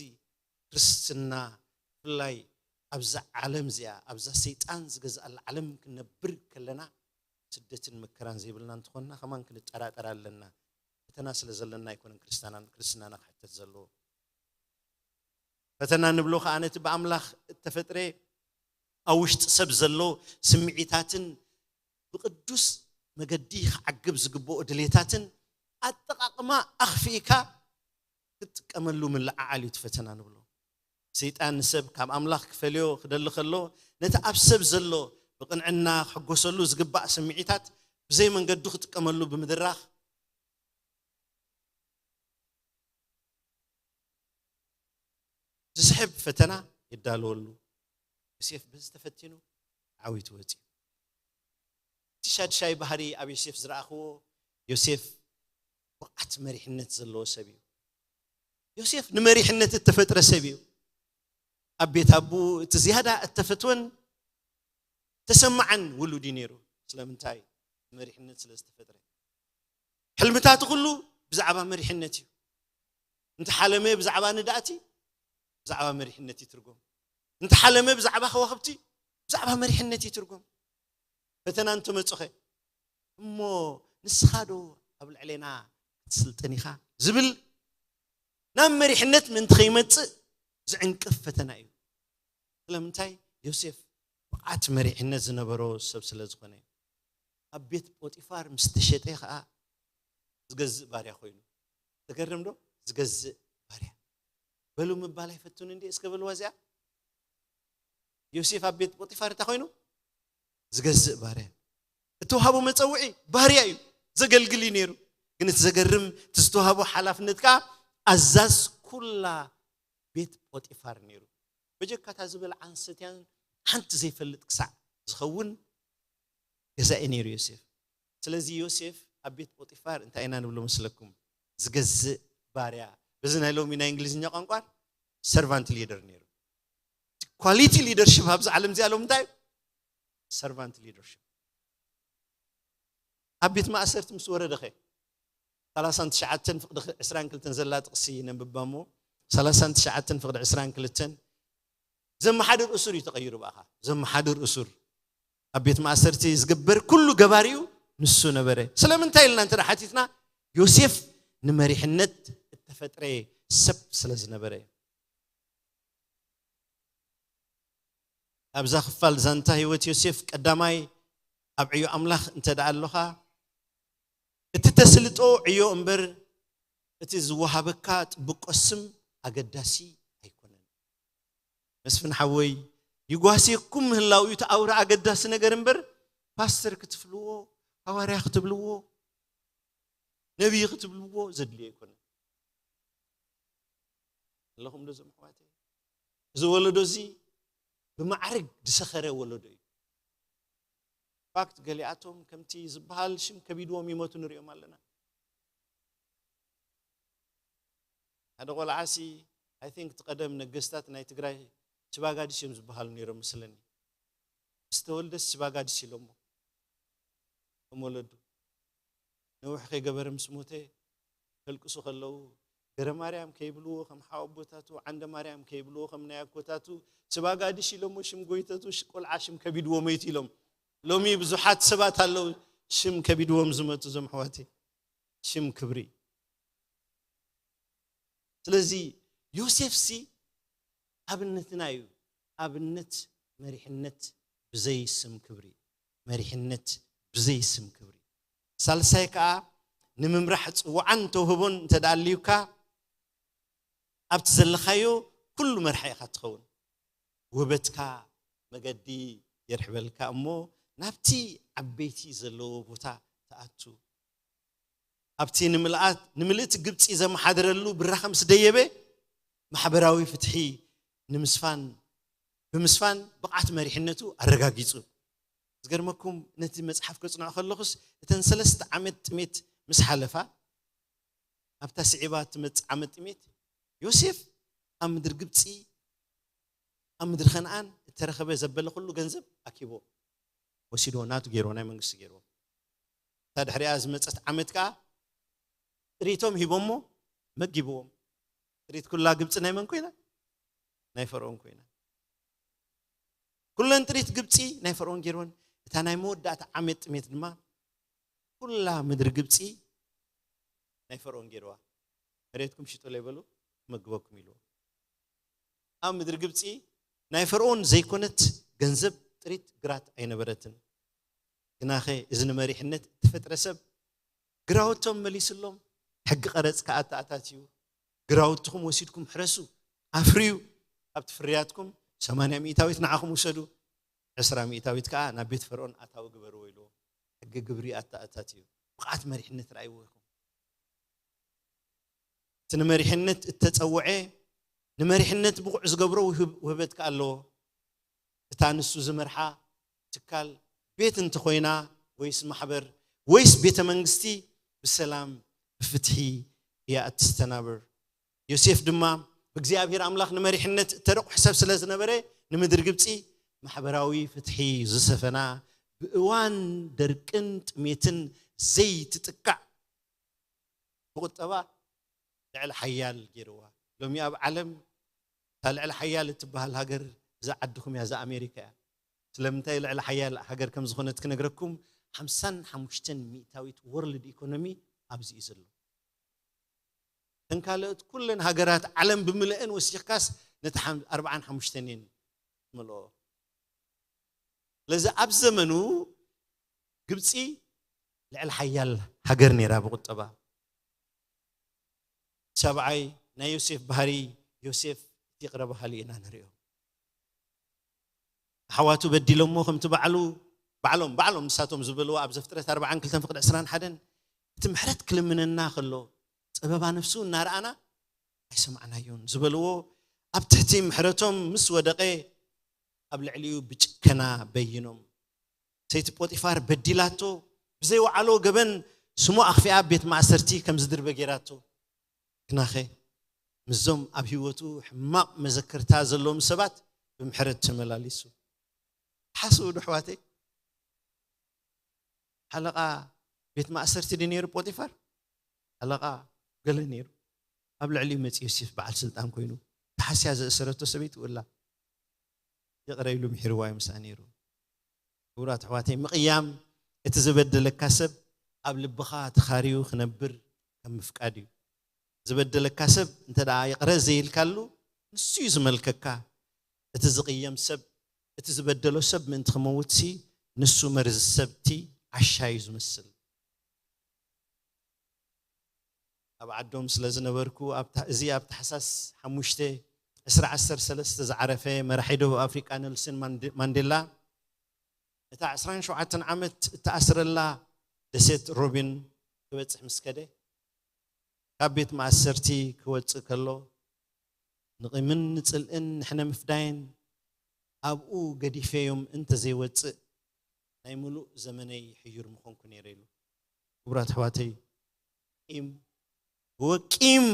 ክርስትና ብፍላይ ኣብዛ ዓለም እዚኣ ኣብዛ ሰይጣን ዝገዝኣላ ዓለም ክንነብር ከለና ስደትን መከራን ዘይብልና እንተኾንና ከማን ክንጠራጠር ኣለና። ፈተና ስለ ዘለና ኣይኮነን ክርስትናና ክርስትናና ክሕተት ዘለዎ። ፈተና ንብሎ ከዓ ነቲ ብኣምላኽ እተፈጥረ ኣብ ውሽጢ ሰብ ዘሎ ስምዒታትን ብቕዱስ መገዲ ክዓግብ ዝግብኦ ድሌታትን ኣጠቓቕማ ኣኽፊእካ ክትጥቀመሉ ምልዓዓል እዩ እቲ ፈተና ንብሎ። ሰይጣን ንሰብ ካብ ኣምላኽ ክፈልዮ ክደሊ ከሎ ነቲ ኣብ ሰብ ዘሎ ብቕንዕና ክሕጎሰሉ ዝግባእ ስምዒታት ብዘይ መንገዱ ክጥቀመሉ ብምድራኽ ዝስሕብ ፈተና ይዳለወሉ። ዮሴፍ በዚ ተፈቲኑ ዓዊቱ ወፂኡ። እቲ ሻድሻይ ባህሪ ኣብ ዮሴፍ ዝረኣኽዎ፣ ዮሴፍ ብቕዓት መሪሕነት ዘለዎ ሰብ እዩ። ዮሴፍ ንመሪሕነት እተፈጥረ ሰብ እዩ። ኣብ ቤት ኣቦኡ እቲ ዝያዳ እተፈትወን ተሰማዓን ውሉድ እዩ ነይሩ። ስለምንታይ? መሪሕነት ስለ ዝተፈጥረ። ሕልምታቱ ኩሉ ብዛዕባ መሪሕነት እዩ። እንተሓለመ ብዛዕባ ንዳእቲ፣ ብዛዕባ መሪሕነት ይትርጎም። እንተሓለመ ብዛዕባ ከዋኽብቲ፣ ብዛዕባ መሪሕነት ይትርጎም። ፈተና እንተመጹኸ፣ እሞ ንስኻ ዶ ኣብ ልዕሌና ክትስልጥን ኢኻ? ዝብል ናብ መሪሕነት ምእንቲ ከይመጽእ ዝዕንቅፍ ፈተና እዩ። ስለምንታይ? ዮሴፍ ብቕዓት መሪሕነት ዝነበሮ ሰብ ስለ ዝኾነ፣ ኣብ ቤት ጶጢፋር ምስ ተሸጠ ኸኣ ዝገዝእ ባርያ ኮይኑ። ተገርም ዶ? ዝገዝእ ባርያ። በሉ ምባል ኣይፈቱን እንዴ? እስከ በልዋ እዚኣ። ዮሴፍ ኣብ ቤት ጶጢፋር እንታይ ኮይኑ? ዝገዝእ ባርያ። እተዋህቦ መጸውዒ ባርያ እዩ። ዘገልግል እዩ ነይሩ። ግን እቲ ዘገርም፣ እቲ ዝተዋህቦ ሓላፍነት ከኣ ኣዛዝ ኩላ ቤት ጶጢፋር ነይሩ። በጀካታ ዝበልዓን ሰትያን ሓንቲ ዘይፈልጥ ክሳዕ ዝኸውን ገዛኢ ነይሩ ዮሴፍ። ስለዚ ዮሴፍ ኣብ ቤት ጶጢፋር እንታይ ኢና ንብሎ መስለኩም? ዝገዝእ ባርያ። በዚ ናይ ሎሚ ናይ እንግሊዝኛ ቋንቋ ሰርቫንት ሊደር ነይሩ። ኳሊቲ ሊደርሽፕ ኣብዚ ዓለም እዚኣ ሎም እንታይ? ሰርቫንት ሊደርሽፕ። ኣብ ቤት ማእሰርቲ ምስ ወረደኸ፣ ሰላሳን ትሽዓተን ፍቕዲ ዕስራን ክልተን ዘላ ጥቕሲ ነንብባ እሞ፣ ሰላሳን ትሽዓተን ፍቕዲ ዕስራን ክልተን፣ ዘመሓድር እሱር እዩ ተቐይሩ ብኣኻ። ዘመሓድር እሱር፣ ኣብ ቤት ማእሰርቲ ዝግበር ኩሉ ገባሪኡ ንሱ ነበረ። ስለምንታይ ኢልና እንተ ሓቲትና፣ ዮሴፍ ንመሪሕነት እተፈጥረ ሰብ ስለ ዝነበረ። ኣብዛ ክፋል ዛንታ ህይወት ዮሴፍ፣ ቀዳማይ ኣብ ዕዮ ኣምላኽ እንተ ደኣ ኣሎኻ፣ እቲ ተስልጦ ዕዮ እምበር እቲ ዝወሃበካ ጥብቆ ስም ኣገዳሲ ኣይኮነን። መስፍን ሓወይ፣ ይጓስየኩም ምህላው እዩ እቲ ኣውራ ኣገዳሲ ነገር እምበር፣ ፓስተር ክትፍልዎ፣ ሃዋርያ ክትብልዎ፣ ነቢይ ክትብልዎ ዘድልዮ ኣይኮነን። ኣለኹም ዶ እዞም ኣሕዋተይ? እዚ ወለዶ እዚ ብማዕርግ ዝሰኸረ ወለዶ እዩ። ፋክት፣ ገሊኣቶም ከምቲ ዝበሃል ሽም ከቢድዎም ይሞቱ ንሪኦም ኣለና። ሓደ ቆልዓሲ፣ ኣይ ቲንክ፣ እቲ ቀደም ነገስታት ናይ ትግራይ ችባጋዲስ እዮም ዝበሃሉ ነይሮም መስለኒ። ምስ ተወልደስ ችባጋዲስ ኢሎሞ ከም ወለዱ። ነዊሕ ከይገበረ ምስ ሞተ ከልቅሱ ከለዉ፣ ገረ ማርያም ከይብልዎ ከም ሓወቦታቱ፣ ዓንደ ማርያም ከይብልዎ ከም ናይ ኣኮታቱ፣ ችባጋዲስ ኢሎሞ ሽም ጎይተቱ፣ ሽ-፣ ቆልዓ ሽም ከቢድዎ መይቱ ኢሎም። ሎሚ ብዙሓት ሰባት ኣለዉ ሽም ከቢድዎም ዝመቱ፣ እዞም ኣሕዋተይ። ሽም ክብሪ። ስለዚ ዮሴፍሲ ኣብነትና እዩ። ኣብነት መሪሕነት ብዘይ ስም ክብሪ። መሪሕነት ብዘይ ስም ክብሪ። ሳልሳይ ከኣ፣ ንምምራሕ ጽዋዕን ተውህቦን እንተ ደኣ ኣልዩካ፣ ኣብቲ ዘለኻዮ ኩሉ መርሓ ኢኻ ትኸውን። ውህበትካ መገዲ የርሕበልካ እሞ፣ ናብቲ ዓበይቲ ዘለዎ ቦታ ትኣቱ። ኣብቲ ንምልኣት-፣ ንምልእቲ ግብጺ ዘመሓደረሉ ብራኸ ምስ ደየበ፣ ማሕበራዊ ፍትሒ ንምስፋን፣ ብምስፋን ብቕዓት መሪሕነቱ ኣረጋጊጹ። ዝገርመኩም፣ ነቲ መጽሓፍ ከጽንዖ ከለኹስ፣ እተን ሰለስተ ዓመት ጥሜት ምስ ሓለፋ፣ ኣብታ ስዒባ እትመጽእ ዓመት ጥሜት፣ ዮሴፍ ኣብ ምድሪ ግብጺ፣ ኣብ ምድሪ ከነኣን እተረኸበ ዘበለ ኩሉ ገንዘብ ኣኪቦ፣ ወሲዶ፣ ናቱ ገይርዎ፣ ናይ መንግስቲ ገይርዎ። እታ ድሕሪኣ ዝመጸት ዓመት ከኣ ጥሪቶም ሂቦሞ፣ መጊብዎም። ጥሪት ኩላ ግብጺ ናይ መን ኮይና? ናይ ፈርዖን ኮይና። ኩለን ጥሪት ግብጺ ናይ ፈርዖን ገይርወን። እታ ናይ መወዳእታ ዓመት ጥሜት ድማ ኩላ ምድሪ ግብጺ ናይ ፈርዖን ገይርዋ። መሬትኩም ሽጡለይ በሉ፣ ክመግበኩም ኢልዎ። ኣብ ምድሪ ግብጺ ናይ ፈርዖን ዘይኮነት ገንዘብ ጥሪት ግራት ኣይነበረትን። ግናኸ እዚ ንመሪሕነት እተፈጥረ ሰብ ግራውቶም መሊስሎም፣ ሕጊ ቀረጽ ከኣ ኣተኣታትዩ፣ ግራውትኹም ወሲድኩም ሕረሱ፣ ኣፍርዩ፣ ኣብቲ ፍርያትኩም ሰማንያ ሚእታዊት ንዓኹም ውሰዱ፣ ዕስራ ሚእታዊት ከኣ ናብ ቤት ፈርዖን ኣታዊ ግበርዎ ኢልዎ። ሕጊ ግብሪ ኣተኣታትዩ። ብቕዓት መሪሕነት ረኣይዎ ኢኹም። እቲ ንመሪሕነት እተጸውዐ ንመሪሕነት ብቑዕ ዝገብሮ ውህብ- ውህበት ከኣ ኣለዎ። እታ ንሱ ዝመርሓ ትካል ቤት እንተኾይና፣ ወይስ ማሕበር፣ ወይስ ቤተ መንግስቲ፣ ብሰላም ብፍትሒ እያ እትስተናብር። ዮሴፍ ድማ ብእግዚኣብሔር ኣምላኽ ንመሪሕነት እተረቑሕ ሰብ ስለ ዝነበረ፣ ንምድሪ ግብጺ ማሕበራዊ ፍትሒ ዝሰፈና፣ ብእዋን ደርቅን ጥሜትን ዘይትጥቃዕ፣ ብቁጠባ ልዕሊ ሓያል ገይርዋ። ሎሚ ኣብ ዓለም እታ ልዕሊ ሓያል እትበሃል ሃገር እዛ ዓድኹም እያ፣ እዛ ኣሜሪካ እያ። ስለምንታይ ልዕሊ ሓያል ሃገር ከም ዝኾነት ክነግረኩም፣ ሓምሳን ሓሙሽተን ሚእታዊት ወርልድ ኢኮኖሚ ኣብዚ እዩ ዘሎ። እተን ካልኦት ኩለን ሃገራት ዓለም ብምልአን ወሲኽካስ ነቲ ሓም- ኣርብዓን ሓሙሽተን እየን ዝመልኦ። ስለዚ ኣብ ዘመኑ ግብፂ ልዕሊ ሓያል ሃገር ነይራ ብቁጠባ። ሰብዓይ፣ ናይ ዮሴፍ ባህሪ። ዮሴፍ እቲ ይቕረ በሃሊ ኢና ንሪኦ። ኣሕዋቱ በዲሎሞ ከምቲ ባዕሉ ባዕሎም ባዕሎም ንሳቶም ዝበልዎ ኣብ ዘፍጥረት ኣርብዓን ክልተን ፍቕዲ ዕስራን ሓደን፣ እቲ ምሕረት ክልምነና ከሎ ጸበባ ነፍሱ እናረኣና ኣይሰማዕናዮን ዝበልዎ፣ ኣብ ትሕቲ ምሕረቶም ምስ ወደቐ ኣብ ልዕሊኡ ብጭከና በይኖም። ሰይቲ ጶጢፋር በዲላቶ፣ ብዘይወዓሎ ገበን ስሙ ኣኽፊኣ ቤት ማእሰርቲ ከም ዝድርበ ገይራቶ። ግናኸ ምስዞም ኣብ ህይወቱ ሕማቕ መዘክርታ ዘለዎም ሰባት ብምሕረት ተመላሊሱ። ሓስቡ ዶ ኣሕዋተይ? ሓለቓ ቤት ማእሰርቲ ድዩ ነይሩ ጶጢፋር? ሓለቓ ገለ ነይሩ። ኣብ ልዕሊኡ መፂኡ ዮሴፍ በዓል ስልጣን ኮይኑ፣ ተሓስያ ዘእሰረቶ ሰበይቲ ውላ ይቕረ ኢሉ ምሒርዋ እዩ ምስኣ ነይሩ። ክቡራት ኣሕዋተይ፣ ምቕያም እቲ ዝበደለካ ሰብ ኣብ ልብኻ ተኻርዩ ክነብር ከም ምፍቃድ እዩ። ዝበደለካ ሰብ እንተ ደኣ ይቕረ ዘይልካሉ፣ ንሱ እዩ ዝመልከካ። እቲ ዝቕየም ሰብ፣ እቲ ዝበደሎ ሰብ ምእንቲ ክመውትሲ፣ ንሱ መርዚ ሰብቲ ዓሻ እዩ ዝመስል። ኣብ ዓዶም ስለ ዝነበርኩ፣ ኣብ ታ- እዚ ኣብ ታሕሳስ ሓሙሽተ ዕስራ ዓሰርተ ሰለስተ ዝዓረፈ መራሒ ደቡብ ኣፍሪቃ ኔልሰን ማንዴ- ማንዴላ፣ እታ ዕስራን ሸውዓተን ዓመት እተኣስረላ ደሴት ሮቢን ክበጽሕ ምስ ከደ፣ ካብ ቤት ማእሰርቲ ክወጽእ ከሎ፣ ንቂምን ንጽልእን ንሕነ ምፍዳይን ኣብኡ ገዲፈዮም እንተ ዘይወጽእ፣ ናይ ምሉእ ዘመነይ ሕዩር ምኾንኩ ነይረ ኢሉ። ክቡራት ኣሕዋተይ፣ ቂም ብወቂም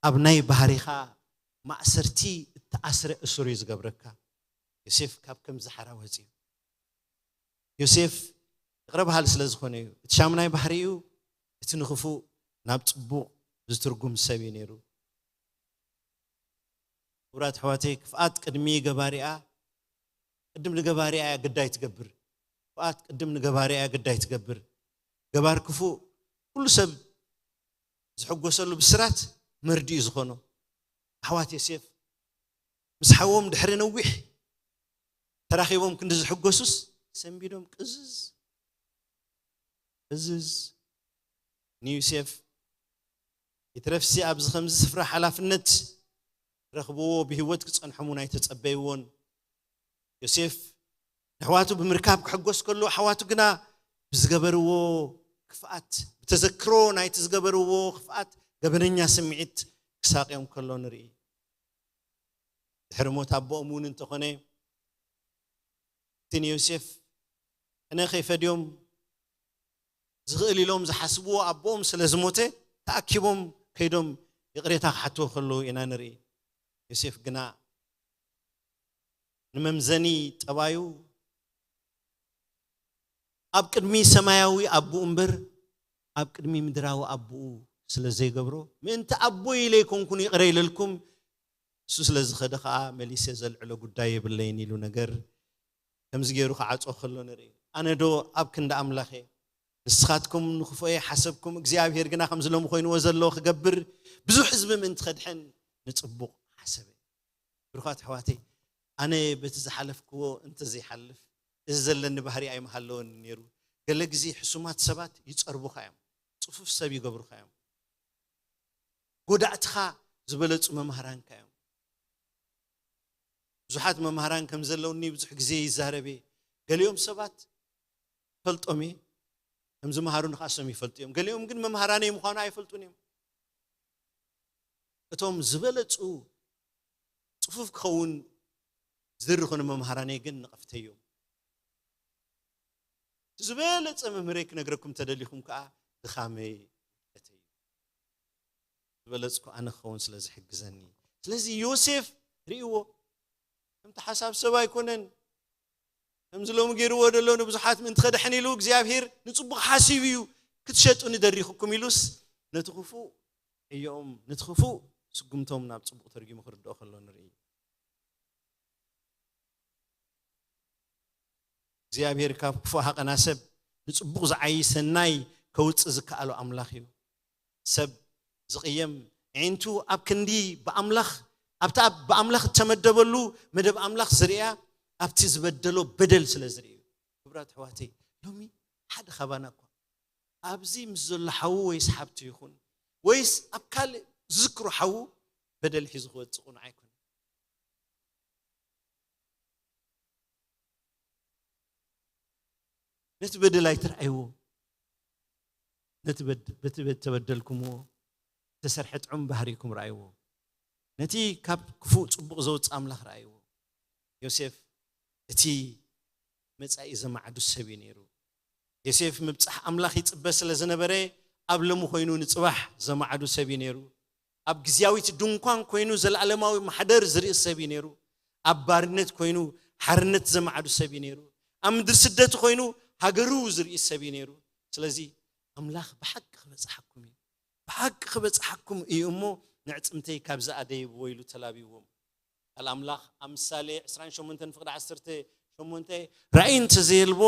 ኣብ ናይ ባህሪኻ ማእሰርቲ እተኣስረ እሱር እዩ ዝገብረካ። ዮሴፍ ካብ ከምዚ ሓራ ወጺኡ። ዮሴፍ ይቕረ በሃሊ ስለ ዝኾነ እዩ። እቲ ሻሙናይ ባህሪኡ፣ እቲ ንኽፉእ ናብ ጽቡቕ ዝትርጉም ሰብ እዩ ነይሩ። ክቡራት ኣሕዋተይ፣ ክፍኣት ቅድሚ ገባሪኣ፣ ቅድም ንገባሪኣ እያ ግዳይ ትገብር። ክፍኣት ቅድም ንገባሪኣ እያ ግዳይ ትገብር። ገባር ክፉእ ኩሉ ሰብ ዝሕጎሰሉ ብስራት መርድኡ ዝኾኖ። ኣሕዋት ዮሴፍ ምስ ሓዎም ድሕሪ ነዊሕ ተራኺቦም ክንዲ ዝሕጎሱስ፣ ሰንቢዶም ቅዝዝ ቅዝዝ። ንዮሴፍ ይትረፍሲ ኣብዚ ከምዚ ስፍራ ሓላፍነት ረኽብዎ፣ ብህይወት ክጸንሖም እውን ኣይተጸበይዎን። ዮሴፍ ንኣሕዋቱ ብምርካብ ክሕጎስ ከሎ፣ ኣሕዋቱ ግና ብዝገበርዎ ክፍኣት፣ ብተዘክሮ ናይቲ ዝገበርዎ ክፍኣት ገበነኛ ስምዒት ክሳቕዮም ከሎ ንርኢ። ድሕሪ ሞት ኣቦኦም እውን እንተኾነ፣ እቲ ንዮሴፍ ሕነ ከይፈድዮም ዝኽእል ኢሎም ዝሓስብዎ ኣቦኦም ስለ ዝሞተ፣ ተኣኪቦም ከይዶም ይቕሬታ ክሓትዎ ከለዉ ኢና ንርኢ። ዮሴፍ ግና ንመምዘኒ ጠባዩ ኣብ ቅድሚ ሰማያዊ ኣቦኡ እምበር ኣብ ቅድሚ ምድራዊ ኣቦኡ ስለ ዘይገብሮ፣ ምእንቲ ኣቦይ ኢለ ኣይኮንኩን ይቕረ ኢለልኩም፣ እሱ ስለ ዝኸደ ኸኣ መሊሰ ዘልዕሎ ጉዳይ የብለይን ኢሉ ነገር ከምዚ ገይሩ ክዓጾ ከሎ ንርኢ። ኣነ ዶ ኣብ ክንዲ ኣምላኽ እየ? ንስኻትኩም ንኽፉእ እየ ሓሰብኩም፣ እግዚኣብሄር ግና ከምዚ ሎሚ ኮይንዎ ዘሎ ክገብር፣ ብዙሕ ህዝቢ ምእንቲ ከድሕን ንጽቡቕ ሓሰበ። ብሩኻት ኣሕዋተይ፣ ኣነ በቲ ዝሓለፍክዎ እንተዘይሓልፍ፣ እዚ ዘለኒ ባህሪ ኣይምሃለወኒ ነይሩ። ገለ ግዜ ሕሱማት ሰባት ይጸርቡኻ እዮም። ጽፉፍ ሰብ ይገብሩኻ እዮም። ጎዳእትኻ ዝበለጹ መምህራንካ እዮም። ብዙሓት መምህራን ከም ዘለውኒ ብዙሕ ግዜ ይዛረብ እየ። ገሊኦም ሰባት ፈልጦም እየ፣ ከም ዝመሃሩኒ ከኣ እሶም ይፈልጡ እዮም። ገሊኦም ግን መምህራነይ ምዃኑ ኣይፈልጡን እዮም። እቶም ዝበለጹ ጽፉፍ ክኸውን ዝድሪ ኾነ መምሃራነይ ግን ንቐፍተዮም። እቲ ዝበለጸ መምህረይ ክነግረኩም ተደሊኹም ከኣ ድኻመይ እዩ። ዝበለጽኩ ኣነ ክኸውን ስለ ዝሕግዘኒ። ስለዚ ዮሴፍ ርእይዎ። ከምቲ ሓሳብ ሰብ ኣይኮነን። ከምዚ ሎሚ ገይርዎ ዘሎ ንብዙሓት ምእንቲ ከድሕን ኢሉ እግዚኣብሔር ንጽቡቕ ሓሲቡ እዩ። ክትሸጡኒ ደሪኹኩም ኢሉስ ነቲ ክፉእ ዕዮኦም፣ ነቲ ክፉእ ስጉምቶም ናብ ጽቡቕ ተርጊሙ ክርድኦ ከሎ ንርኢ። እግዚኣብሔር ካብ ክፉእ ሃቐና ሰብ ንጽቡቕ ዝዓዪ ሰናይ ከውጽእ ዝከኣሎ ኣምላኽ እዩ። ሰብ ዝቕየም፣ ኣዒንቱ ኣብ ክንዲ ብኣምላኽ፣ ኣብቲ ኣብ ብኣምላኽ እተመደበሉ መደብ ኣምላኽ ዝርእያ፣ ኣብቲ ዝበደሎ በደል ስለ ዝርእዩ። ክቡራት ኣሕዋተይ፣ ሎሚ ሓደ ካባና እኳ ኣብዚ ምስ ዘሎ ሓዉ ወይስ ሓብቲ ይኹን፣ ወይስ ኣብ ካልእ ዝዝክሮ ሓዉ በደል ሒዙ ክወጽእ ቁኑዕ ኣይኮነን። ነቲ በደል ኣይትርኣይዎ። ነቲ በድ-፣ በቲ በድ-፣ ተበደልኩምዎ ዝተሰርሐ ጥዑም ባህሪኩም ረኣይዎ። ነቲ ካብ ክፉእ ጽቡቕ ዘውጽእ ኣምላኽ ረኣይዎ። ዮሴፍ እቲ መጻኢ ዘማዕዱ ሰብ እዩ ነይሩ። ዮሴፍ ምብጻሕ ኣምላኽ ይጽበ ስለ ዝነበረ፣ ኣብ ሎሚ ኮይኑ ንጽባሕ ዘማዕዱ ሰብ እዩ ነይሩ። ኣብ ግዝያዊት ድንኳን ኮይኑ ዘለኣለማዊ ማሕደር ዝርኢ ሰብ እዩ ነይሩ። ኣብ ባርነት ኮይኑ ሓርነት ዘማዕዱ ሰብ እዩ ነይሩ። ኣብ ምድሪ ስደት ኮይኑ ሃገሩ ዝርኢ ሰብ እዩ ነይሩ። ስለዚ ኣምላኽ ብሓቂ ክበጽሓኩም እዩ፣ ብሓቂ ክበጽሓኩም እዩ እሞ፣ ንዕጽምተይ ካብዚ ኣደይብዎ ኢሉ ተላብይዎም። ቃል ኣምላኽ ኣብ ምሳሌ ዕስራን ሸሞንተን ፍቕዲ ዓሰርተ ሸሞንተ፣ ራእይ እንተዘየልቦ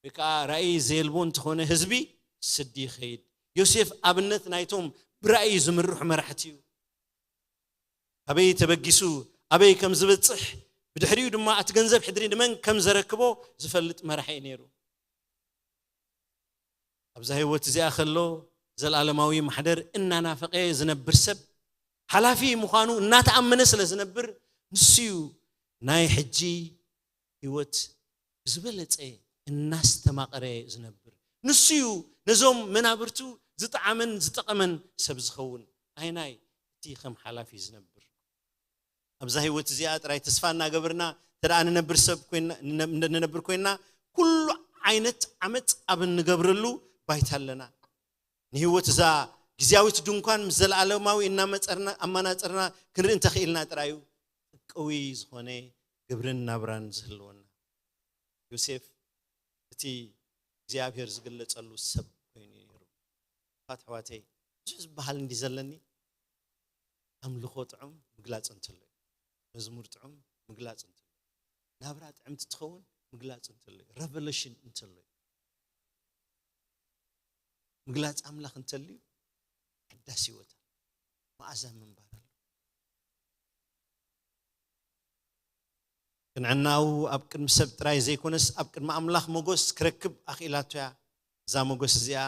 ወይ ከዓ ራእይ ዘየልቦ እንተኾነ ህዝቢ ስዲ ይኸይድ። ዮሴፍ ኣብነት ናይቶም ብራእይ ዝምርሑ መራሕቲ እዩ። ኣበይ ተበጊሱ፣ ኣበይ ከም ዝበጽሕ፣ ብድሕሪኡ ድማ እቲ ገንዘብ ሕድሪ ንመን ከም ዘረክቦ ዝፈልጥ መራሒ እዩ ነይሩ። ኣብዛ ህይወት እዚኣ ከሎ ዘለኣለማዊ ማሕደር እናናፈቐ ዝነብር ሰብ፣ ሓላፊ ምዃኑ እናተኣመነ ስለ ዝነብር፣ ንሱ እዩ ናይ ሕጂ ህይወት ብዝበለጸ እናስተማቐረ ዝነብር። ንሱ እዩ ነዞም መናብርቱ ዝጠዓመን ዝጠቐመን ሰብ ዝኸውን። ኣይናይ እቲ ከም ሓላፊ ዝነብር። ኣብዛ ህይወት እዚኣ ጥራይ ተስፋ እናገበርና እንተ ደኣ ንነብር ሰብ ኮይና፣ ንነ-፣ ንነብር ኮይና፣ ኩሉ ዓይነት ዓመጽ ኣብ እንገብረሉ ባይታ ኣለና። ንህይወት እዛ ግዝያዊት ድንኳን ምስ ዘለኣለማዊ እናመጸርና፣ ኣመናጸርና ክንርኢ እንተኽኢልና ጥራይ እዩ ጥቅዊ ዝኾነ ግብርን ናብራን ዝህልወና። ዮሴፍ እቲ እግዚኣብሔር ዝግለጸሉ ሰብ ኮይኑ ነይሩ። ፋት ኣሕዋተይ፣ ብዙሕ ዝበሃል እንዲ ዘለኒ፣ ኣምልኾ ጥዑም ምግላጽ እንተሎ እዩ። መዝሙር ጥዑም ምግላጽ እንተሎ እዩ። ናብራ ጥዕምቲ ትኸውን ምግላጽ እንተሎ እዩ። ረቨለሽን እንተሎ እዩ። ምግላጽ ኣምላኽ እንተልዩ፣ ሕዳስ ህይወት ኣሎ። መኣዛ ምንባር ኣሎ። ክንዕናኡ ኣብ ቅድሚ ሰብ ጥራይ ዘይኮነስ፣ ኣብ ቅድሚ ኣምላኽ መጎስ ክረክብ ኣኽኢላቶ እያ። እዛ መጎስ እዚኣ፣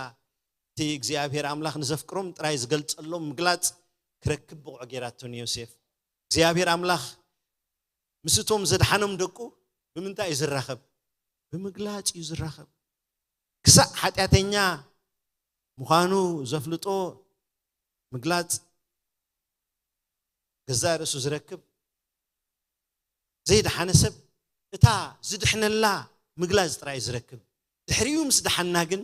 እቲ እግዚኣብሔር ኣምላኽ ንዘፍቅሮም ጥራይ ዝገልጸሎም ምግላጽ ክረክብ ብቑዕ ገይራቶ ንዮሴፍ። እግዚኣብሔር ኣምላኽ ምስ እቶም ዘድሓኖም ደቁ ብምንታይ እዩ ዝራኸብ? ብምግላጽ እዩ ዝራኸብ። ክሳዕ ሓጢኣተኛ ምዃኑ ዘፍልጦ ምግላጽ ገዛእ ርእሱ ዝረክብ፣ ዘይደሓነ ሰብ እታ ዝድሕነላ ምግላጽ ጥራይ እዩ ዝረክብ። ድሕሪኡ ምስ ደሓና ግን፣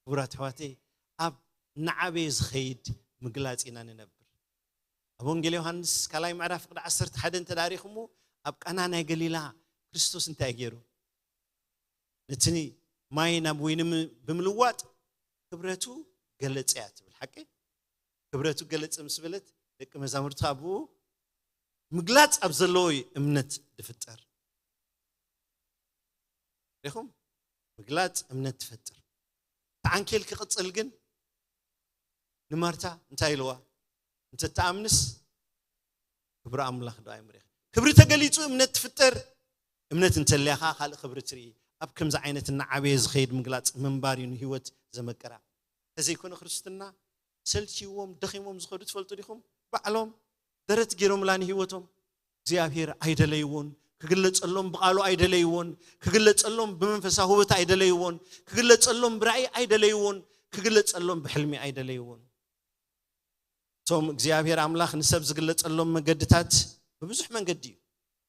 ክቡራት ኣሕዋተይ፣ ኣብ እናዓበየ ዝኸይድ ምግላጽ ኢና ንነብር። ኣብ ወንጌል ዮሃንስ ካልኣይ ምዕራፍ ፍቕዲ ዓሰርተ ሓደ እንተ ዳሪኹሞ፣ ኣብ ቃና ናይ ገሊላ ክርስቶስ እንታይ ገይሩ? ነቲ ማይ ናብ ወይኒ ም-፣ ብምልዋጥ ክብረቱ ገለጸ እያ ትብል። ሓቂ? ክብረቱ ገለጸ ምስ በለት፣ ደቂ መዛሙርቱ ኣብኡ ምግላጽ ኣብ ዘለዎ እዩ እምነት ዝፍጠር። ሪኹም? ምግላጽ እምነት ትፈጥር። እቲ ዓንኬል ክቕጽል ግን ንማርታ እንታይ ኢልዋ? እንተትኣምንስ ክብሪ ኣምላኽ ዶ ኣይምርኢኻ? ክብሪ ተገሊጹ እምነት ትፍጠር። እምነት እንተልያ ኸዓ ካልእ ክብሪ ትርኢ። ኣብ ከምዚ ዓይነት እናዓበየ ዝኸይድ ምግላጽ ምንባር እዩ ንህይወት ዘመቅራ። ተዘይኮነ ክርስትና ሰልችይዎም፣ ደኺሞም ዝኸዱ ትፈልጡ ዲኹም? ባዕሎም ደረት ገይሮምላ ንህይወቶም። እግዚኣብሔር ኣይደለይዎን፣ ክግለጸሎም ብቓሉ ኣይደለይዎን፣ ክግለጸሎም ብመንፈሳዊ ህይወት ኣይደለይዎን፣ ክግለጸሎም ብራእይ ኣይደለይዎን፣ ክግለጸሎም ብሕልሚ ኣይደለይዎን። እቶም እግዚኣብሔር ኣምላኽ ንሰብ ዝግለጸሎም መገድታት ብብዙሕ መንገዲ እዩ።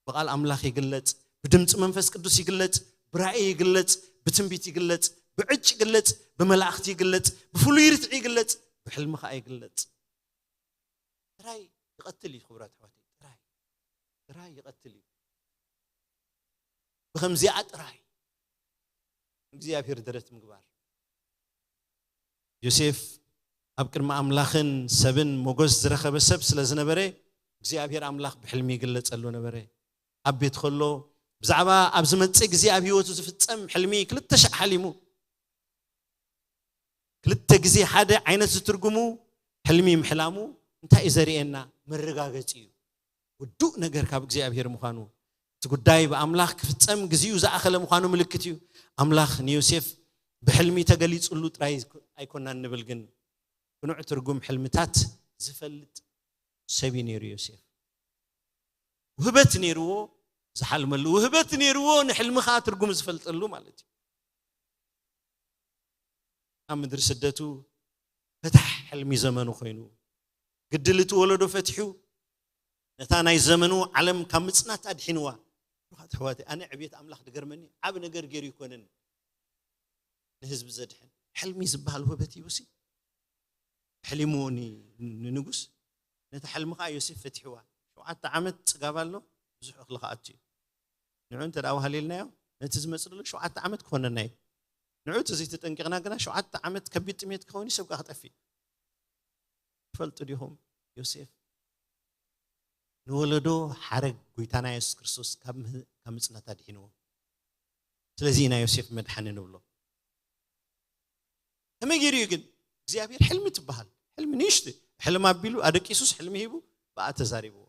ብቓል ኣምላኽ ይግለጽ፣ ብድምፂ መንፈስ ቅዱስ ይግለጽ፣ ብራእይ ይግለጽ፣ ብትንቢት ይግለጽ፣ ብዕጭ ይግለጽ፣ ብመላእኽቲ ይግለጽ፣ ብፍሉይ ርትዒ ይግለጽ፣ ብሕልሚ ኸዓ ይግለጽ። ጥራይ ይቐትል እዩ ክቡራት ኣሕዋተይ። ጥራይ ጥራይ ይቐትል እዩ። ብኸምዚኣ ጥራይ እግዚኣብሔር ደረት ምግባር። ዮሴፍ ኣብ ቅድሚ ኣምላኽን ሰብን ሞገስ ዝረኸበ ሰብ ስለ ዝነበረ እግዚኣብሔር ኣምላኽ ብሕልሚ ይግለጸሉ ነበረ። ኣብ ቤት ከሎ ብዛዕባ ኣብ ዝመጽእ ግዜ ኣብ ህይወቱ ዝፍጸም ሕልሚ ክልተ ሻዕ ሓሊሙ። ክልተ ግዜ ሓደ ዓይነት ዝትርጉሙ ሕልሚ ምሕላሙ እንታይ እዩ ዘርእየና? መረጋገጺ እዩ። ውዱእ ነገር ካብ እግዚኣብሔር ምዃኑ። እቲ ጉዳይ ብኣምላኽ ክፍጸም ግዜኡ ዝኣኸለ ምዃኑ ምልክት እዩ። ኣምላኽ ንዮሴፍ ብሕልሚ ተገሊጹሉ ጥራይ ኣይኮናን ንብል፣ ግን ቅኑዕ ትርጉም ሕልምታት ዝፈልጥ ሰብ እዩ ነይሩ ዮሴፍ። ውህበት ነይርዎ ዝሓልመሉ፣ ውህበት ነይርዎ ንሕልሚ ኸዓ ትርጉም ዝፈልጠሉ ማለት እዩ። ኣብ ምድሪ ስደቱ ፈታሕ ሕልሚ ዘመኑ ኮይኑ፣ ግድል እቲ ወለዶ ፈቲሑ ነታ ናይ ዘመኑ ዓለም ካብ ምጽናት ኣድሒንዋ። ብሩኻት ኣሕዋተይ፣ ኣነ ዕብየት ኣምላኽ ድገርመኒ፣ ዓቢ ነገር ገይሩ ይኮነን ንህዝቢ ዘድሕን። ሕልሚ ዝበሃል ውህበት እዩ። ሲ ሕሊሙ ኒ-፣ ንንጉስ፣ ነታ ሕልሚ ኸዓ ዮሴፍ ፈቲሕዋ። ሸውዓተ ዓመት ጽጋብ ኣሎ፣ ብዙሕ እኽሊ ክኣቱ እዩ። ንዑ እንተ ደኣ ዋህሊልናዮ፣ ነቲ ዝመጽእ ዘሎ ሸውዓተ ዓመት ክኾነና እዩ። ንዑ ተዘይተጠንቂቕና ግና፣ ሸውዓተ ዓመት ከቢድ ጥሜት ክኸውን እዩ፣ ሰብ ከኣ ክጠፍእ እዩ። ትፈልጡ ዲኹም? ዮሴፍ ንወለዶ ሓረግ ጎይታና የሱስ ክርስቶስ ካብ ም-፣ ካብ ምጽናት ኣድሒንዎ። ስለዚ ኢና ዮሴፍ መድሓኒ ንብሎ። ከመይ ገይሩ እዩ ግን? እግዚኣብሔር ሕልሚ ትበሃል፣ ሕልሚ ንእሽቲ ሕልም ኣቢሉ ኣደቂሱስ ሕልሚ ሂቡ ብኣ ተዛሪብዎ።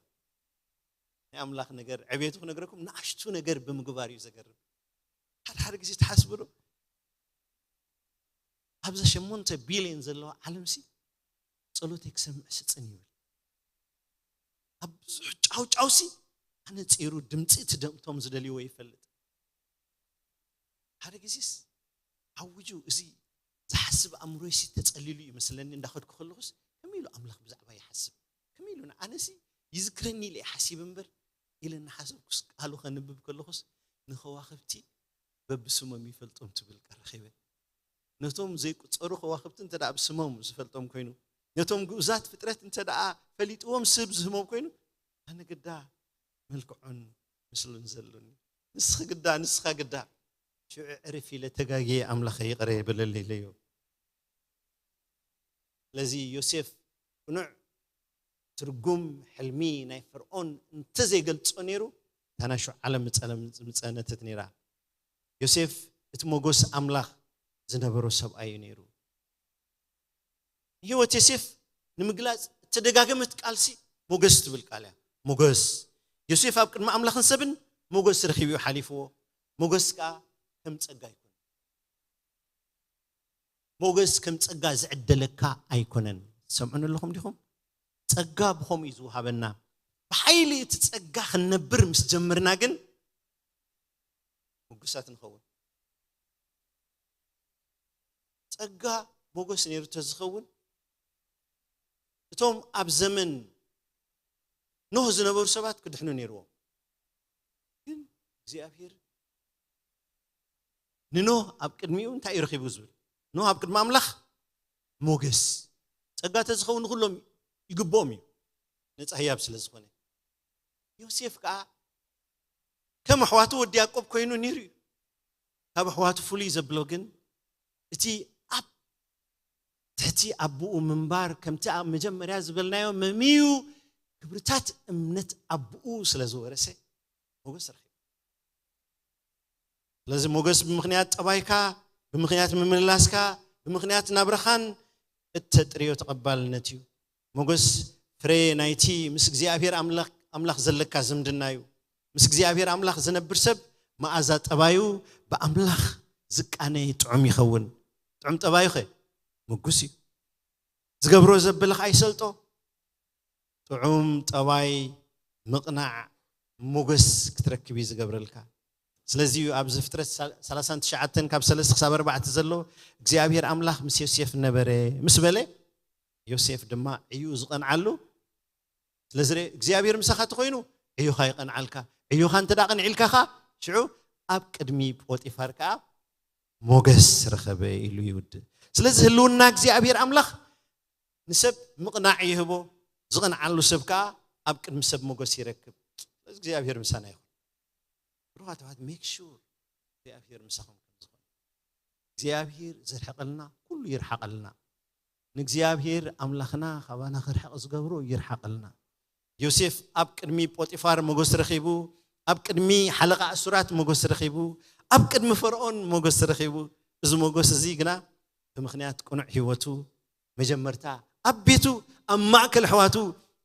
ናይ ኣምላኽ ነገር ዕቤቱ ክነግረኩም ንኣሽቱ ነገር ብምግባር እዩ ዘገርም። ሓደ ሓደ ግዜ ትሓስቡ ዶ? ኣብዛ ሸሞንተ ቢልዮን ዘለዋ ዓለምሲ ጸሎተይ ክሰምዕ ስጽን ይብል። ኣብ ብዙሕ ጫውጫውሲ ኣነጺሩ ድምጺ እቲ ደምቶም ዝደልይዎ ይፈልጥ። ሓደ ግዜስ ዓውጁ እዚ ዝሓስብ ኣእምሮይሲ ተጸሊሉ ይመስለኒ እንዳኸድኩ ከለኹስ ከመይ ኢሉ ኣምላኽ ብዛዕባ ይሓስብ? ከመይ ኢሉ ንኣነሲ ይዝክረኒ ኢለ ይሓሲብ እምበር ኢለ እናሓሰብኩስ ቃሉ ከንብብ ከለኹስ ንኸዋኽብቲ በብስሞም ይፈልጦም ትብል ቃል ረኺበ። ነቶም ዘይቁጸሩ ከዋኽብቲ እንተ ደኣ ብስሞም ዝፈልጦም ኮይኑ፣ ነቶም ግኡዛት ፍጥረት እንተ ደኣ ፈሊጥዎም ስብ ዝህሞም ኮይኑ፣ ኣነ ግዳ መልክዖን ምስሉን ዘሉኒ። ንስኺ ግዳ፣ ንስኻ ግዳ። ሽዑ ዕርፍ ኢለ ተጋግየ ኣምላኸ ይቕረ ይበለለይ ኢለዮ። ስለዚ ዮሴፍ ቅኑዕ ትርጉም ሕልሚ ናይ ፈርዖን እንተዘይገልጾ ነይሩ፣ እታ ናይ ሽዑ ዓለም ምጸነ-፣ ምጸነተት ነይራ። ዮሴፍ እቲ ሞገስ ኣምላኽ ዝነበሮ ሰብኣይ እዩ ነይሩ። ንህይወት ዮሴፍ ንምግላጽ እተደጋገመት ቃልሲ ሞገስ ትብል ቃል እያ። ሞገስ። ዮሴፍ ኣብ ቅድሚ ኣምላኽን ሰብን ሞገስ ረኺቡ እዩ ሓሊፍዎ። ሞገስ ከኣ ከም ጸጋ ኣይኮነን። ሞገስ ከም ጸጋ ዝዕደለካ ኣይኮነን። ትሰምዑኒ ኣለኹም ዲኹም? ጸጋ ብኸምኡ እዩ ዝወሃበና። ብሓይሊ እቲ ጸጋ ክንነብር ምስ ጀመርና ግን ምጉሳት ንኸውን። ጸጋ ሞገስ ነይሩ ተዝኸውን፣ እቶም ኣብ ዘመን ኖህ ዝነበሩ ሰባት ክድሕኑ ነይርዎም። ግን እግዚኣብሔር ንኖህ ኣብ ቅድሚኡ እንታይ እዩ ረኺቡ ዝብል? ኖህ ኣብ ቅድሚ ኣምላኽ ሞገስ። ጸጋ ተዝኸውን ንኹሎም ይግብኦም እዩ። ነጻ ህያብ ስለ ዝኾነ። ዮሴፍ ከኣ ከም ኣሕዋቱ ወዲ ያዕቆብ ኮይኑ ነይሩ እዩ። ካብ ኣሕዋቱ ፍሉይ ዘብሎ ግን እቲ ኣብ ትሕቲ ኣቦኡ ምንባር፣ ከምቲ ኣብ መጀመርያ ዝበልናዮ መምዩ ክብርታት እምነት ኣቦኡ ስለ ዝወረሰ ሞገስ ረኺቡ። ስለዚ ሞገስ ብምኽንያት ጠባይካ፣ ብምኽንያት ምምልላስካ፣ ብምኽንያት ናብራኻን እተጥርዮ ተቐባልነት እዩ። ሞገስ ፍረ ናይቲ ምስ እግዚኣብሔር ኣምላኽ፣ ኣምላኽ ዘለካ ዝምድና እዩ። ምስ እግዚኣብሔር ኣምላኽ ዝነብር ሰብ መኣዛ ጠባዩ ብኣምላኽ ዝቃነ ጥዑም ይኸውን። ጥዑም ጠባዩ ኸ ምጉስ እዩ። ዝገብሮ ዘብልኽ ኣይሰልጦ። ጥዑም ጠባይ፣ ምቕናዕ፣ ሞገስ ክትረክብ እዩ ዝገብረልካ። ስለዚ እዩ ኣብ ዘፍጥረት ሰላሳን ትሽዓተን ካብ ሰለስተ ክሳብ ኣርባዕተ ዘሎ እግዚኣብሔር ኣምላኽ ምስ ዮሴፍ ነበረ ምስ በለ፣ ዮሴፍ ድማ ዕዩ ዝቐንዓሉ። ስለዚ እግዚኣብሔር ምሳኻ ተኾይኑ ዕዩኻ ይቐንዓልካ። ዕዩኻ እንተ ደኣ ቀንዒልካ ኸኣ ሽዑ ኣብ ቅድሚ ጶጢፋር ከኣ ሞገስ ረኸበ ኢሉ ይውድእ። ስለዚ ህልውና እግዚኣብሔር ኣምላኽ ንሰብ ምቕናዕ ይህቦ፣ ዝቐንዓሉ ሰብ ከኣ ኣብ ቅድሚ ሰብ ሞገስ ይረክብ። ስለዚ እግዚኣብሔር ምሳና ይኹን። ብሩኻት ኣሕዋት፣ make sure እግዚኣብሔር ምሳኹም ከም ዝኾነ። እግዚኣብሔር ዘርሕቐልና ኩሉ ይርሓቐልና። ንእግዚኣብሔር ኣምላኽና ካባና ክርሕቕ ዝገብሮ ይርሓቐልና። ዮሴፍ ኣብ ቅድሚ ጶጢፋር ሞገስ ረኺቡ፣ ኣብ ቅድሚ ሓለቓ እሱራት ሞገስ ረኺቡ፣ ኣብ ቅድሚ ፈርዖን ሞገስ ረኺቡ። እዚ ሞገስ እዚ ግና ብምኽንያት ቅኑዕ ህይወቱ መጀመርታ ኣብ ቤቱ ኣብ ማእከል ኣሕዋቱ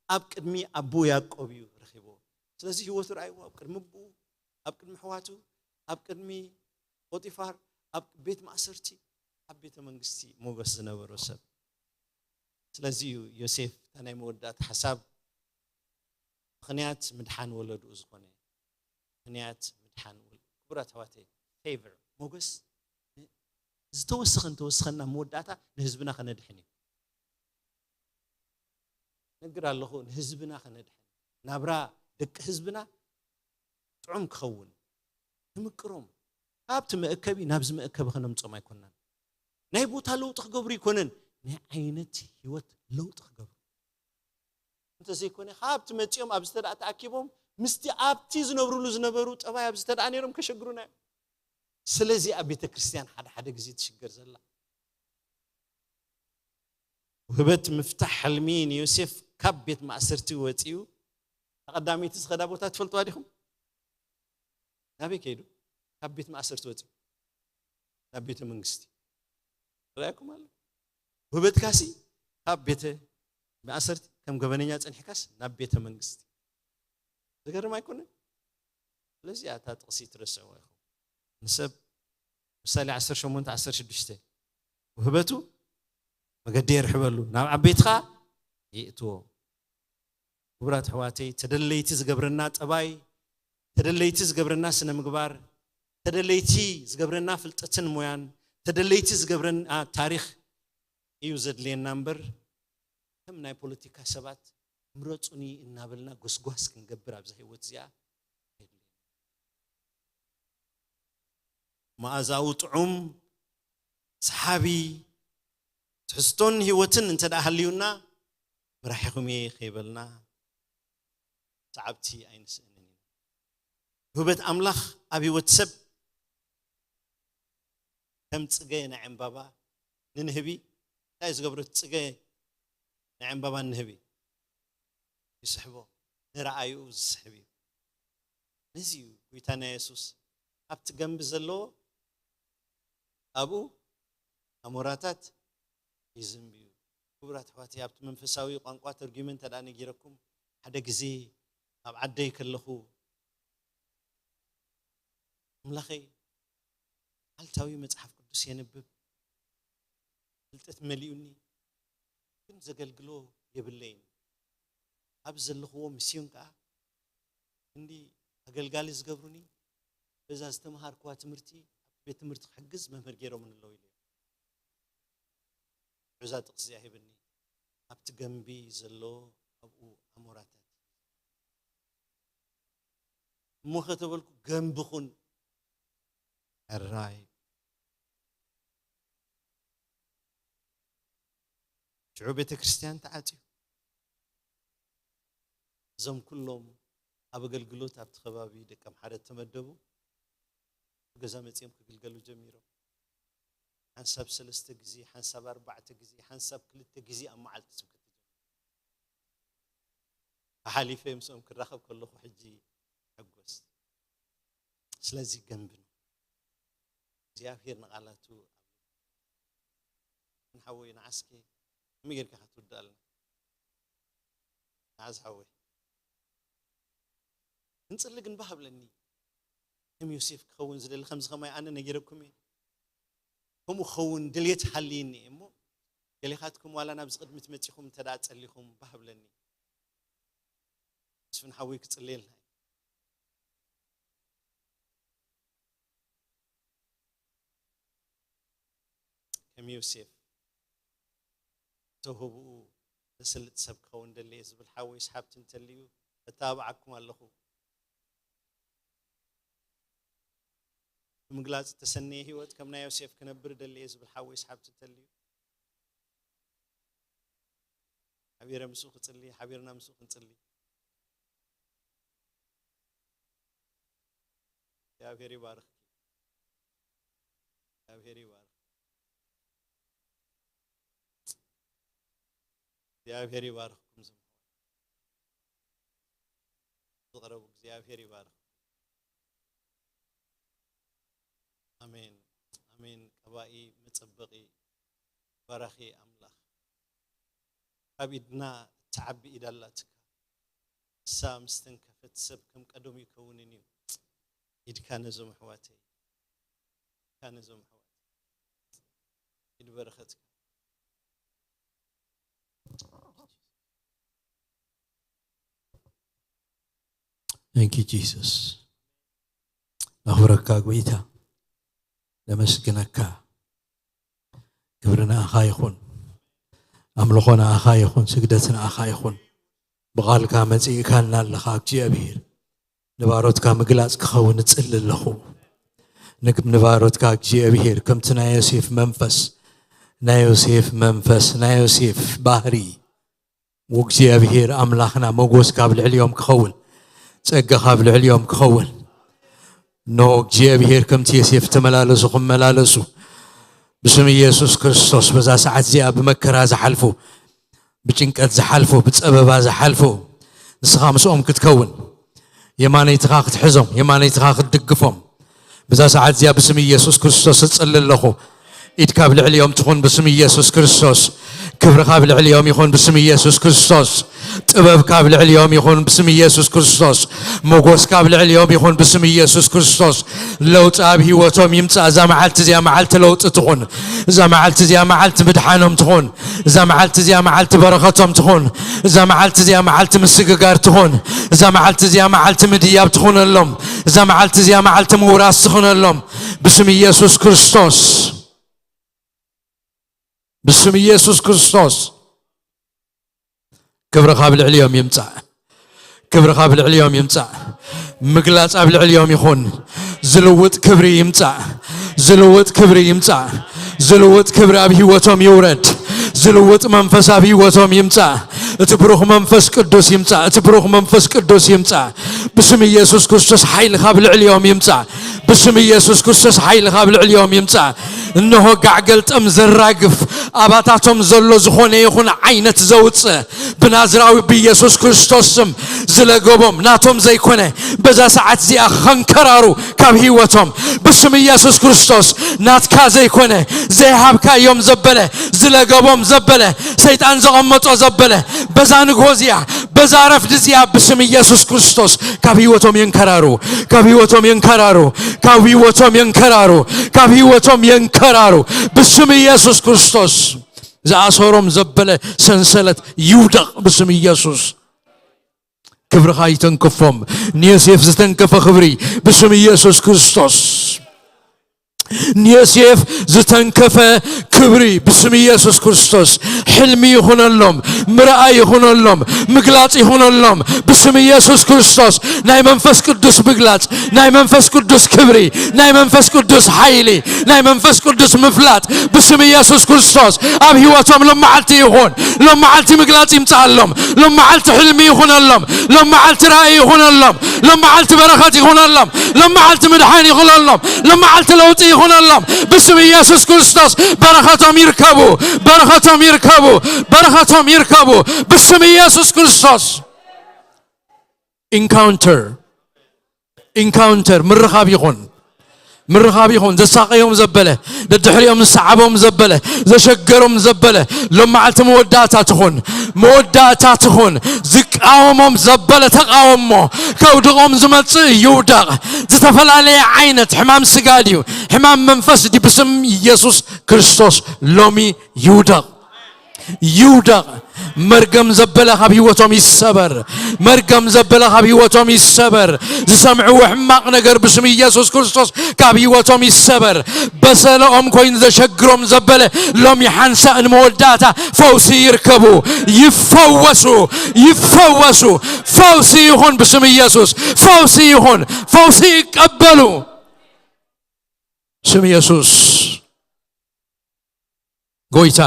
ኣብ ቅድሚ ኣቦ ያዕቆብ እዩ ረኺብዎ። ስለዚ ህይወቱ ረኣይዎ ኣብ ቅድሚ ኣቦኡ፣ ኣብ ቅድሚ ኣሕዋቱ፣ ኣብ ቅድሚ ጶጢፋር፣ ኣብ ቤት ማእሰርቲ፣ ኣብ ቤተ መንግስቲ ሞገስ ዝነበሮ ሰብ። ስለዚ እዩ ዮሴፍ እታ ናይ መወዳእታ ሓሳብ ምኽንያት ምድሓን ወለድኡ ዝኾነ። ምኽንያት ምድሓን ወለድኡ። ክቡራት ኣሕዋተይ፣ ፌቨር፣ ሞገስ ዝተወሰኸ እንተወሰኸና መወዳእታ ንህዝብና ከነድሕን እዩ። ነግር ኣለኹ፣ ንህዝብና ከነድሕን፣ ናብራ ደቂ ህዝብና ጥዑም ክኸውን ንምቅሮም። ካብቲ መእከቢ ናብዚ መእከቢ ከነምጾም ኣይኮናን። ናይ ቦታ ለውጢ ክገብሩ ኣይኮነን፣ ናይ ዓይነት ህይወት ለውጢ ክገብሩ። እንተዘይኮነ ካብቲ መጺኦም ኣብዚ ተደኣ ተኣኪቦም ምስቲ ኣብቲ ዝነብሩሉ ዝነበሩ ጠባይ ኣብዚ ተደኣ ነይሮም ከሸግሩና እዮም። ስለዚ ኣብ ቤተ ክርስቲያን ሓደ ሓደ ግዜ ትሽገር ዘላ። ውህበት ምፍታሕ ሕልሚ ንዮሴፍ ካብ ቤት ማእሰርቲ ወጺኡ፣ ቀዳመይቲ ዝኸዳ ቦታ ትፈልጥዋ ዲኹም? ናበይ ከይዱ? ካብ ቤት ማእሰርቲ ወጺኡ ናብ ቤተ መንግስቲ። ርኣይኩም ኣሎ። ውህበትካሲ ካብ ቤተ ማእሰርቲ ከም ገበነኛ ጸኒሕካስ ናብ ቤተ መንግስቲ። ዝገርም ኣይኮነን? ስለዚ እታ ጥቕሲ ትረስዕዋ ኢኹም። ንሰብ ምሳሌ ዓሰርተ ሸሞንተ ዓሰርተ ሽዱሽተ፣ ውህበቱ መገዲ የርሕበሉ፣ ናብ ዓበይትኻ ይእትዎ። ክቡራት ኣሕዋተይ፣ ተደለይቲ ዝገብረና ጠባይ፣ ተደለይቲ ዝገብረና ስነ ምግባር፣ ተደለይቲ ዝገብረና ፍልጠትን ሞያን፣ ተደለይቲ ዝገብረና ታሪኽ እዩ ዘድልየና እምበር፣ ከም ናይ ፖለቲካ ሰባት ምረጹኒ እናበልና ጎስጓስ ክንገብር ኣብዛ ህይወት እዚኣ የድልየና። መኣዛኡ ጥዑም፣ ሰሓቢ፣ ትሕዝቶን ህይወትን እንተ ደኣ ሃልዩና፣ መራሒኹም እየ ከይበልና ሰዓብቲ ኣይንስእንን ኢና። ውህበት ኣምላኽ ኣብ ህይወት ሰብ ከም ጽገ ናይ ዕምባባ ንንህቢ፣ እንታይ እዩ ዝገብሮ? እቲ ጽገ ናይ ዕምባባ ንንህቢ ይስሕቦ፣ ንረኣይኡ ዝስሕብ እዩ። ነዚ እዩ ጎይታና የሱስ ኣብቲ ገምቢ ዘለዎ ኣብኡ ኣሞራታት ይዝንብዩ። ክቡራት ኣሕዋተይ፣ ኣብቲ መንፈሳዊ ቋንቋ ተርጒመ እንተ ደኣ ነጊረኩም፣ ሓደ ግዜ ኣብ ዓደይ ከለኹ፣ ኣምላኸይ፣ መዓልታዊ መጽሓፍ ቅዱስ የንብብ፣ ፍልጠት መሊኡኒ፣ ግን ዘገልግሎ የብለይን። ኣብ ዘለኽዎ ሚስዮን ከኣ ክንዲ ኣገልጋሊ ዝገብሩኒ፣ በዛ ዝተምሃርክዋ ትምህርቲ ኣብቲ ቤት ትምህርቲ ክሕግዝ መምህር ገይሮምኒ ኣለዉ ኢለ። እዛ ጥቕሲ እዚኣ ሂብኒ፣ ኣብቲ ገምቢ ዘሎ ኣብኡ ኣሞራታት። እሞ ከተበልኩ ገምቢ ኩን። ሕራይ። ሽዑ ቤተ ክርስቲያን ተዓጽዩ። እዞም ኩሎም ኣብ ኣገልግሎት ኣብቲ ከባቢ ደቀምሓረ እተመደቡ፣ ብገዛ መጺኦም ክግልገሉ ጀሚሮም። ሓንሳብ ሰለስተ ግዜ፣ ሓንሳብ ኣርባዕተ ግዜ፣ ሓንሳብ ክልተ ግዜ ኣብ መዓልቲ ስብከት ተጀሚሩ። ሓሓሊፈ ምስኦም ክራኸብ ከለኹ ሕጂ ሕጎስ። ስለዚ ገንቢ ነው። እግዚኣብሔር ንቓላቱ ንሓወይ ንዓስከ ከመይ ጌርካ ክትውድኣልና? ንዓዝ ሓወይ። እንጽሊ ግን ባህ ብለኒ። ከም ዮሴፍ ክኸውን ዝደሊ ከምዚ ከማይ ኣነ ነጊረኩም እየ። ከምኡ ክኸውን ድልየት ሃልይኒ እየ እሞ፣ ገሌኻትኩም ዋላ ናብዚ ቅድሚት መጺኹም እንተ ደኣ ጸሊኹም ባህ ብለኒ። መስፍን ሓወይ ክጽልየልና እዩ። ከም ዮሴፍ ተውህብኡ ዘስልጥ ሰብ ክኸውን ደሊ እየ ዝብል ሓወይስ ሓብቲ እንተልዩ፣ እተባብዓኩም ኣለኹ። ብምግላጽ እተሰነየ ህይወት ከም ናይ ዮሴፍ ክነብር ደሊ እየ ዝብል ሓወይስ ሓብቲ እንተልዩ፣ ሓቢረ ምስኡ ክጽሊ፣ ሓቢርና ምስኡ ክንጽሊ። እግዚኣብሔር ይባርኽኪ። እግዚኣብሔር ይባርኽ። እግዚኣብሔር ይባርኽኩም። ዝም ዝቕረቡ እግዚኣብሔር ይባርኽ። ኣሜን፣ ኣሜን። ቀባኢ፣ መጸበቒ፣ ባራኺ ኣምላኽ። ካብ ኢድና እትዓቢ ኢድ ኣላትካ። ንሳ ምስ ተንከፈት ሰብ ከም ቀደሙ ይከውንን እዩ። ኢድካ ነዞም ኣሕዋተይ፣ ኢድካ ነዞም ኣሕዋተይ፣ ኢድ በረኸትካ። Thank you Jesus። ነኽብረካ ጎይታ፣ ነመስግነካ። ክብሪ ንኣኻ ይኹን፣ ኣምልኾ ንኣኻ ይኹን፣ ስግደት ንኣኻ ይኹን። ብቓልካ መጺእካና ኣለኻ እግዚኣብሔር። ንባሮትካ ምግላጽ ክኸውን እጽሊ ኣለኹ። ንግ-፣ ንባሮትካ እግዚኣብሔር ከምቲ ናይ ዮሴፍ መንፈስ፣ ናይ ዮሴፍ መንፈስ፣ ናይ ዮሴፍ ባህሪ፣ እግዚኣብሔር ኣምላኽና መጎስ ካብ ልዕሊኦም ክኸውን፣ ጸጋ ካብ ልዕሊኦም ክኸውን። ኖ እግዚኣብሔር ከምቲ ዮሴፍ ተመላለሱ ክመላለሱ፣ ብስም ኢየሱስ ክርስቶስ በዛ ሰዓት እዚኣ ብመከራ ዝሓልፉ፣ ብጭንቀት ዝሓልፉ፣ ብጸበባ ዝሓልፉ፣ ንስኻ ምስኦም ክትከውን፣ የማነይትኻ ክትሕዞም፣ የማነይትኻ ክትድግፎም፣ በዛ ሰዓት እዚኣ ብስም ኢየሱስ ክርስቶስ እጽሊ ኣለኹ። ኢድ ካብ ልዕሊኦም ትኹን ብስም ኢየሱስ ክርስቶስ። ክብሪ ካብ ልዕሊኦም ይኹን ብስም ኢየሱስ ክርስቶስ። ጥበብ ካብ ልዕሊኦም ይኹን ብስም ኢየሱስ ክርስቶስ። ሞጎስ ካብ ልዕሊኦም ይኹን ብስም ኢየሱስ ክርስቶስ። ለውጢ ኣብ ህይወቶም ይምጻእ። እዛ መዓልቲ እዚኣ መዓልቲ ለውጢ ትኹን። እዛ መዓልቲ እዚኣ መዓልቲ ምድሓኖም ትኹን። እዛ መዓልቲ እዚኣ መዓልቲ በረኸቶም ትኹን። እዛ መዓልቲ እዚኣ መዓልቲ ምስግጋር ትኹን። እዛ መዓልቲ እዚኣ መዓልቲ ምድያብ ትኹነሎም። እዛ መዓልቲ እዚኣ መዓልቲ ምውራስ ትኹነሎም። ብስም ኢየሱስ ክርስቶስ። ብስም ኢየሱስ ክርስቶስ። ክብሪ ካብ ልዕሊኦም ይምጻእ። ክብሪ ካብ ልዕሊኦም ይምጻእ። ምግላጽ ኣብ ልዕሊኦም ይኹን። ዝልውጥ ክብሪ ይምጻእ። ዝልውጥ ክብሪ ይምጻእ። ዝልውጥ ክብሪ ኣብ ህይወቶም ይውረድ። ዝልውጥ መንፈስ ኣብ ህይወቶም ይምጻእ። እቲ ብሩኽ መንፈስ ቅዱስ ይምጻእ። እቲ ብሩኽ መንፈስ ቅዱስ ይምጻእ። ብስም ኢየሱስ ክርስቶስ ሓይሊ ካብ ልዕሊኦም ይምጻእ። ብስም ኢየሱስ ክርስቶስ ሓይሊ ካብ ልዕሊኦም ይምጻእ። እነሆ ጋዕ ገልጠም ዘራግፍ ኣባታቶም ዘሎ ዝኾነ ይኹን ዓይነት ዘውጽእ ብናዝራዊ ብኢየሱስ ክርስቶስ ስም ዝለገቦም ናቶም ዘይኮነ በዛ ሰዓት እዚኣ ኸንከራሩ ካብ ህይወቶም ብስም ኢየሱስ ክርስቶስ ናትካ ዘይኮነ ዘይሃብካዮም ዘበለ ዝለገቦም ዘበለ ሰይጣን ዘቐመጦ ዘበለ በዛ ንግሆ እዚኣ በዛ ረፍዲ እዚኣ ብስም ኢየሱስ ክርስቶስ ካብ ህይወቶም የንከራሩ፣ ካብ ህይወቶም የንከራሩ፣ ካብ ህይወቶም የንከራሩ፣ ካብ ህይወቶም የንከራሩ ብስም ኢየሱስ ክርስቶስ። ዝኣሰሮም ዘበለ ሰንሰለት ይውደቕ ብስም ኢየሱስ። ክብርኻ ይተንክፎም። ንዮሴፍ ዝተንከፈ ክብሪ ብስም ኢየሱስ ክርስቶስ። ንዮሴፍ ዝተንከፈ ክብሪ ብስም ኢየሱስ ክርስቶስ። ሕልሚ ይኹነሎም፣ ምርኣይ ይኹነሎም፣ ምግላጽ ይኹነሎም ብስም ኢየሱስ ክርስቶስ። ናይ መንፈስ ቅዱስ ምግላጽ፣ ናይ መንፈስ ቅዱስ ክብሪ፣ ናይ መንፈስ ቅዱስ ሓይሊ፣ ናይ መንፈስ ቅዱስ ምፍላጥ ብስም ኢየሱስ ክርስቶስ ኣብ ህይወቶም ሎመዓልቲ ይኹን። ሎመዓልቲ ምግላጽ ይምጻኣሎም። ሎመዓልቲ ሕልሚ ይኹነሎም። ሎመዓልቲ ራእይ ይኹነሎም። ሎመዓልቲ በረኸት ይኹነሎም። ሎመዓልቲ ምድሓን ይኹነሎም። ሎመዓልቲ ለውጢ ይኹነሎም። ብስም ኢየሱስ ክርስቶስ በረኸቶም ይርከቡ። በረኸቶም ይርከቡ። በረኸቶም ይርከቡ። ብስም ኢየሱስ ክርስቶስ። ኢንካውንተር፣ ኢንካውንተር ምርኻብ ይኹን። ምርኻብ ይኹን። ዘሳቀዮም ዘበለ፣ ደድሕሪኦም ዝሰዓቦም ዘበለ፣ ዘሸገሮም ዘበለ፣ ሎም መዓልቲ መወዳእታ ትኹን። መወዳእታ ትኹን። ዝቃወሞም ዘበለ ተቃወሞ። ከውድቖም ዝመጽእ ይውደቕ። ዝተፈላለየ ዓይነት ሕማም ስጋ ድዩ፣ ሕማም መንፈስ ድዩ፣ ብስም ኢየሱስ ክርስቶስ ሎሚ ይውደቕ። ይውደቕ። መርገም ዘበለ ካብ ህይወቶም ይሰበር። መርገም ዘበለ ካብ ህይወቶም ይሰበር። ዝሰምዕዎ ሕማቕ ነገር ብስም ኢየሱስ ክርስቶስ ካብ ህይወቶም ይሰበር። በሰለኦም ኮይኑ ዘሸግሮም ዘበለ ሎሚ ሓንሳእ ንመወዳእታ ፈውሲ ይርከቡ፣ ይፈወሱ፣ ይፈወሱ። ፈውሲ ይኹን ብስም ኢየሱስ፣ ፈውሲ ይኹን፣ ፈውሲ ይቀበሉ። ስም ኢየሱስ ጎይታ።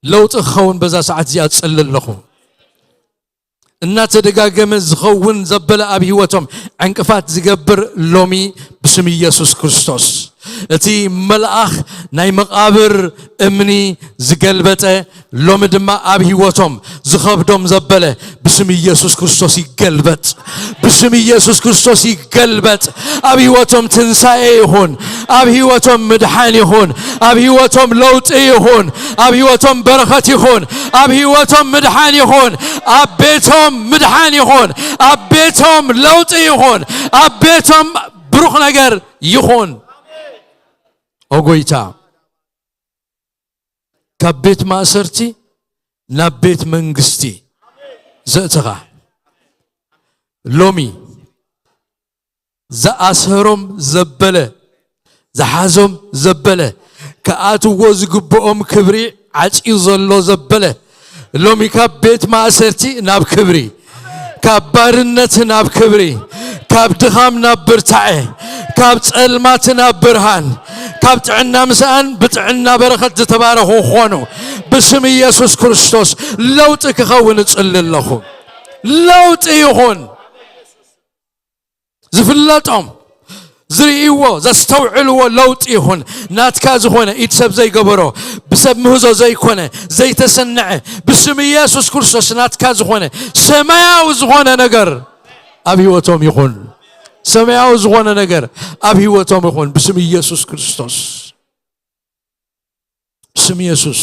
ለውጢ ክኸውን በዛ ሰዓት እዚኣ እጽሊ ኣለኹ። እናተደጋገመ ዝኸውን ዘበለ ኣብ ህይወቶም ዕንቅፋት ዝገብር ሎሚ ብስም ኢየሱስ ክርስቶስ እቲ መልኣኽ ናይ መቓብር እምኒ ዝገልበጠ ሎሚ ድማ ኣብ ህይወቶም ዝኸብዶም ዘበለ ብስም ኢየሱስ ክርስቶስ ይገልበጥ። ብስም ኢየሱስ ክርስቶስ ይገልበጥ። ኣብ ህይወቶም ትንሳኤ ይኹን። ኣብ ህይወቶም ምድሓን ይኹን። ኣብ ህይወቶም ለውጢ ይኹን። ኣብ ህይወቶም በረኸት ይኹን። ኣብ ህይወቶም ምድሓን ይኹን። ኣብ ቤቶም ምድሓን ይኹን። ኣብ ቤቶም ለውጢ ይኹን። ኣብ ቤቶም ብሩኽ ነገር ይኹን። ኦ ጎይታ፣ ካብ ቤት ማእሰርቲ ናብ ቤት መንግስቲ ዘእተኻ፣ ሎሚ ዝኣሰሮም ዘበለ፣ ዝሓዞም ዘበለ፣ ክኣትዎ ዝግብኦም ክብሪ ዓጽዩ ዘሎ ዘበለ፣ ሎሚ ካብ ቤት ማእሰርቲ ናብ ክብሪ፣ ካብ ባርነት ናብ ክብሪ፣ ካብ ድኻም ናብ ብርታዐ፣ ካብ ጸልማት ናብ ብርሃን፣ ካብ ጥዕና ምስኣን ብጥዕና በረኸት ዝተባረኹ ክኾኑ ብስም ኢየሱስ ክርስቶስ ለውጢ ክኸውን እጽሊ ኣለኹ። ለውጢ ይኹን። ዝፍለጦም ዝርእይዎ ዘስተውዕልዎ ለውጢ ይኹን። ናትካ ዝኾነ፣ ኢድ ሰብ ዘይገበሮ፣ ብሰብ ምህዞ ዘይኮነ፣ ዘይተሰነዐ፣ ብስም ኢየሱስ ክርስቶስ ናትካ ዝኾነ ሰማያዊ ዝኾነ ነገር ኣብ ህይወቶም ይኹን። ሰማያዊ ዝኾነ ነገር ኣብ ህይወቶም ይኹን ብስም ኢየሱስ ክርስቶስ። ስም ኢየሱስ።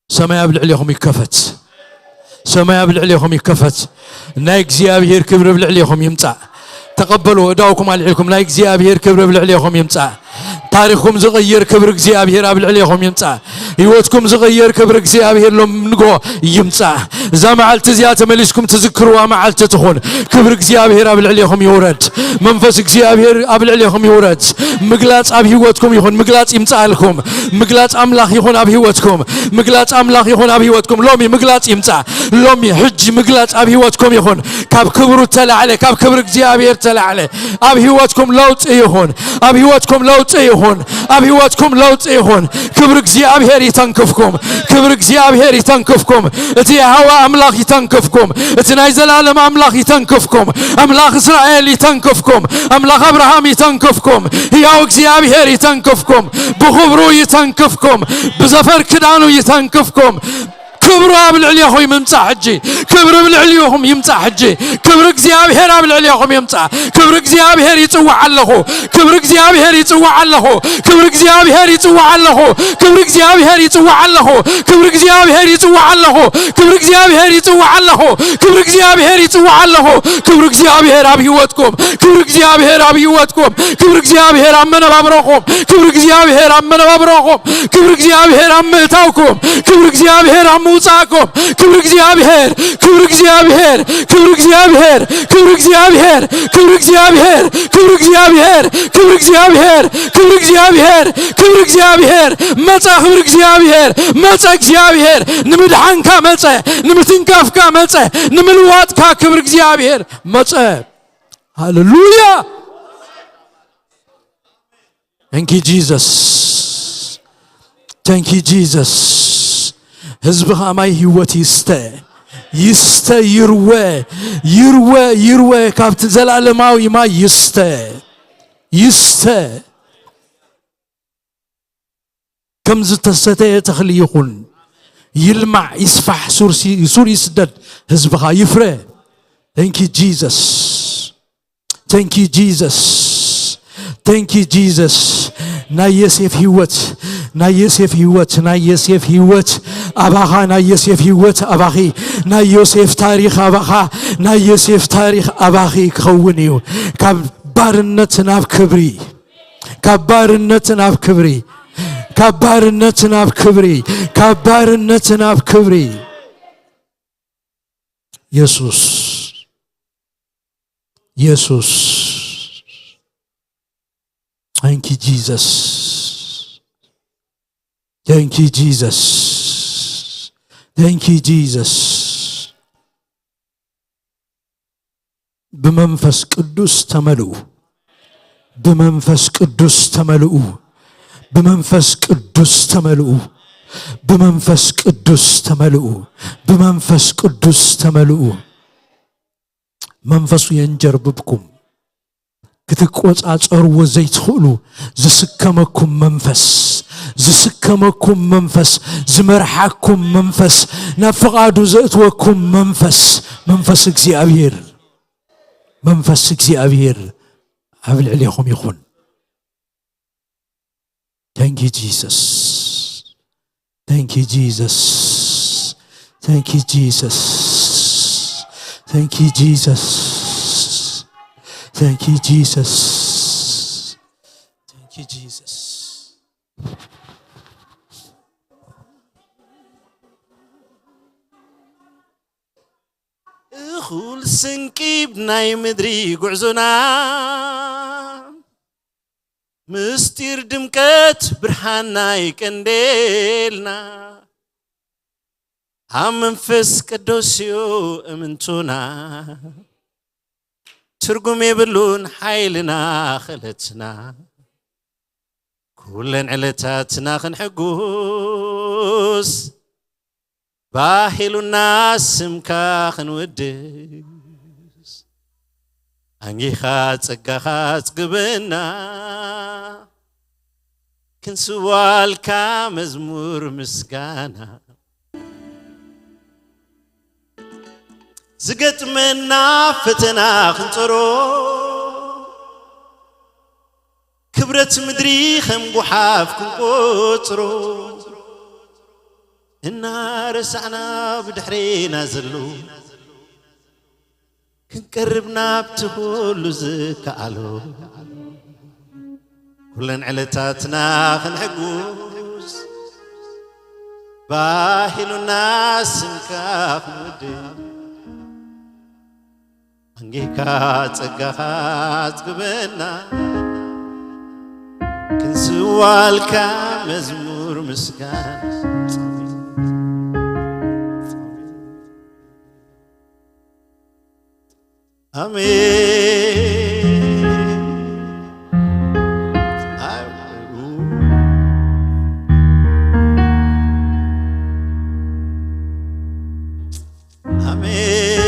ሰማይ ኣብ ልዕሌኹም ይከፈት። ሰማይ ኣብ ልዕሌኹም ይከፈት። ናይ እግዚኣብሔር ክብሪ ኣብ ልዕሌኹም ይምጻእ። ተቐበሉ። እዳውኩም ኣልዒልኩም፣ ናይ እግዚኣብሔር ክብሪ ኣብ ልዕሌኹም ይምጻእ። ታሪኽኩም ዝቕይር ክብሪ እግዚኣብሔር ኣብ ልዕሌኹም ይምጻእ። ህይወትኩም ዝቕይር ክብሪ እግዚኣብሔር ሎም ንጎ ይምጻእ። እዛ መዓልቲ እዚኣ ተመሊስኩም ትዝክርዋ መዓልቲ ትኹን። ክብሪ እግዚኣብሔር ኣብ ልዕሌኹም ይውረድ። መንፈስ እግዚኣብሔር ኣብ ልዕሌኹም ይውረድ። ምግላጽ ኣብ ህይወትኩም ይኹን። ምግላጽ ይምጻእልኩም። ምግላጽ ኣምላኽ ይኹን ኣብ ህይወትኩም። ምግላጽ ኣምላኽ ይኹን ኣብ ህይወትኩም። ሎሚ ምግላጽ ይምጻእ። ሎሚ ሕጂ ምግላጽ ኣብ ህይወትኩም ይኹን። ካብ ክብሩ ተላዕለ፣ ካብ ክብሪ እግዚኣብሔር ተላዕለ። ኣብ ህይወትኩም ለውጢ ይኹን። ኣብ ህይወትኩም ለውጢ ይኹን። ኣብ ህይወትኩም ለውጢ ይኹን። ክብሪ እግዚኣብሔር ይተንክፍኩም። ክብሪ እግዚኣብሔር ይተንክፍኩም። እቲ የሆዋ ኣምላኽ ይተንክፍኩም። እቲ ናይ ዘላለም ኣምላኽ ይተንክፍኩም። ኣምላኽ እስራኤል ይተንክፍኩም። ኣምላኽ ኣብርሃም ይተንክፍኩም። ህያው እግዚኣብሔር ይተንክፍኩም። ብኽብሩ ይተንክፍኩም። ብዘፈር ክዳኑ ይተንክፍኩም። ክብሩ ኣብ ልዕሌኹም ይምጻእ ሕጂ። ክብሪ ኣብ ልዕሌኹም ይምጻእ ሕጂ። ክብሪ እግዚኣብሔር ኣብ ልዕሌኹም ይምጻእ። ክብሪ እግዚኣብሔር ይጽውዕ ኣለኹ። ክብሪ እግዚኣብሔር ይጽውዕ ኣለኹ። ክብሪ እግዚኣብሔር ይጽውዕ ኣለኹ። ክብሪ እግዚኣብሔር ይጽውዕ ኣለኹ። ክብሪ እግዚኣብሔር ይጽውዕ ኣለኹ። ክብሪ እግዚኣብሔር ይጽውዕ ኣለኹ። ክብሪ እግዚኣብሔር ይጽውዕ ኣለኹ። ክብሪ እግዚኣብሔር ኣብ ህይወትኩም። ክብሪ እግዚኣብሔር ኣብ ህይወትኩም። ክብሪ እግዚኣብሔር ኣብ መነባብሮኹም። ክብሪ እግዚኣብሔር ኣብ መነባብሮኹም። ክብሪ እግዚኣብሔር ኣብ ምእታውኩም። ክብሪ እግዚኣብሔር ኣብ ምውጻእኩም። ክብሪ እግዚኣብሔር፣ ክብሪ እግዚኣብሔር፣ ክብሪ እግዚኣብሔር፣ ክብሪ እግዚኣብሔር፣ ክብሪ እግዚኣብሔር፣ ክብሪ እግዚኣብሔር፣ ክብሪ እግዚኣብሔር፣ ክብሪ እግዚኣብሔር፣ ክብሪ እግዚኣብሔር፣ መጸ ክብሪ እግዚኣብሔር፣ መጸ እግዚኣብሔር፣ ንምድሓንካ መጸ፣ ንምትንካፍካ መጸ፣ ንምልዋጥካ ክብሪ እግዚኣብሔር መጸ። ሃሌሉያ። Thank you Jesus. Thank you Jesus. ህዝቢ ከማይ ህይወት ይስተ፣ ይስተ፣ ይርወ፣ ይርወ፣ ይርወ፣ ካብቲ ዘላለማዊ ማይ ይስተ፣ ይስተ። ከም ዝተሰተየ ተኽሊ ይኹን፣ ይልማዕ፣ ይስፋሕ፣ ሱር ሲ-፣ ሱር ይስደድ፣ ህዝብኻ ይፍረ። Thank you Jesus. Thank you Jesus. Thank you Jesus. ናይ ዮሴፍ ህይወት፣ ናይ ዮሴፍ ህይወት፣ ናይ ዮሴፍ ህይወት ኣባኻ፣ ናይ ዮሴፍ ህይወት ኣባኺ፣ ናይ ዮሴፍ ታሪኽ ኣባኻ፣ ናይ ዮሴፍ ታሪኽ ኣባኺ ክኸውን እዩ። ካብ ባርነት ናብ ክብሪ፣ ካብ ባርነት ናብ ክብሪ፣ ካብ ባርነት ናብ ክብሪ፣ ካብ ባርነት ናብ ክብሪ። የሱስ፣ የሱስ። Thank you, Jesus. Thank you, Jesus. Thank you, Jesus. ብመንፈስ ቅዱስ ተመልኡ። ብመንፈስ ቅዱስ ተመልኡ። ብመንፈስ ቅዱስ ተመልኡ። ብመንፈስ ቅዱስ ተመልኡ። ብመንፈስ ቅዱስ ተመልኡ። መንፈሱ የንጀርብብኩም። ክትቆጻጸርዎ ዘይትኽእሉ ዝስከመኩም መንፈስ፣ ዝስከመኩም መንፈስ፣ ዝመርሓኩም መንፈስ፣ ናብ ፍቓዱ ዘእትወኩም መንፈስ፣ መንፈስ እግዚኣብሔር፣ መንፈስ እግዚኣብሔር ኣብ ልዕሌኹም ይኹን። Thank you, Jesus. Thank you, Jesus. Thank you, Jesus. Thank you, Jesus. Thank you, Jesus. Thank you, Jesus. እኹል ስንቂ ብናይ ምድሪ ጉዕዞና፣ ምስጢር ድምቀት ብርሃን ናይ ቀንዴልና፣ ኣብ መንፈስ ቅዱስ እዩ እምንቱና። ትርጉም የብሉን ሓይልና ክእለትና፣ ኩለን ዕለታትና ክንሕጉስ፣ ባሂሉና ስምካ ክንውድስ፣ ኣንጊኻ ጸጋኻ ኣጽግበና፣ ክንስዋልካ መዝሙር ምስጋና። ዝገጥመና ፈተና ክንጸሮ፣ ክብረት ምድሪ ከም ጓሓፍ ክንቆጽሮ፣ እናረሳዕና ብድሕሬና ዘሎ፣ ክንቀርብ ናብቲ ኩሉ ዝከኣሎ፣ ኩለን ዕለታትና ክንሕጉስ፣ ባሂሉና ስምካ ክንውድስ፣ ኣንጊካ ጸጋኻ ኣጽግበና፣ ክንስዋልካ መዝሙር ምስጋና። ኣሜን። ኣሜን።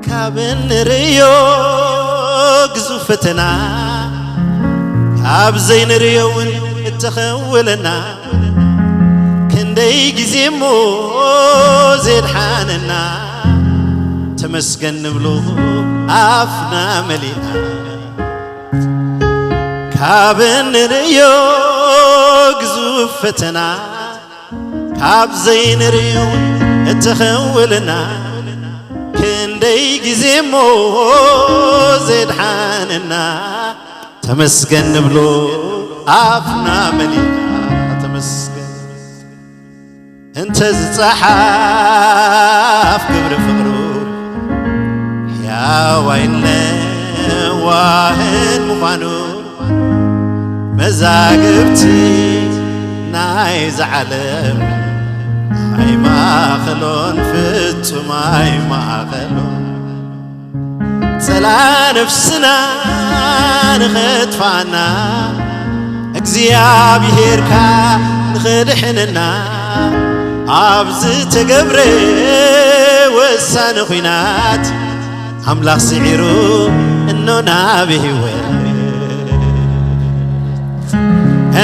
ካብ እንርእዮ ግዙፍ ፈተና፣ ካብ ዘይንርእዮ እውን እተኸውለና፣ ክንደይ ግዜ እሞ ዘድሓነና፣ ተመስገን ንብሎ ኣፍና መሊእና። ካብ እንርእዮ ግዙፍ ፈተና፣ ካብ ዘይንርእዮ እተኸውለና፣ ክንደይ ግዜ እሞ ዘድሓነና፣ ተመስገን ንብሎ ኣፍና መሊእና። ተመስገን። እንተ ዝጸሓፍ ግብሪ ፍቕሩ፣ ሕያዋይን ለዋህን ምዃኑ፣ መዛግብቲ ናይዛ ዓለም ኣይማእኸሎን፣ ፍጹም ኣይማእኸሎን። ጸላ ነፍስና ንኸጥፋና፣ እግዚኣብሄርካ ንኸድሕንና፣ ኣብ ዝተገብረ ወሳኒ ኲናት፣ ኣምላኽ ስዒሩ እኖ ናብ ህይወት።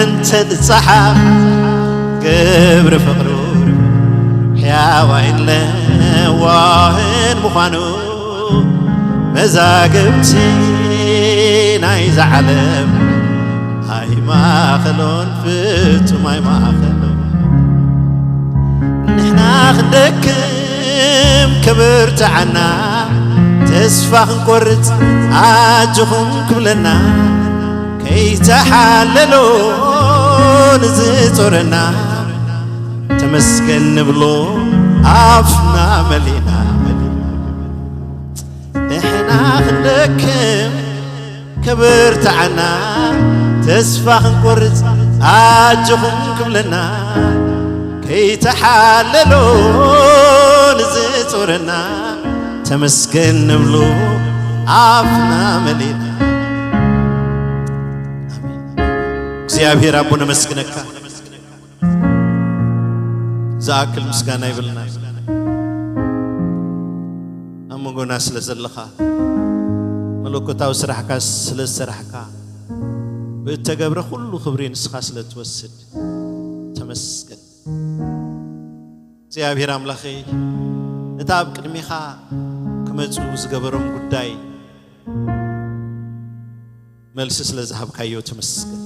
እንተ ዝጸሓፍ ግብሪ ፍቕሩ፣ ሕያዋይን ለዋህን ምዃኑ፣ መዛግብቲ ናይዛ ዓለም ኣይማእኸሎን፣ ፍጹም ኣይማእኸሎን። ንሕና ክንደክም ክብርትዓና፣ ተስፋ ክንቆርጽ ኣጆኹም ክብለና፣ ከይተሓለሎ ንዝጾረና ተመስገን ንብሎ ኣፍና መሊእና። ንሕና ክንደክም ከበርትዓና፣ ተስፋ ክንቆርጽ ኣጆኹም ክብለና፣ ከይተሓለሎ ንዝጾረና ተመስገን ንብሎ ኣፍና መሊእና። ኣሜን። እግዚኣብሔር ኣቦ ነመስግነካ። ዝኣክል ምስጋና ይብልና። ኣብ መንጎና ስለ ዘለኻ፣ መለኮታዊ ስራሕካ ስለ ዝሰራሕካ፣ ብእተገብረ ኩሉ ክብሪ ንስኻ ስለ ትወስድ ተመስገን። እግዚኣብሔር ኣምላኸይ፣ ነታ ኣብ ቅድሜኻ ክመጹ ዝገበሮም ጉዳይ መልሲ ስለ ዝሃብካዮ ተመስገን።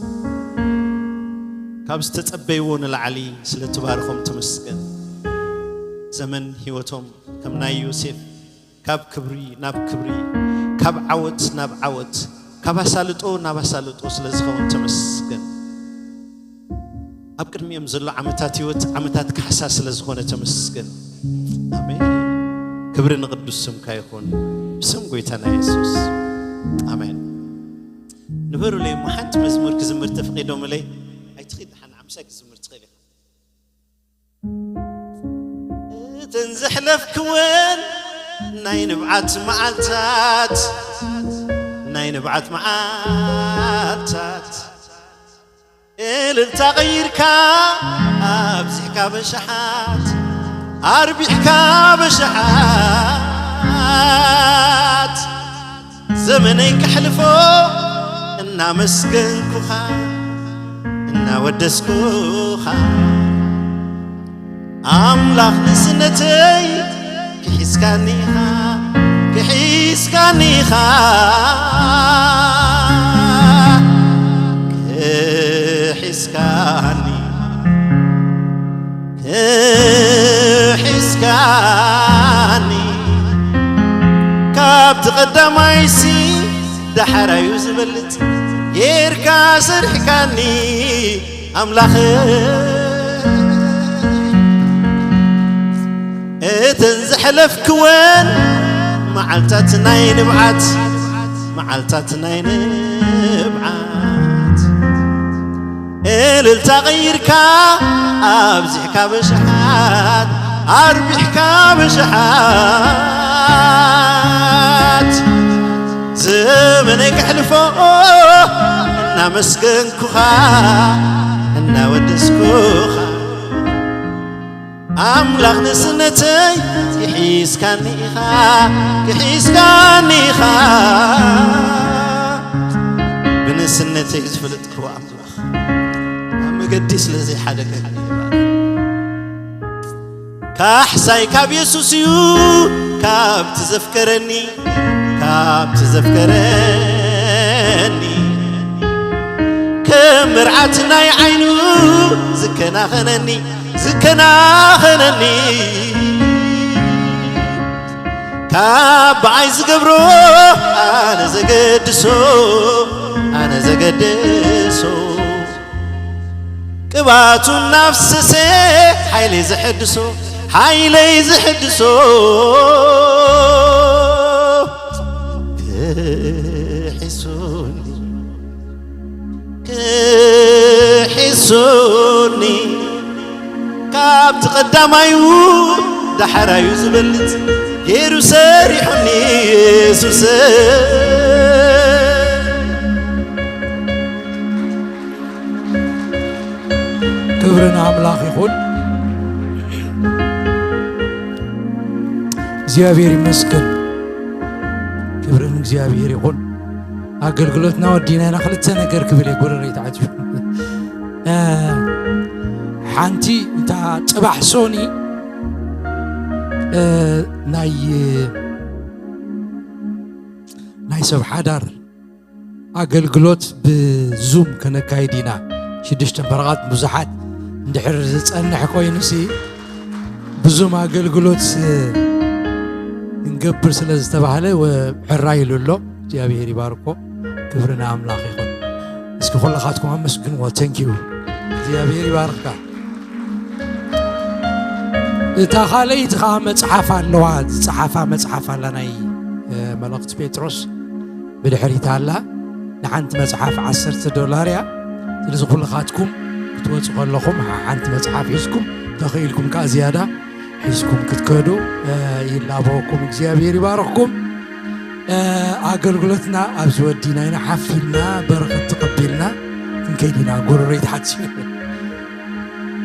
ካብ ዝተጸበይዎ ንላዕሊ ስለ ትባርኾም ተመስገን። ዘመን ህይወቶም ከም ናይ ዮሴፍ ካብ ክብሪ ናብ ክብሪ፣ ካብ ዓወት ናብ ዓወት፣ ካብ ኣሳልጦ ናብ ኣሳልጦ ስለ ዝኸውን ተመስገን። ኣብ ቅድሚኦም ዘሎ ዓመታት ህይወት ዓመታት ካሕሳ ስለ ዝኾነ ተመስገን። ኣሜን። ክብሪ ንቅዱስ ስምካ ይኹን፣ ብስም ጎይታና የሱስ፣ ኣሜን። ንበሩለይ እሞ ሓንቲ መዝሙር ክዝምር ተፈቒዶምለይ። ኣይትኺድ፣ ሓን ሓምሳይ ክትዝምር ትኽእል ኢኻ። እተን ዘሕለፍክወን ናይ ንብዓት መዓልታት፣ ናይ ንብዓት መዓልታት፣ እልልታ ቀይርካ ኣብዚሕካ በሽሓት፣ ኣርቢሕካ በሽሓት፣ ዘመነይ ከሕልፎ እናመስገንኩኻ፣ እናወደስኩኻ። ኣምላኽ ንስነተይ ክሒስካኒ ኢኻ፣ ክሒስካኒ ኢኻ፣ ክሒስካኒ፣ ክሒስካኒ። ካብቲ ቀዳማይሲ ዳሕራዩ ዝበልጽ ጌርካ ሰርሕካኒ ኣምላኽ። እተን ዘሕለፍክወን መዓልታት ናይ ንብዓት፣ መዓልታት ናይ ንብዓት፣ እልልታ ቀይርካ ኣብዚሕካ ብሽሓት፣ ኣርቢሕካ ብሽሓት፣ ዘመነይ ከሕልፎ እናመስገንኩኻ፣ እናወደስኩኻ። ኣምላኽ ንስነተይ ክሒስካኒ ኢኻ፣ ክሒስካኒ ኢኻ። ብንስነተይ ዝፈለጥክዎ ኣምላኽ ኣብ መገዲ ስለ ዘይሓደገኒ ይባርኽ። ካሕሳይ ካብ የሱስ እዩ፣ ካብቲ ዘፍቀረኒ፣ ካብቲ ዘፍቀረኒ። ከም መርዓት ናይ ዓይኑ ዝከናኸነኒ፣ ዝከናኸነኒ። ካብ ብኣይ ዝገብሮ ኣነ ዘገድሶ፣ ኣነ ዘገድሶ። ቅባቱ እናፍሰሰ ሓይለይ ዘሐድሶ፣ ሓይለይ ዘሐድሶ። ክሒሱኒ፣ ክሒሱኒ። ካብቲ ቀዳማዩ ዳሕራዩ ዝበልጽ ገይሩ ሰሪሑኒ የሱስ። ክብሪ ንኣምላኽ ይኹን። እግዚኣብሔር ይመስገን። ክብሪ ንእግዚኣብሔር ይኹን። ኣገልግሎትና ወዲና ኢና። ክልተ ነገር ክብል እየ፣ ጎረረይ ተዓዚቡ። እ፣ ሓንቲ እታ ጽባሕ ሶኒ፣ እ፣ ናይ፣ ናይ ሰብ ሓዳር ኣገልግሎት ብዙም ከነካይድ ኢና። ሽዱሽተ ፈረቓት ብዙሓት እንድሕር ዝጸንሕ ኮይኑሲ፣ ብዙም ኣገልግሎት ክንገብር ስለ ዝተባህለ ወ-፣ ሕራይ ኢሉ ኣሎ። እግዚኣብሔር ይባርኮ። ክብሪ ንኣምላኽ ይኹን። ንኹልኻትኩም ኣመስግንዎ። Thank you። እግዚኣብሔር ይባርካ። እታ ካልኣይቲ ከዓ መፅሓፍ ኣለዋ፣ ዝፀሓፋ መፅሓፍ ኣላ፣ ናይ እ፣ መልእኽቲ ጴጥሮስ ብድሕሪት ኣላ። ንሓንቲ መፅሓፍ ዓሰርተ ዶላር እያ። ስለዚ ኩልኻትኩም ክትወፁ ከለኹም ሓንቲ መፅሓፍ ሒዝኩም፣ ተኽኢልኩም ከዓ ዝያዳ ሒዝኩም ክትከዱ እ፣ ይላበወኩም። እግዚኣብሔር ይባርኽኩም። እ፣ ኣገልግሎትና ኣብዚ ወዲና ኢና፣ ሓፊልና በረኸት ተቐቢልና ክንከይድ ኢና። ጎረሮ ይትሓጽ።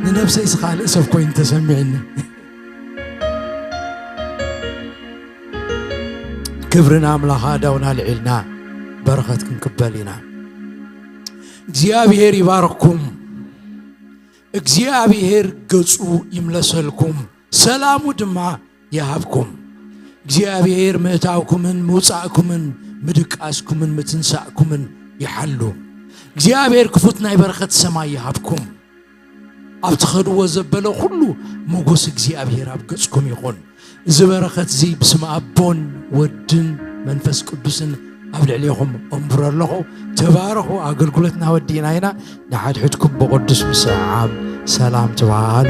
ንነብሰይ ስኻልእ ሰብ ኮይኑ ተሰሚዕኒ። ክብሪ ንኣምላኽ ኣእዳውና ኣልዒልና በረኸት ክንቅበል ኢና። እግዚኣብሔር ይባርኽኩም። እግዚኣብሔር ገጹ ይምለሰልኩም፣ ሰላሙ ድማ ይሃብኩም። እግዚኣብሔር ምእታውኩምን ምውጻእኩምን ምድቃስኩምን ምትንሳእኩምን ይሓሉ። እግዚኣብሔር ክፉት ናይ በረኸት ሰማይ ይሃብኩም። ኣብ ትኸድዎ ዘበለ ኩሉ ሞጎስ እግዚኣብሔር ኣብ ገጽኩም ይኹን። እዚ በረኸት እዚ ብስም ኣቦን ወድን መንፈስ ቅዱስን ኣብ ልዕሌኹም ኣንብሮ ኣለኹ። ተባረኹ። ኣገልግሎትና ወዲእና ኢና። ንሓድሕድኩም ብቅዱስ ምስዕዓም ሰላም ተባሃሉ።